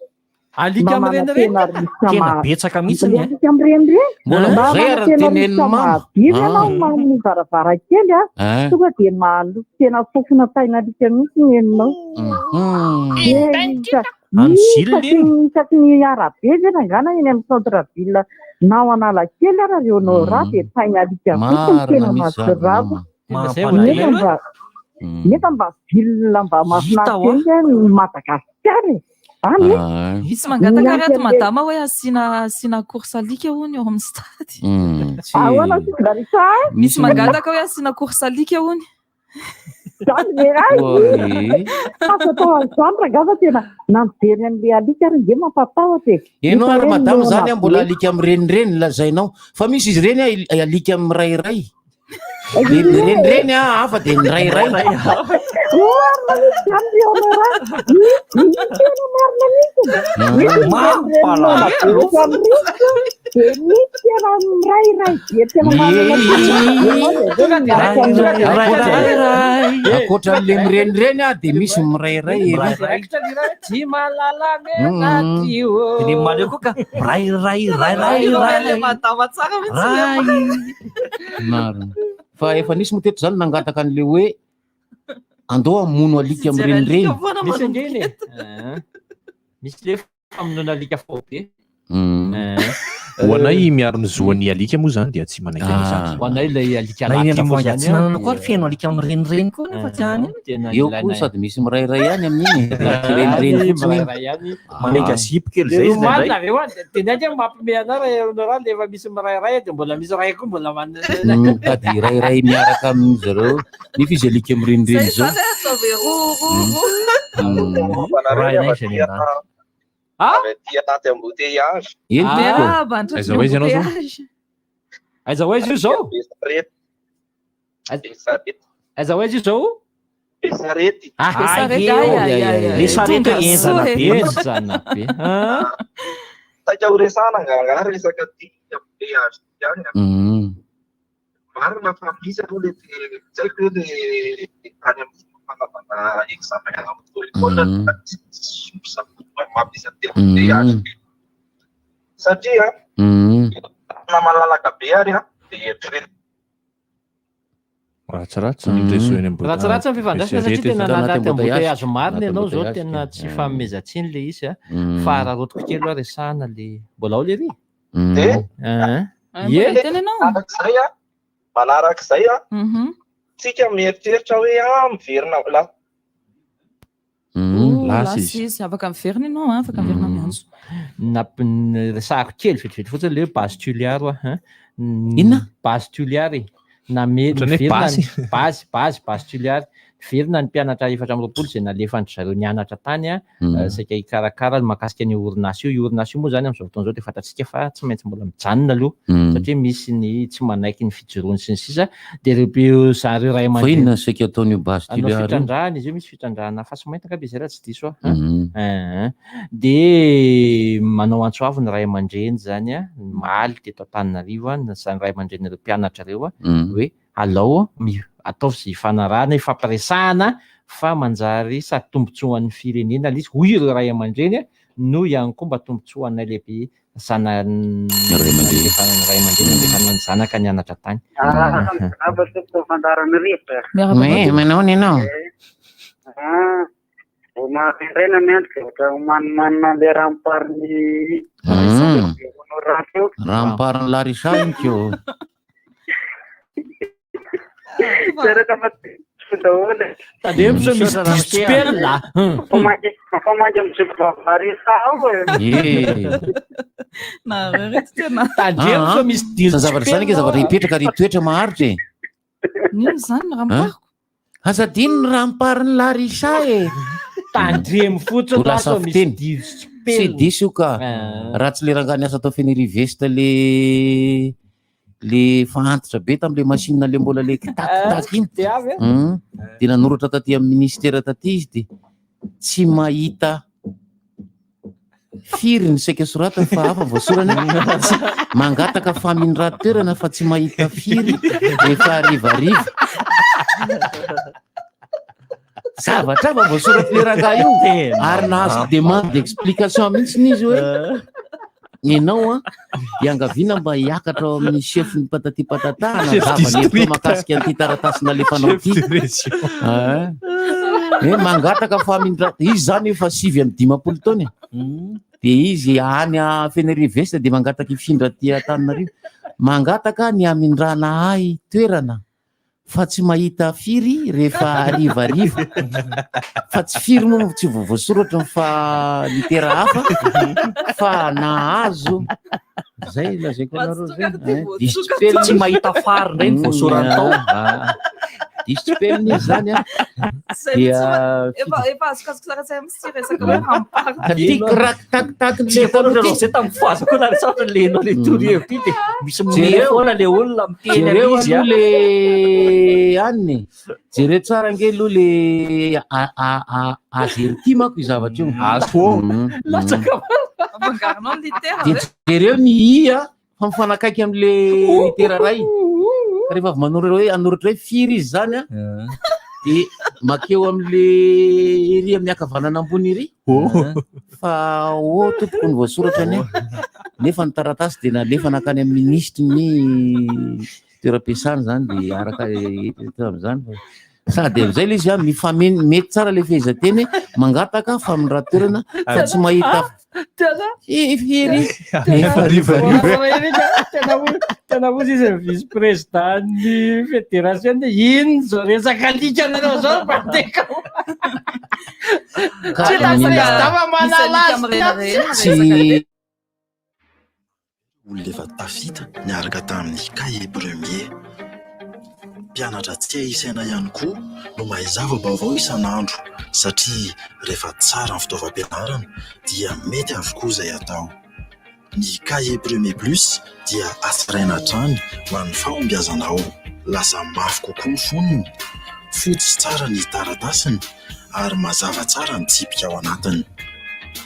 Alika Mba mirenireny? manantena rivotra Tena ma- betsaka mihitsy Le ny alika mirenireny. Mbola Mba zay ary manantena tenenin'ny rivotra mama. mahadio ianao Ah. mamoa varavarankely a. Ah. Tonga dia mahaloto tena fofona tain'alika mihitsy ny henonao. Mhm. Eh, isa- Any Gilles isaky iny. ny isaky ny arabe ve rangana eny amin'ny centre ville na ao Analakely ara ry Honora dia tain'alika fotsiny Marina tena mihitsy zany mahatsiravina. mama. Tena zay Mampalahelo. Nefa mba Mm. nefa mba ville mba Hita mahafinaritra hoa. eny ny Madagasikara e. Any e. Ah. Misy mangataka ary ato Ny madama hoe asiana asiana course alika hono eo amin'ny stade. Mm. Tsy Ahoana sisy Larissa? Misy misy mangataka hoe asiana course alika hono. Zany ve ray? Oy. Azo atao an'izany rangahy fa tena nampijery an'le alika ary nge mampatahotra e. Ianao Hita ary hoe madama noana zany a mbola be. alika mirenireny lazainao fa misy izy ireny a alika mirairay. Le mirenireny a hafa dia nirairay. Marina mihitsy zany ry Honora. Misy tena marina mihitsy. Misy mirenireny noana be ohatran'ny rivotra, dia misy tena mirairay be tena manana Ianao dia zay Tonga dia miaraka ray, tonga dia amin'ny raikitra Ray, le. ray. Ankoatra an'le mirenireny a dia misy mirairay ery. Raikitra ny ray. Tsy mahalala mena Mm. ty ô. Dia ny maleo koa ka ray ray ray ray Le ray madama tsara mihitsy le ray. Marina. Fa efa nisy moa teto zany nangataka an'le hoe andao hamono alika Mijery alika mirenireny. foana Misy manomboka angeny e. eto. Ah. Misy le famonoana alika faobe. Mm. Ah. Ho anay miaro ny zoan'ny alika moa zany dia tsy manaiky an'izany. Ah. Ho anay ilay alika Na eny laty moa Andravoahangy zany a Atsinanana koa ary dia feno alika mirenireny koa nefa tsy any. tena Eo ilaina koa sady misy mirairay ihany amin'iny. Tsy Any renireny fotsiny iny. mirairay ihany. Manenga Ah. zipo kely Le zay izy romanina indraindray. avy eo a, tena anie mampime anao raha Honora le efa misy mirairay dia mbola misy ray koa mbola man Mitady irairay miaraka amin'ny zareo nefa izy alika mirenireny Zay zao. zany e, ataovy roa roa roa. Mm. Rainay izay ny andanitra. Avy aty anaty embouteillage. Eny tompoko. Miarahaba ny Aiza ho aiza ianao zao? Aiza ho aiza io zao? Besarety. Besarety. Aiza ho aiza io zao? Besarety. Ah, Besarety, eo. ay, ay, ay, ay. Le sarety Tonga hoe henjana soa e. be. Henjana be. Ah. Saika ho resahana angaha resaka ty embouteillage ty ihany. a. Marina fa misy aloha le tsy haiko hoe le any amin'ny fanaovana examen auto école mampisy an'ity embouteillage ty. Satria tana malalaka be ary an, dia eritreretina Ratsiratsy ny réseau eny ambony. Ratsiratsy ny fifandraisana satria tena anaty embouteillage marina ianao zao tena tsy fanomezan-tsiny le izy a. Fa araraotiko kely hoa resahana le mbola ao le ry? Dia Ie. Manarak'izay an, manarak'izay an, tsika mieritreritra hoe ah miverina la Lasa izy. Afaka miverina ianao, an, afaka miverina miantso. Namp- resahako kely vetivety fotsiny le hoe base Tuliar hoa, hein. Inona? Base Tuliar e. Name- Ohatran'ny hoe niverina basy. ny- Base, base, base Tuliar. Niverina ny mpianatra 24 izay nalefan-dry zareo nianatra tany, an, saika hikarakara ny mahakasika an'io orinasa io. Io orinasa io moa izany amin'izao fotoana izao dia fantatsika fa tsy maintsy mbola mijanona aloha satria misy ny tsy manaiky ny fijoroany sy ny sisa. Dia ireo be zareo ray Fa aman-dreny. inona no saika ataon'io base Hanao Tuliar io? fitrandrahana izy io, misy fitrandrahana fasimainty angamba izy io raha tsy diso aho. An. Dia manao antso avo ny ray aman-dreny izany an, omaly teto Antananarivo an, izany ray aman-drenin'ireo mpianatra ireo an, hoe alao mi- ataovy izay ifanarahana, ifampiresahana fa manjary sady tombontsoan'ny firenena ilay izy, hoy ireo ray aman-dreny an, no ihany koa mba tombontsoanay lehibe zanany Ray aman-dreny. ray aman-dreny nandefana ny zanaka nianatra tany. Miarahaba tompoko fandaharana rehetra. Miarahaba anao Hoe tompoko. manao ny ianao? Ah, vao maraindraina ny andro dia ohatra manimanina an'ilay ranom-pariny ratsy eo. Ranom-pariny Larissa iny ko. Teraka fa tsy daholo. Tandremo sao misy Misaotra diso Ramose a. tsipelina. Mifamangy amin'ny zoky vavy Larissa ao e. Ye. Nareo reto tena. Tandremo sao misy diso Zany zavatra zany ange zavatra hipetraka ary hitoetra maharitra e. Nino izany ny ranom-pariko? Aza adino ny ranom-parin'i Larissa e. Tandremo fotsiny Ho lasa sao misy fiteny. diso Tsy tsipelina. diso io ka. Raha tsy le rangahy niasa tao Fenerive-Est le le efa antitra be tam'le machine le mbola le kitakitaky iny. Dia avy e. Dia nanoratra taty amin'ny ministera taty izy dia tsy mahita firy ny saika soratany fa hafa voasorany hoe tsy mangataka famindran-toerana fa tsy mahita firy efa harivariva. Zavatra hafa voasoratry le rangahy io ary nahazo demande d'explication mihitsy izy hoe ianao an iangaviana mba hiakatra ao amin'ny chef ny patati patata Chef hanazava ny hevitra district. mahakasika an'ity taratasy nalefanao Chef ity. de région. Ah. Hoe mangataka famindra izy zany efa 59 taona e. Dia izy any a Fenerive-Est dia mangataka hifindra aty Antananarivo. Mangataka ny hamindrana ahy toerana fa tsy mahita firy rehefa harivariva. Fa tsy firy moa tsy voasoratra fa litera hafa fa nahazo. Zay lazaiko anareo zay. Eh, diso tsipelina. Tsy mahita fary indray ny voasorany tao. Ah, diso tsipelina izy zany an. Zay Dia mihitsy fa efa efa azokazoko tsara tsy misy resaka hoe ranom-pariny. Ka tiako rakitakitaky ny Tsy taloha foana ty. zay tamin'ny foazako na sarotra le enao le torohevitra iny dia misy mimehy Jereo. foana le olona miteny Jereo an'izy aloha a. le aniny. Jereo tsara ange aloha le a a a azerty manko io zavatra io. Azo. Latsaka Afangaronao ny litera Dia ve? jereo ny i a fa mifanakaiky amin'le litera ray. Ka rehefa avy manoratra hoe hanoratra hoe firy izy zany a dia makeo amin'le ery amin'ny ankavanana ambony ery. Fa ô tompoko ny voasoratra anie. Nefa ny taratasy dia nalefa nankany amin'ny minisitry ny toeram-piasana zany dia araka amin'izany. Sady amin'izay ilay izy a mifameno mety tsara ilay fehezanteny hoe mangataka famindran-toerana fa tsy mahita Tena firy Tena tena tena hozy izy ny vice président ny fédération ino zao resaka alika nareo zao mba teka Ka Tsy lasa mila- président fa manala azy tsy Olona efa tafita niaraka tamin'ny cahier premier. Mpianatra tsy hay isaina ihany koa no mahay zava-baovao isan'andro satria rehefa tsara ny fitaovam-pianarana dia mety avokoa izay atao. Ny Cahier Premier Plus dia hatsaraina hatrany ho an'ny fahombiazanao. Lasa mafy kokoa ny fonony, fotsy tsara ny taratasiny ary mazava tsara ny tsipika ao anatiny.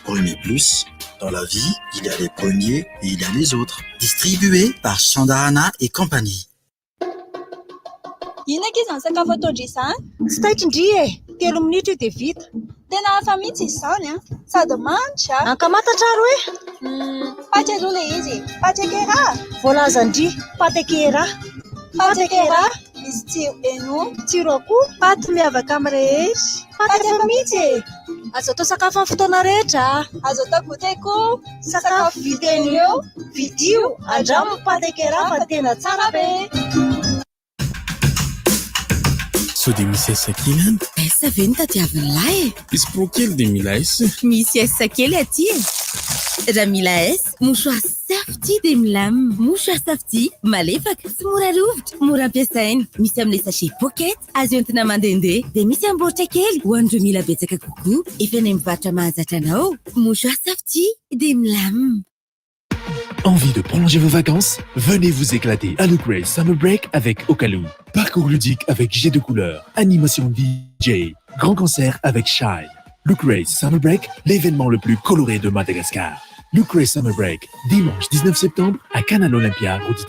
Premier Plus, dans la vie, il y a les premiers et il y a les autres. Distribué par Chandahana et compagnie. Inona ankizy izany sakafo ataon-dry izany? Tsy taitra ndry e! Telo minitra io dia vita. Tena hafa mihitsy izy izany an! Sady manitra an! Ankamantatra ary hoe? Paty aloha ilay izy e! Paty akera! Voalazan-dry, paty akera. Paty akera, misy tsiro heno. Tsiro akoho. Paty miavaka amin'ny rehetra. Paty hafa mihitsy e! Azo atao sakafo amin'ny fotoana rehetra. Azo atao goûter koa. Sakafo vita eny eo, vidio, andramo ny pâte ekera fa tena tsara be! Sao dia misy S kely any? S ve no tadiavin'ny lahy e? Misy pro kely dia mila S. Misy S kely aty e! Raha mila S, mouchoir Safety dia milamina. Mouchoir Safety, malefaka, tsy mora rovitra, mora ampiasaina. Misy amin'ilay sachet pocket, azo entina mandehandeha. Dia misy amin'ny baoritra kely ho an'ireo mila betsaka kokoa. Efa any amin'ny mpivarotra mahazatra anao. Mouchoir Safety dia milamina. Envie de prolonger vos vacances Venez vous éclater à Le Grace Summer Break avec Okalou. Parcours ludique avec G de couleurs, animation DJ, grand concert avec Shine. Le Grace Summer Break, l'événement le plus coloré de Madagascar. Le Grace Summer Break, dimanche 19 septembre à Canal Olympia, Route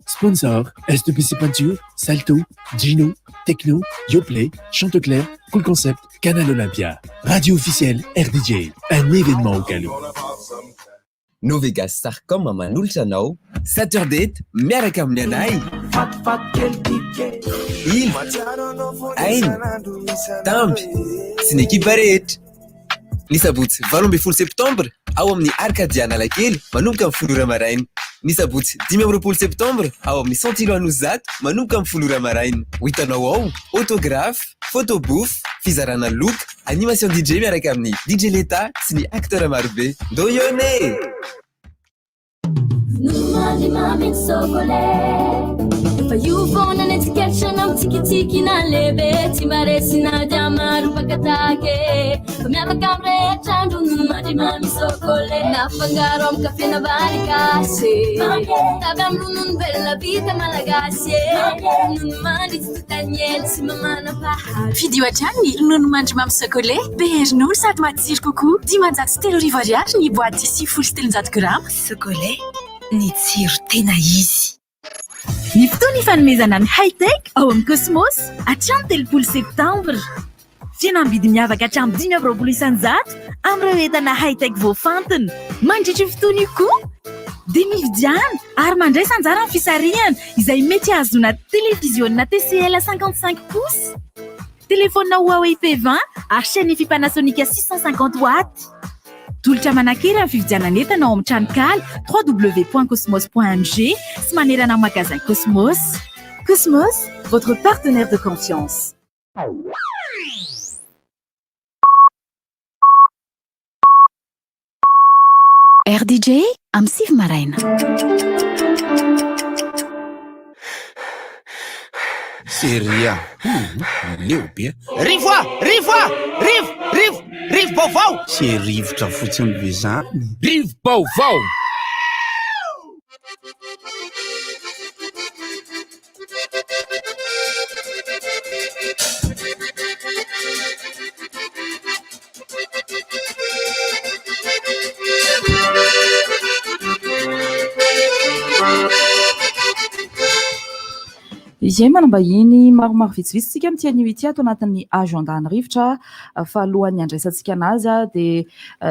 Sponsor, STPC Peinture, Salto, Gino, Techno, Yoplait, Chantecler, Cool Concept, Canal Olympia. Radio officielle RDJ, un événement au Calou. Novegas Sarcom manolotra anao Saturday miaraka amin'ny anay Ilo, Aina, Tamby sy ny ekipa rehetra. Ny sabotsy 18 septambra ao amin'ny Arcadia Analakely manomboka amin'ny 10 ora maraina. Ny sabotsy 25 septambra ao amin'ny Santilo Anosizato manomboka amin'ny 10 ora maraina. Ho hitanao ao, autographe, photo booth, fizarana loka, animation DJ miaraka amin'ny DJ Leta sy ny acteur marobe. Ndao hihaona e! Ronono mamy ny sokolet Fa io foana ny tsikaritra na mitsikitsiky na lehibe Tsy mba resy na dia maro mpakatahaka e Fa miavaka amin'ny rehetra ny ronono mandry mamy sokolet Nafangaro amin'ny kafe na vary gasy Tavy amin'ny ronono velona vita malagasy e Ronono mandry tsy tontan'ny ela sy mamanam-paharoa Fidio hatrany ny ronono mandry mamy sokolet Be ronono sady matsiro kokoa. 503 ariary ny boaty 390 grama. Sokolet, ny tsiro tena izy. Ny fotoana ifanomezana ny High-Tech ao amin'ny Cosmos hatramin'ny 30 septambra. Fihenam-bidy miavaka hatramin'ny 25% amin'ireo entana High-Tech voafantina. Mandritra io fotoana io koa dia mividiana ary mandraisa anjara amin'ny fisarihana izay mety hahazoana televiziona TCL 55 pouces. Telefaonina Huawei P20 ary chaîne Hi-Fi Panasonic 650 watts. Tolotra manan-kery amin'ny fividianana entana ao amin'ny tranonkala www.cosmos.mg sy manerana ny magasin Cosmos. Cosmos, votre partenaire de confiance. RDJ amin'ny sivy maraina. Seria. Leo be. Rivo a! Rivo a! Rivo! Rivo! Rivo-baovao! Tsy rivotra fotsiny ve zany? Rivo-baovao! Izay manam-bahiny maromaro vitsivitsy isika amin'ity anio ity ato anatin'ny agenda ny rivotra fa alohan'ny handraisantsika anazy dia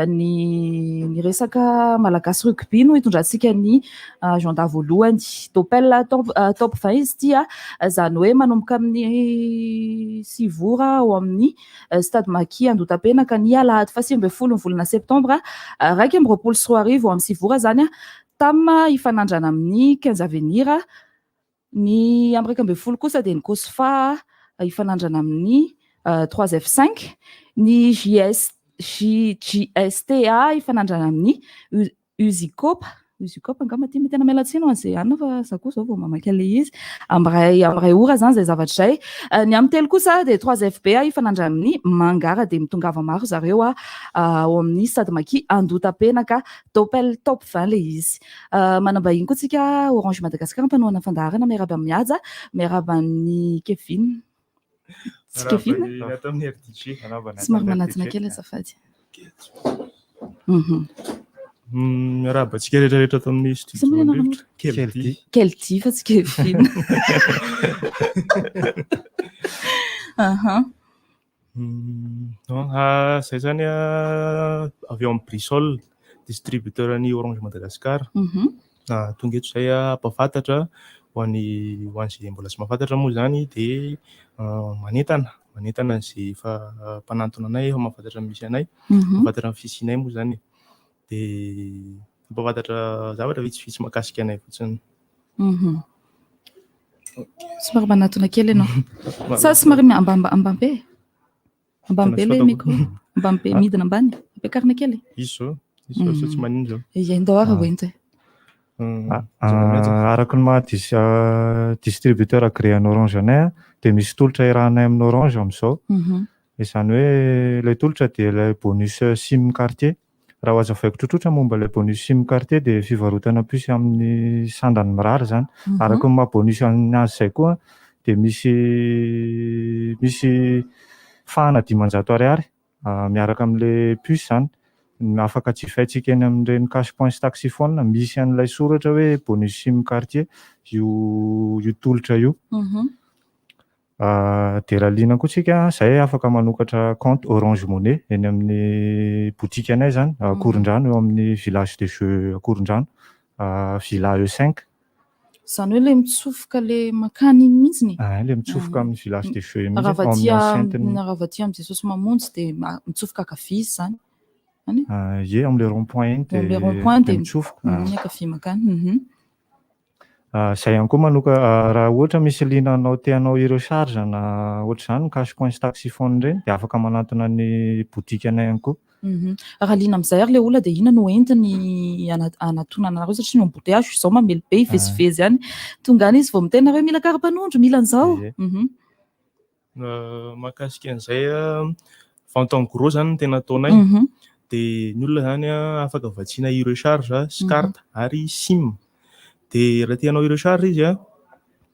ny ny resaka Malagasy rugby no hitondrantsika ny Agenda voalohany. Dopel top top 20 izy ity, izany hoe manomboka amin'ny sivy ora ao amin'ny Stade Maki Andohatapenaka ny alahady faha 19 ny volana septambra 2021 amin'ny sivy ora izany tam hifanandrana amin'ny Quinze Avenir. Ny amin'ny 11 kosa dia ny Cosfa hifanandrana amin'ny 3 F5. Ny JS JJSTA hifanandrana amin'ny Uzicopa. Usucop angamba ity, tena miala tsiny ho an'izay anona fa za koa izao vao mamaky an'ilay izy. Amin'ny iray ora izany izay zavatra izay. Ny amin'ny 3 kosa dia 3FB hifanandra amin'ny Mangara, dia mitongava maro zareo ao amin'ny Stade Maki Andohatapenaka, Doppel Top 20 ilay izy. Manam-bahiny koa tsika Orange Madagascar mpanohana ny fandaharana, miarahaba an'i Mihaja, miarahaba an'i Kevin. Tsy Kevin? Somary manatona kely azafady. Miarahaba antsika rehetra rehetra ato amin'ny studio Rivotra. Keldy. Keldy fa tsy Kevin. Aha. Zay zany avy ao amin'ny Brisol, distributeur ny Orange Madagascar. Tonga eto zay hampahafantatra ho an'ny ho an'izay mbola tsy mahafantatra moa zany dia manentana, manentana an'izay efa mpanantona anay, efa mahafantatra ny misy anay, mahafantatra ny fisianay moa zany e. Dia hampahafantatra zavatra vitsivitsy mahakasika anay fotsiny. Somary manatona kely ianao. Sa somary ambany be? Ambany be ilay micro. Ambany be, midina ambany. Ampiakarina kely. Izy izao, izy izao, sao tsy manino izao. Ie, ndao ary ho ento e. Araka ny maha distributeur agréé an'i Orange anay dia misy tolotra iarahanay amin'ny Orange amin'izao. Izany hoe ilay tolotra dia ilay bonus sim quartier. Raha ho azavaiko tsotsotra momba ilay bonus sim quartier dia fivarotana puce amin'ny sandany mirary izany. Araka ny maha bonus azy izay koa dia misy misy fahana 500 ariary miaraka amin'ilay puce izany. Afaka jifaintsika eny amin'ireny cash point sy taxiphone misy an'ilay soratra hoe bonus sim quartier io io tolotra io. Dia raha liana koa tsika, izay afaka manokatra compte Orange Money eny amin'ny boutique anay izany, Ankorondrano, eo amin'ny village des jeux Ankorondrano, villa E5. Izany hoe ilay mitsofoka ilay mankany iny mihitsy? Ah, ilay mitsofoka amin'ny village des jeux iny mihitsy, Raha ao amin'ny enceinte-ny. Raha avy aty amin'i Jesosy Mamonjy dia mitsofoka ankavia izy izany. Any? Ie, amin'ilay rond point iny Eo amin'ilay rond point dia dia mitsofoka. Ankavia mankany. Izay ihany koa manoka, raha ohatra misy liana anao te hanao e-recharge na ohatr'izany cash point sy taxiphone ireny dia afaka manantona ny boutique anay ihany koa. Raha liana amin'izay ary ilay olona dia inona no entiny hanatonana anareo satria ny embouteillage izao mamely be hivezivezy any. Tonga any izy vao miteny nareo mila karapanondro, mila an'izao. Mahakasika an'izay, vente en gros zany no tena ataonay. Dia ny olona zany afaka vatsiana e-recharge sy carte ary sim. Dia raha te hanao e-recharge izy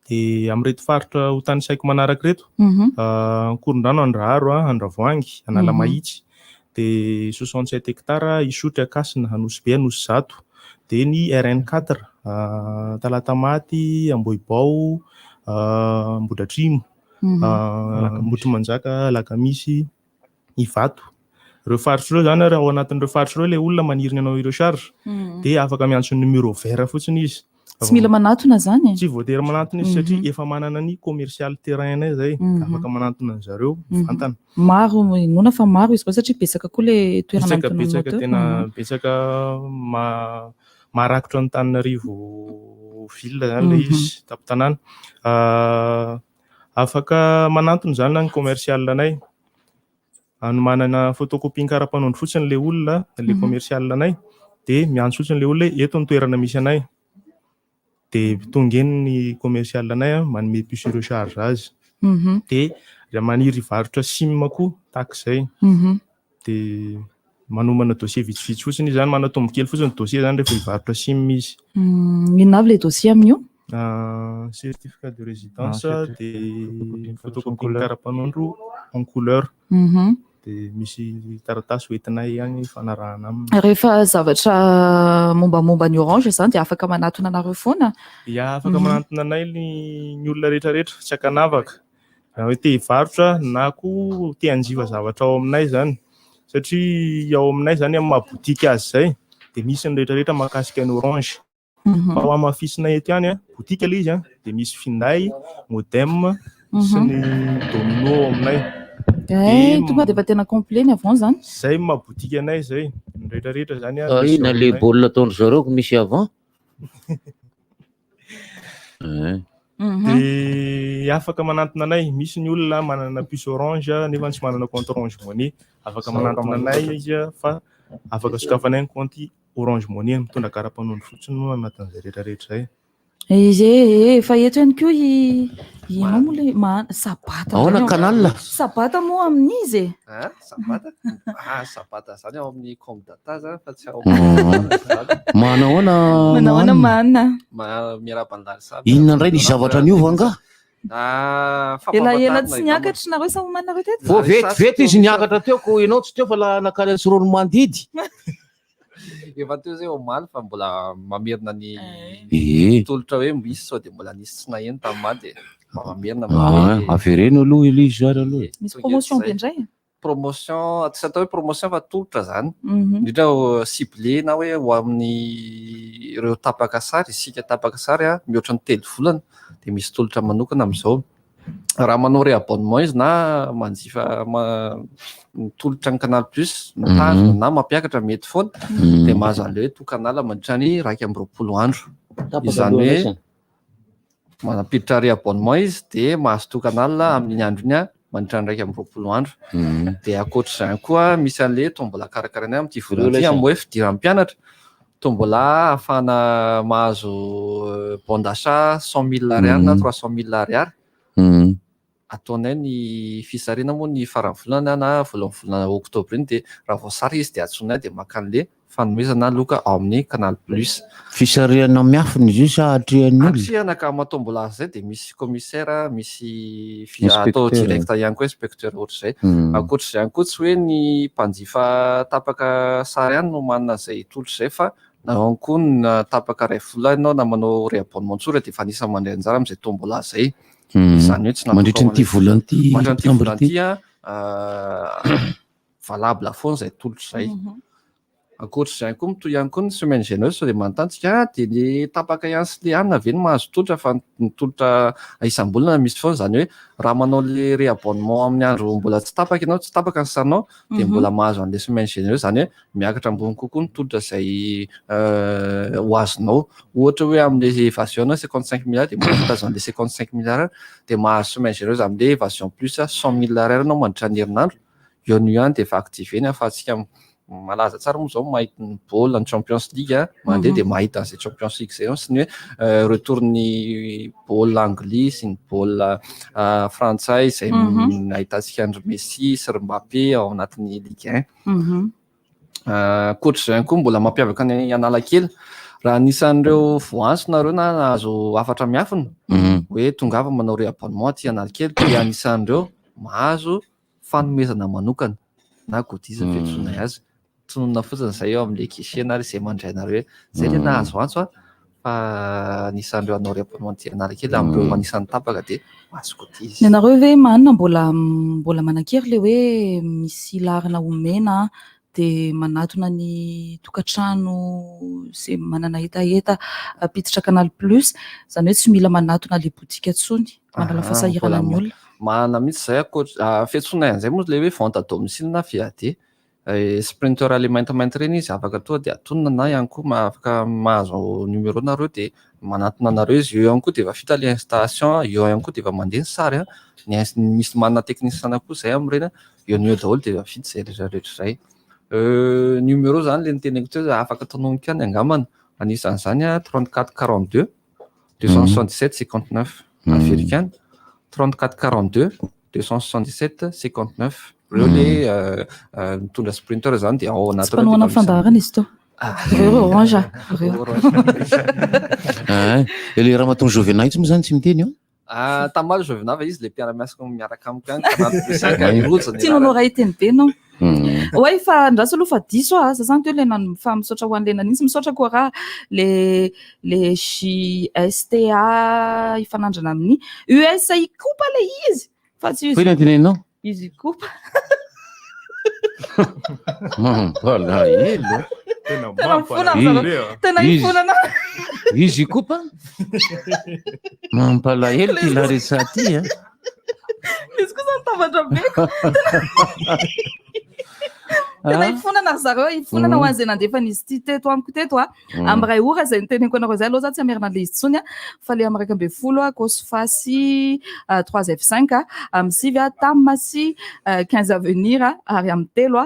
dia amin'ireto faritra ho tanisaiko manaraka ireto, Ankorondrano, Andraharo, Andravoahangy, Analamahitsy. Dia 67 hectares, Isotry, Ankasina, Anosibe, Anosizato. Dia ny RN 4, Talatamaty, Ambohibao, Ambohidratrimo, Ambohitrimanjaka, Alakamisy, Ivato. Ireo faritra ireo izany, raha ao anatin'ireo faritra ireo ilay olona maniry ny hanao e-recharge, dia afaka miantso ny numéro vert fotsiny izy. Tsy mila manatona izany e? Tsy voatery manatona izy satria efa manana ny commercial terrain anay izay, afaka manatona an-dry zareo mivantana. Maro, inoana fa maro izy ireo satria betsaka koa ilay toerana Betsaka, nitononao betsaka, teo. tena betsaka maharakotra an'Antananarivo ville izany ilay izy, tampon-tanàna. Afaka manantona izany ny commercial anay. Anomanana photocopie ny karapanondro fotsiny ilay olona, ilay commercial anay, dia miantso fotsiny ilay olona hoe eto ny toerana misy anay. Dia tonga eny ny commercial anay manome puce recharge azy. Dia raha maniry hivarotra sim koa tahaka izay. Dia manomana dossier vitsivitsy fotsiny izy izany, manatombo kely fotsiny dossier izany rehefa hivarotra sim izy. Inona avy ilay dossier amin'io? Certificat de résidence, dia photocopie ny karapanondro en couleur. Dia misy taratasy hoentinay ihany hifanarahana aminy. Rehefa zavatra mombamomba ny Orange izany dia afaka manatona anareo foana? Ya, afaka manatona anay ny olona rehetrarehetra, tsy ankanavaka. Na hoe te hivarotra na koa te hanjifa zavatra ao aminay izany. Satria ao aminay izany amin'ny maha boutique azy izay dia misy ny rehetrarehetra mahakasika ny Orange. Fa ho hamafisina eto ihany, boutique ilay izy, dia misy finday, modem sy ny domino ao aminay. Eh, tonga dia efa tena complet ny avant izany. Izay no maha boutique anay izay. Ny rehetrarehetra izany. Ah, inona le baolina ataon-dry zareo ko misy avant? Eh. Dia afaka manantona anay. Misy ny olona manana puce orange nefa tsy manana compte Orange Money. Afaka manantona anay izy fa. Afaka sokafanay ny kaonty Orange Money, mitondra kara-panondro fotsiny moa anatin'izay rehetra rehetra izay. Izy e, efa eto ihany koa i ianao moa le ma Sabata. Ahoana indray ao. canal? Sabata moa amin'izy e. Ah, Sabata? Ah, Sabata zany ao amin'ny Comdata zany fa tsy ao Manahoana Manahoana Manina? Manina? Ma miarahaba an'i Larissa. Inona indray ny zavatra niova angaha? Ah, Elaela fampahafantarana tsy angamba. niakatra nareo sa omaninareo teto? Vao vetivety izy niakatra teo ko ianao tsy teo fa la nakany Tsiroanomandidy. Efa teo zay omaly fa mbola mamerina ny Ee. tolotra hoe misy sao dia mbola nisy tsy naheno tamin'ny maha dia mba mamerina mba Ah, hoe avereno aloha ilay izy ary aloha e. Misy tonga eto promotion zay. be indray. Promotion, tsy atao hoe promotion fa tolotra zany. Mhm. Indrindra ho ciblé na hoe ho amin'ny ireo tapaka sary, isika tapaka sary a, mihoatra ny telo volana dia misy tolotra manokana amin'izao. Raha manao réabonnement izy na manjifa mitolotra ny Canal Plus, mitazona na mampiakatra mety foana, dia mahazo an'ilay hoe tout canal mandritra ny 21 andro. Tapaka Izany aloha hoe raisina. mampiditra réabonnement izy dia mahazo tout canal amin'iny andro iny mandritra ny 21 andro. Dia ankoatr'izay ihany koa misy an'ilay tombola karakaraina amin'ity volana ity amin'ny hoe fidiran'ny mpianatra. Tombola ahafahana mahazo bon d'achat 100 000 ariary na 300 000 ariary. Ataonay ny fisarihana moa ny faran'ny volana na voalohan'ny volana oktobra iny dia raha voasary izy dia antsoinay dia maka an'ilay fanomezana loka ao amin'ny Canal Plus. Fisarihana miafina izy io sa atrehan'ny olona? Atrehana ka amin'ny tombola azy izay dia misy commissaire, misy atao Inspecteur. direct ihany koa inspecteur ohatr'izay. Ankoatr'izay ihany koa tsy hoe ny mpanjifa tapaka sary ihany no manana izay tolotra izay fa na ao koa ny na tapaka iray vola ianao na manao réabonnement tsotra dia efa anisan'ny mandray anjara amin'izay tombola izay. Izany hoe tsy natokana Mandritra ho an'ity an'ilay volana ity, mandritra an'ity septembre volana ity. ity, valable foana izay tolotra izay. Ankoatra izay ihany koa, mitohy ihany koa ny semaine généreuse sao dia manontany tsika, ah, dia ny tapaka ihany sy le anona ve no mahazo tolotra fa ny tolotra isam-bolana misy foana, izany hoe raha manao le réabonnement amin'ny andro mbola tsy tapaka ianao, tsy tapaka ny sarinao, dia mbola mahazo an'ilay semaine généreuse, izany hoe miakatra ambony kokoa ny tolotra izay ho azonao. Ohatra hoe amin'ilay évasion anao 55 milliards dia mbola mitazona an'ilay 55 milliards dia mahazo semaine généreuse amin'ilay évasion plus 100 mille ariary ianao mandritra ny herinandro. Eo no ihany dia efa activé ny ahafahantsika malaza tsara moa izao mahita ny baolina ny Champions League a, mandeha dia mahita an'izay Champions League izay eo sy ny hoe retour ny baolina anglisy sy ny baolina frantsay izay ahitantsika an-dry Messi sy ry Mbappé ao anatin'ny Ligue 1. Ankoatr'izay ihany koa mbola mampiavaka ny Analakely raha anisan'ireo voantso nareo na nahazo hafatra miafina hoe tongava manao réabonnement aty Analakely dia anisan'ireo mahazo fanomezana manokana na goodies fiantsoanay azy. Tononina fotsiny izay eo amin'ilay guichet na izay mandray anareo hoe izay ilay nahazo antso a, fa anisan'ireo hanao réabonnement aty Analakely amin'ireo anisan'ny tapaka dia mahazo goodies. Ny anareo ve manina mbola mbola manan-kery ilay hoe misy laharana omena dia manatona ny tokantrano izay manana hetaheta hampiditra Canal Plus, izany hoe tsy mila manatona ilay boutique intsony, manala fahasahiranana ny olona. Manana mihitsy izay ankoatra fiantsoana an'izay moa ilay hoe vente à domicile na VAD. Sprinter ilay maintimainty ireny izy afaka tonga dia atonina na ihany koa afaka mahazo numéro nareo dia manatona anareo izy. Eo ihany koa dia efa vita ilay installation, eo ihany koa dia efa mandeha ny sary. Ny misy manana technicien koa izay amin'ireny, eo no eo daholo dia efa vita izay rehetra rehetra izay. Numéro izany ilay noteneniko teo afaka tononiko ihany angambany. Anisan'izany 34 42 277 59 averiko ihany 34 42 277 59 ireo le mitondra sprinter zany dia ao Tsy anatin'ireo mpanohana dia efa misy fandaharana izy teo. Ireo orange a, ireo. Ah, ilay ramatoa Jovena itsy moa zany tsy miteny eo? Ah, tamaly Jovena fa izy le mpiara-miasa miaraka amiko ihany, Canal Plus ihany ka rojo ny Tianao anarany. raha hiteny be ianao. Oay fa ndraso aloha fa diso aho, za zany teo le nan-, fa misaotra ho an'le nanintsy, misaotra koa raha le, le JSTA hifanandrina amin'ny US Ikopa le izy fa tsy Firy ny teneninao? Izy Ikopa. Mampalahelo. Tena mifona amin'ny zava-, tena mifona anao. Izy Ikopa? Mampalahelo ty Larissa ty a. Izy koa zany tambatra be. Tena ifonana ry zareo, ifonana ho an'izay nandefa an'izy ity teto amiko teto a. Amin'ny iray ora izay niteneniko anareo izay aloha za tsy hamerina an'ilay izy intsony a. Fa ilay amin'ny 11 a, Cosfa sy 3F5 a, amin'ny 9 a, Tam sy 15 Avenir a, ary amin'ny 3 a,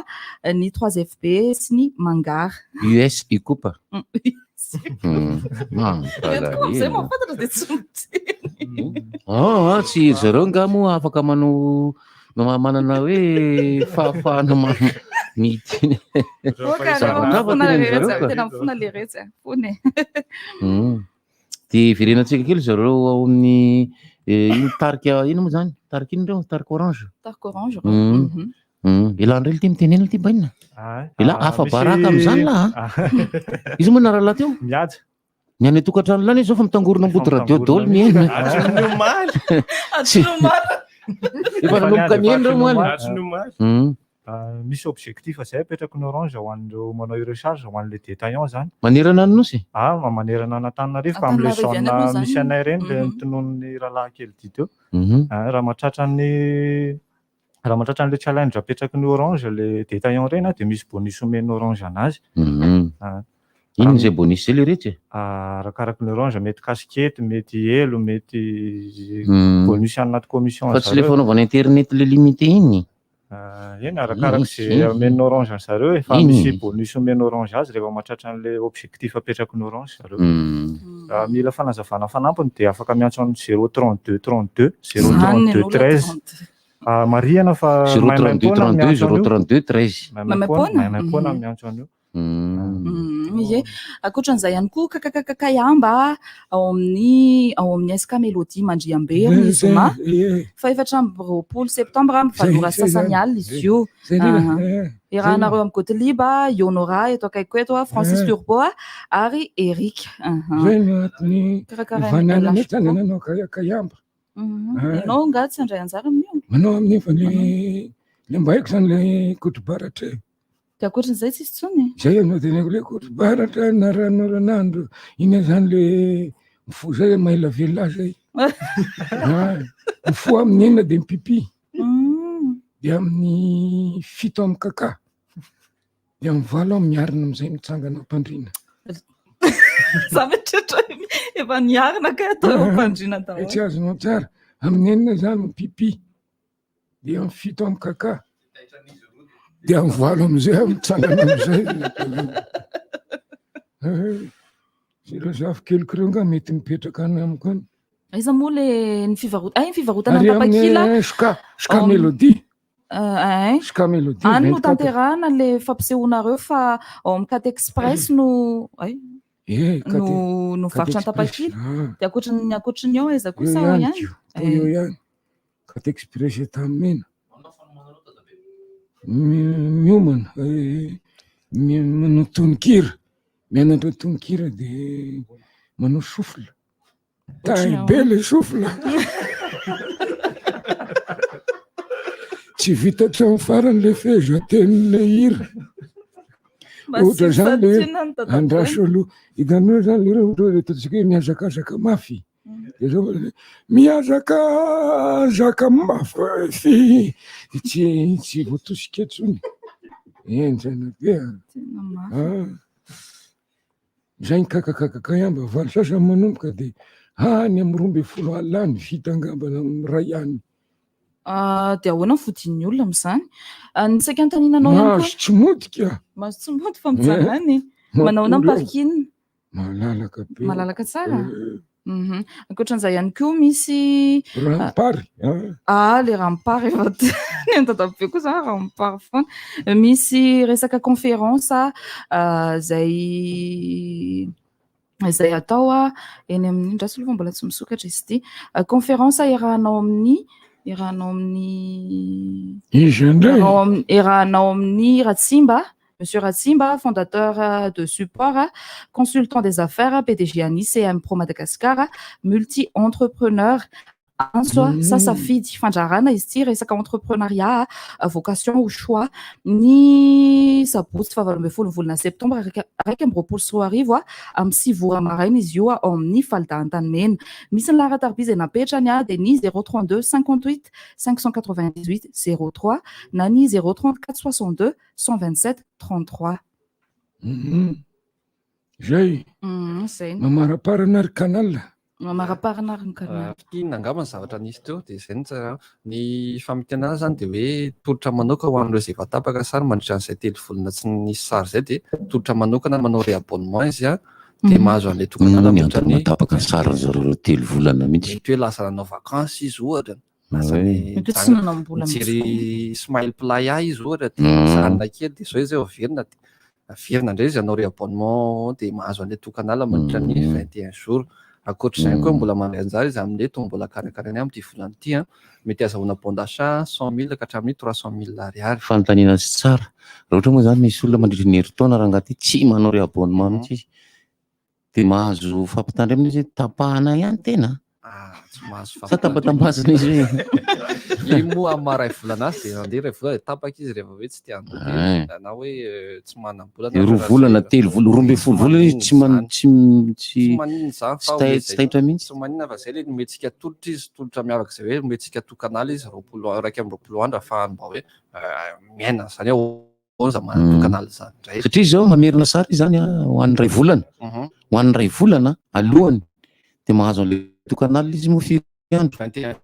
ny 3FB sy ny Mangara. US Ikopa. Ireto koa amin'izay mahafantatra dia tsy miteny. Ah, tsy zareo nga moa afaka manao manana hoe fahafahana miteny. Zavatra hafa tena zareo ka. Tena mifona le retsy a, fona e. Dia verenantsika kely zareo ao amin'ny ino tarika ino moa zany? Tarika ino reo? Tarika orange. Tarika orange. Elah ndray ity mitenena ity bainina. Elah afa-baraka amin'izany lah a. Iza moa narahalahy teo? Mihaja. Ny any an-tokantrano lany izao fa mitangorona ambody radio daholo ny eny. Hatry ny omaly. Hatry ny omaly. Efa nanomboka ny eny reo omaly. Hatry ny omaly. Misy objectif izay apetraky ny Orange ho an'ireo manao ireo charge ho an'ilay détaillant izany. Manerana ny Nosy? Ah, manerana an'Antananarivo fa amin'ilay zone misy anay ireny ilay notononin'ny rahalahy kely dia teo. Raha mahatratra ny raha mahatratra an'ilay challenge apetraky ny Orange ilay détaillant ireny dia misy bonus omen'ny Orange anazy. Inona izay bonus izay le retsy e? Arakaraky ny Orange, mety casquette, mety elo, mety bonus any anaty commission Fa tsy le fanaovana internet le limité iny? Eny, arakaraka izay omen'ny Orange an zareo e, fa misy bonus omen'ny Orange azy rehefa mahatratra an'ilay objectif apetraky ny Orange zareo. Raha mila fanazavana fanampiny dia afaka miantso amin'ny 0 32 32 0 32 13. Marihana fa 0 32 32 0 32 13. Maimaimpoana maimaimpoana miantso an'io. Ie. Ankoatran'izay ihany koa kakakakakayamba ao amin'ny ao amin'ny SK Melody Mandriambe ny zoma faha 24 septambra amin'ny valo ora sasany alina izy io. Iarahanareo amin'ny Gottlieb, Yonora eto akaikiko eto, Francis Turbo ary Eric. Zay no antony vananana zany nanao kayamba. Ianao angaha tsy handray anjara amin'io? Manao amin'io fa le le mba haiko zany le kotobaratra e. Dia ankoatran'izay tsisy intsony? Zay no teneniko le kotobaratra na ranoranandro iny zany le mifoha zay maha velona ahy zay. Mifoha amin'ny enina dia mipipi. Dia amin'ny fito amin'ny kaka. Dia amin'ny valo aho miarina amin'izay mitsangana am-pandriana. Za mieritreritra efa niarina kay atao eo am-pandriana daholo. Tsy azonao tsara. Amin'ny enina zany mipipi. Dia amin'ny fito amin'ny kaka. Dia amin'ny valo amin'izay aho mitsangana amin'izay. Ireo zafikeliko ireo nga mety mipetraka any amiko any. Aiza moa le ny fivarotana, ay ny fivarotana Ary amin'ny tapakila. Ska, Ska Melody. Ein. Ska Melody. Any no 24. tanterahana le fampisehoanareo fa ao amin'ny Cat Express no ay Eh, Cat- no no Cat varotra Express. tapakila. Ah. Dia ankoatry ankoatry ny ao aiza Eo kosa ao ihany ihany? ko, toa eo ihany. Cat Express Antanimena. Miomana, manao tononkira, mianatra tononkira dia manao souffle. Tahy be le souffle. Tsy vita hatramin'ny farany le fehezantenin'ilay hira. Ohatra zany le hoe andraso aloha. Hitanao zany le hira ohatra hoe ataontsika hoe mihazakazaka mafy. Dia zao hoe mihazakazaka mafy. Dia tsy tsy voatosika intsony. Henjana be a. Ah. Izay ny kakakakakay amba valo sasany manomboka dia any amin'ny 12 alina any vita angamba na amin'ny iray any. Ah, dia ahoana ny fodian'ny olona amin'izany? Ah, ny saika anontaniana anao ihany koa. Mahazo tsy mody ka. Mahazo tsy mody fa mijanona any. Manao ahoana ny parking? Malalaka be. Malalaka tsara? Ankoatran'izay ihany koa misy Rampary. Ah, le rampary efa ny an'i Dadabe koa zany rampary foana. Misy resaka conférence izay izay atao eny amin'ny indraso aloha fa mbola tsy misokatra izy ity. Conférence iarahanao amin'ny iarahanao amin'ny Iza indray? iarahanao amin'ny iarahanao amin'ny Ratsimba. Monsieur Ratsimba, fondateur de Support, consultant des affaires, PDG an'ny CM Pro Madagascar, multi-entrepreneur. Antso a, sa safidy, fandraharana izy ity, resaka entrepreneuriat, vocation ou choix. Ny sabotsy faha 18 ny volana septambra 2021 amin'ny 9 ora maraina izy io ao amin'ny Falda Antanimena. Misy ny laharan-tariby izay napetrany dia ny 032 58 598 03 na ny 034 62 127 33. Zay. Zay. Mamaraparana ry canal. Mamaraparana ary ny canal. Fintinina angamba ny zavatra nisy teo dia izay no tsara. Ny famintinana izany dia hoe tolotra manoka ho an'ireo izay efa tapaka sary mandritra an'izay 3 volana tsy nisy sary izay dia tolotra manokana manao réabonnement izy an, dia mahazo an'ilay tokana Inona ny mandritra antony ny mahatapaka ny sarin'ny zareo ireo 3 volana mihitsy? Mety hoe lasa nanao vacances izy ohatra, lasa Mety hoe tsy nanam-bola mihitsy nijery Smile Playa izy ohatra dia nijanona kely dia izao izy vao averina dia Averina indray izy hanao réabonnement dia mahazo an'ilay tokanala mandritra ny 21 jours. Ankoatra izay koa mbola mandray anjara izy amin'ilay tombola karakarainy amin'ity volana ity. Mety azahoana bon d'achat 100 000 ka hatramin'ny 300 000 ariary. Fanontaniana tsy tsara. Raha ohatra moa izany misy olona mandritra ny herintaona rangahy ity tsy manao réabonnement mihitsy izy. Dia mahazo fampitandremana izy hoe tapahana ihany tena. Ah, tsy mahazo Sa tambatambazana izy hoe. Iny moa amin'ny maha iray volana azy dia nandeha iray volana dia tapaka izy rehefa hoe tsy te handoa dia na hoe tsy manam-bola na Roa volana, telo volana, 12 volana izy tsy man- tsy tsy Tsy maninona izany fa tsy tai- tsy taitra mihitsy. Tsy maninona fa izay ilay nomentsika tolotra izy, tolotra miavaka izay hoe nomentsika tokanala izy 20 21 andro ahafahany mba hoe miaina an'izany hoe ahoana izany manana tokanala izany indray. Satria izao mamerina sary izy izany ho an'ny iray volana. Ho an'ny iray volana alohany dia mahazo an'ilay tokanala izy moa firy andro? 21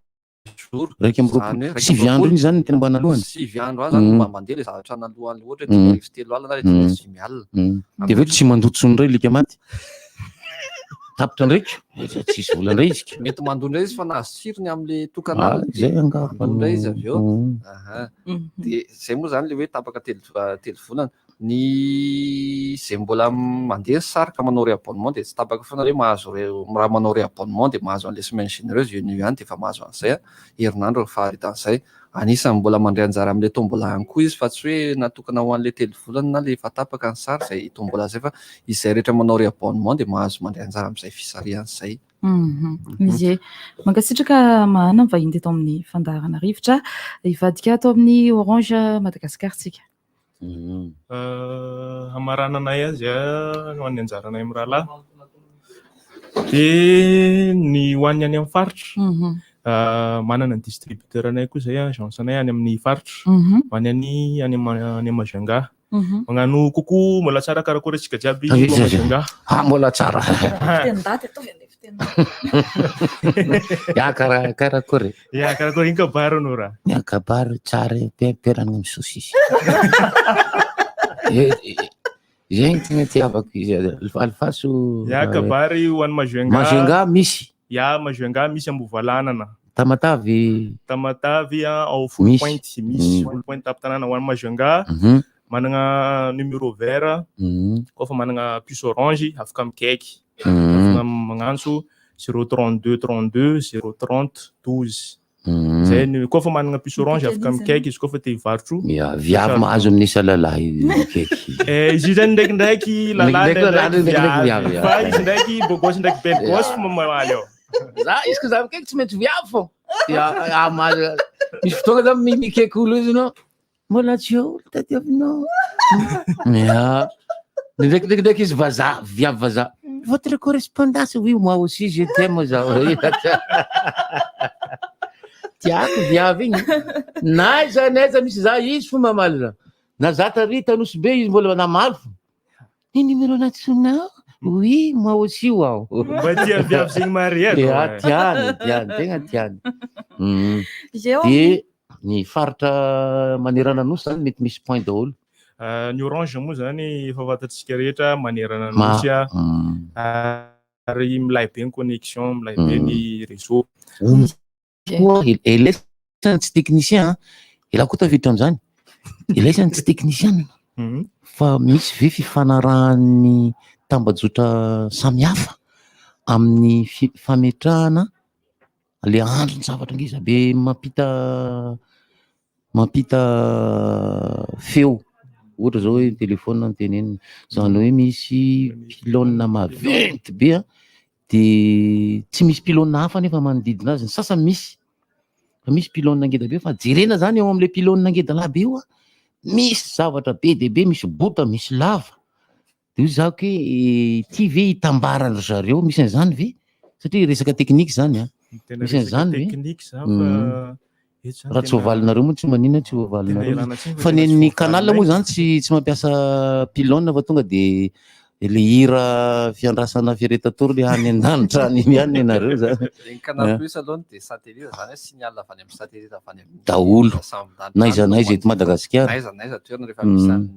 jours. 21, sivy andro iny izany no tena mba nalohany. Sivy andro any izany no mba mandeha ilay zavatra nalohany ohatra hoe 3500 na 5500. Dia avy eo tsy mandoa intsony indray ilika maty. Tapitra ndraiky, tsisy vola indray izy. Mety mandoa indray izy fa nahazo tsirony amin'ilay tokanala. Ah, izay angamba Mandoa indray izy avy eo. Aha. Dia izay moa izany ilay hoe tapaka telo volana. Ny izay mbola mandeha ny sary ka manao réabonnement dia tsy tapaka foana hoe mahazo ré-, raha manao réabonnement dia mahazo an'ilay semaine généreuse io ihany dia efa mahazo an'izay herinandro ny faharetan'izay. Anisan'ny mbola mandray anjara amin'ilay tombola ihany koa izy fa tsy hoe natokana ho an'ilay 3 volana na ilay efa tapaka ny sary izay tombola izay fa izay rehetra manao réabonnement dia mahazo mandray anjara amin'izay fisarihana izay. Ie. Mankasitraka Mahana mivahiny teto amin'ny fandaharana Rivotra. Hivadika ato amin'ny Orange Madagascar tsika. Hamarananay azy ho an'ny anjaranay mirahalahy. Dia ny ho an'ny any amin'ny faritra, manana ny distributeur anay koa izay, agence anay any amin'ny faritra, ho any any any any Majunga. Magnano coucou, mbola tsara karakory antsika jiaby ao Majunga. Ah, mbola tsara. Ya kara karakory. Ya karakory iny kabary anao raha. Ya kabary tsara ampiarahana amin'ny saosisy. Zegny tegna itiavako izy alifaso. Ya kabary ho an'i Majunga. Majunga misy. Ya Majunga misy Ambovalanana. Tamatave. Tamatave ao Foulpointe misy Foulpointe tampon-tanàna ho an'i Majunga. Managna numéro vert koa fa managna puce orange afaka mikaiky. Afaka magnantso 032 32 030 12. Zay ny koa fa managna puce orange afaka mikaiky izy koa fa te hivarotro. Ya, viavy mahazo amin'ny isa lalahy mikaiky. Eh, izy io zany ndraikindraiky lalahy ndraikindraiky viavy. Fa izy ndraiky beau gosse ndraiky belle gosse fo mamaly ao. Za izy ko za mikaiky tsy maintsy viavy fô. Ya, misy fotoagna za mikaiky olo izy no mbola tsy eo olo tadiavinao. Ya. Ndraikindraiky izy vazaha, viavy vazaha. Votre correspondance, oui, moi aussi je t'aime za. Tiako viavy igny. Na aiza na aiza misy za izy fo mamaly za. Na za tary Tanosy be izy mbola namaly fo. Ny numéro natsonao? Oui, moi aussi ho aho. Mba tia viavy zegny mare ako. Ya, tiany, tiany, tegna tiany. Dia ny faritra manerana nosy zany mety misy point daholo. Ny orange moa zany efa fantatsika rehetra manerana ny nosy ary milay be ny connexion, milay be ny réseau. Koa elaisany tsy technicien an, elah koa tafiditra amin'izany, elaisany tsy technicien fa misy ve fifanarahan'ny tambajotra samihafa amin'ny fametrahana le andrin-javatra ngeza be mampita mampita feo ohatra zao hoe téléphone no tenenina, zany hoe misy pylône maventy be an. De tsy misy pylône hafa nefa manodidina azy, ny sasany misy fa misy pylône ngeda be fa jerena zany eo am'le pylône ngeda lahy be io a, misy zavatra be dia be, misy bota, misy lava. De hoy za hoe ity ve itambaran-dry zareo, misy an'izany ve? Satria resaka teknika zany a, Tena misy resaka an'izany ve? teknika zany fa eto zany Raha tsy tena- voavalinareo moa tsy maninona tsy Tena voavalinareo ialana tsiny fa fa tena ny tsy ny canal voavalinay. moa zany tsy tsy mampiasa pylône fa tonga de le hira fiandrasana fiaretatory le any an-danitra any ihany ny anareo zany. Ny Canal Eh. Plus aloha dia satellite zany hoe signal avy any amin'ny satellite avy any amin'ny Daholo. sambo Na lanitra aiza any na no aiza eto mandeha. Madagasikara. Na aiza na aiza toerana rehefa misy Mm. an'ny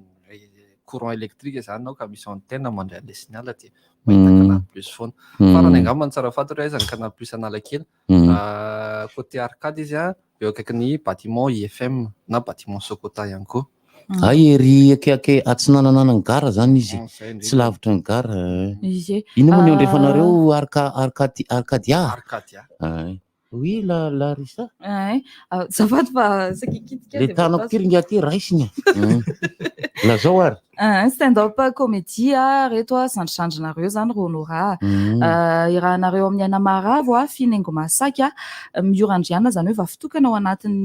courant électrique zany ao ka misy antenne mandray an'ilay signal dia mahita Mm. Canal Plus foana. Mm. Farany angamba ny tsara fantatra hoe aiza ny Canal Plus Analakely. Mm. Ah, côté arcade izy a, eo akaikin'ny bâtiment IFM na bâtiment Socota ihany koa. Ay ery akaiky atsinanana ny gara zany izy. Mm, zay indrindra. Tsy lavitra ny gara. eh. Ie. Inona moa ny Ah. andrefanareo Arca Arcadi Arcadia? Arcadia. Ay. Oui la Larissa. Ay, azafady fa sakikitika Le dia tanako voatazo. ty ry ngiahy ty raisiny. Mm. Lazao ary. Ah, stand up comedy a reto a zandrizandrinareo zany ry Honorat. Mm. Ah, irahanareo amin'ny aina maravo a Finaingo Mahasaky a Miorandriana zany hoe vavitokana ao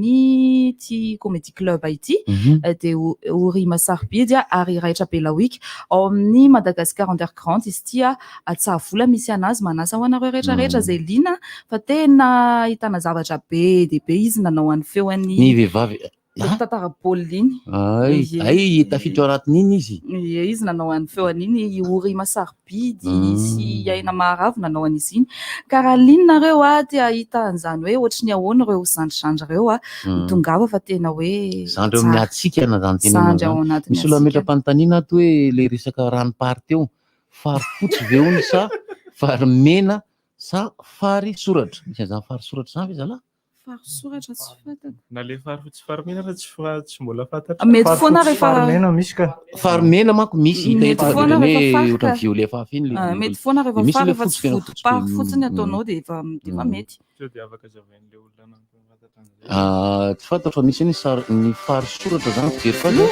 anatin'ny ty comedy club ity. Mhm. Eh, dia Orima Sarobidy a ary Raitra Belawika ao amin'ny Madagascar Underground izy ity a Atsahavola misy anazy manasa ho anareo rehetra rehetra Mm. izay liana fa tena ahitana zavatra be dia be izy nanao an'ny feo an'ny Ny vehivavy ilay mpitantara baolina iny. Ay, Ie. ay tafiditra ao anatin'iny izy. Ie, izy nanao an'ny feo an'iny i Orima Sarobidy Mm. sy Aina Maharavo nanao an'izy iny. Ka raha liana nareo a te hahita an'izany hoe ohatry ny ahoana ireo zandrizandry ireo a, Mm. tongava fa tena hoe Zandry eo amin'ny tsara. hatsikana zany tenenao Zandry ao zany. anatin'ny Misy olona hatsikana. ametra-panontaniana ato hoe le resaka ranom-pary teo, fary fotsy ve hono sa fary mena sa fary soratra? Misy an'izany fary soratra izany ve zalahy? Fary soratra tsy fantako. Na le fary fotsy fary mena fa tsy fa tsy mbola fantatra. Mety Fary foana fotsy rehefa fary mena misy ka. Fary mena manko misy hita Mety eto fa foana dia rehefa hoe fary ka. ohatran'ny violet hafahafa iny le Ah, violet. mety foana rehefa Dia misy fary le fa fotsy tsy tena vody fotsy be. pary fotsiny Mm. ataonao dia efa dia efa Mm. mety. Sao dia afaka azavain'ilay olona nampahafantatra an'izay. Ah, tsy fantatro fa misy ny sary ny fary soratra zany fijeriko azy a.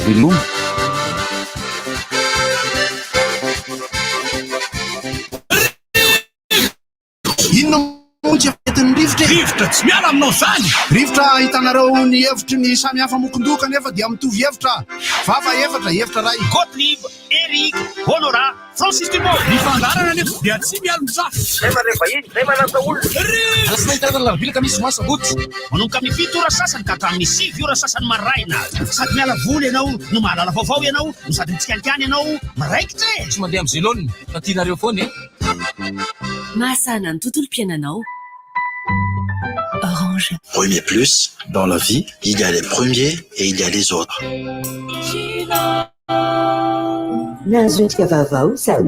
Veloma. Inona moa tsy entin'ny rivotra e? Rivotra tsy miala aminao zany! Rivotra ahitanareo ny hevitry ny samy hafa mokondoka nefa dia mitovy hevitra. Vava efatra, hevitra ray. Gottlieb, Eric, Honorat, Francis Dumont. Ny fandaharana anefa dia tsy mialon-jafy. Zay mandray vahiny, zay manasa olona. Alatsinainy talata alarobia alakamisy zoma sabotsy. Manomboka amin'ny 7 ora sasany ka hatramin'ny 9 ora sasany maraina. Sady miala voly ianao no mahalala vaovao ianao no sady mitsikalikany ianao miraikitra e! Tsy mandeha amin'ny zelone fa tianareo foana e! Mahasahana ny tontolom-piainanao. Orange. Premier plus, dans la vie, il y a les premiers et il y a les autres. Nahazo endrika vaovao sady.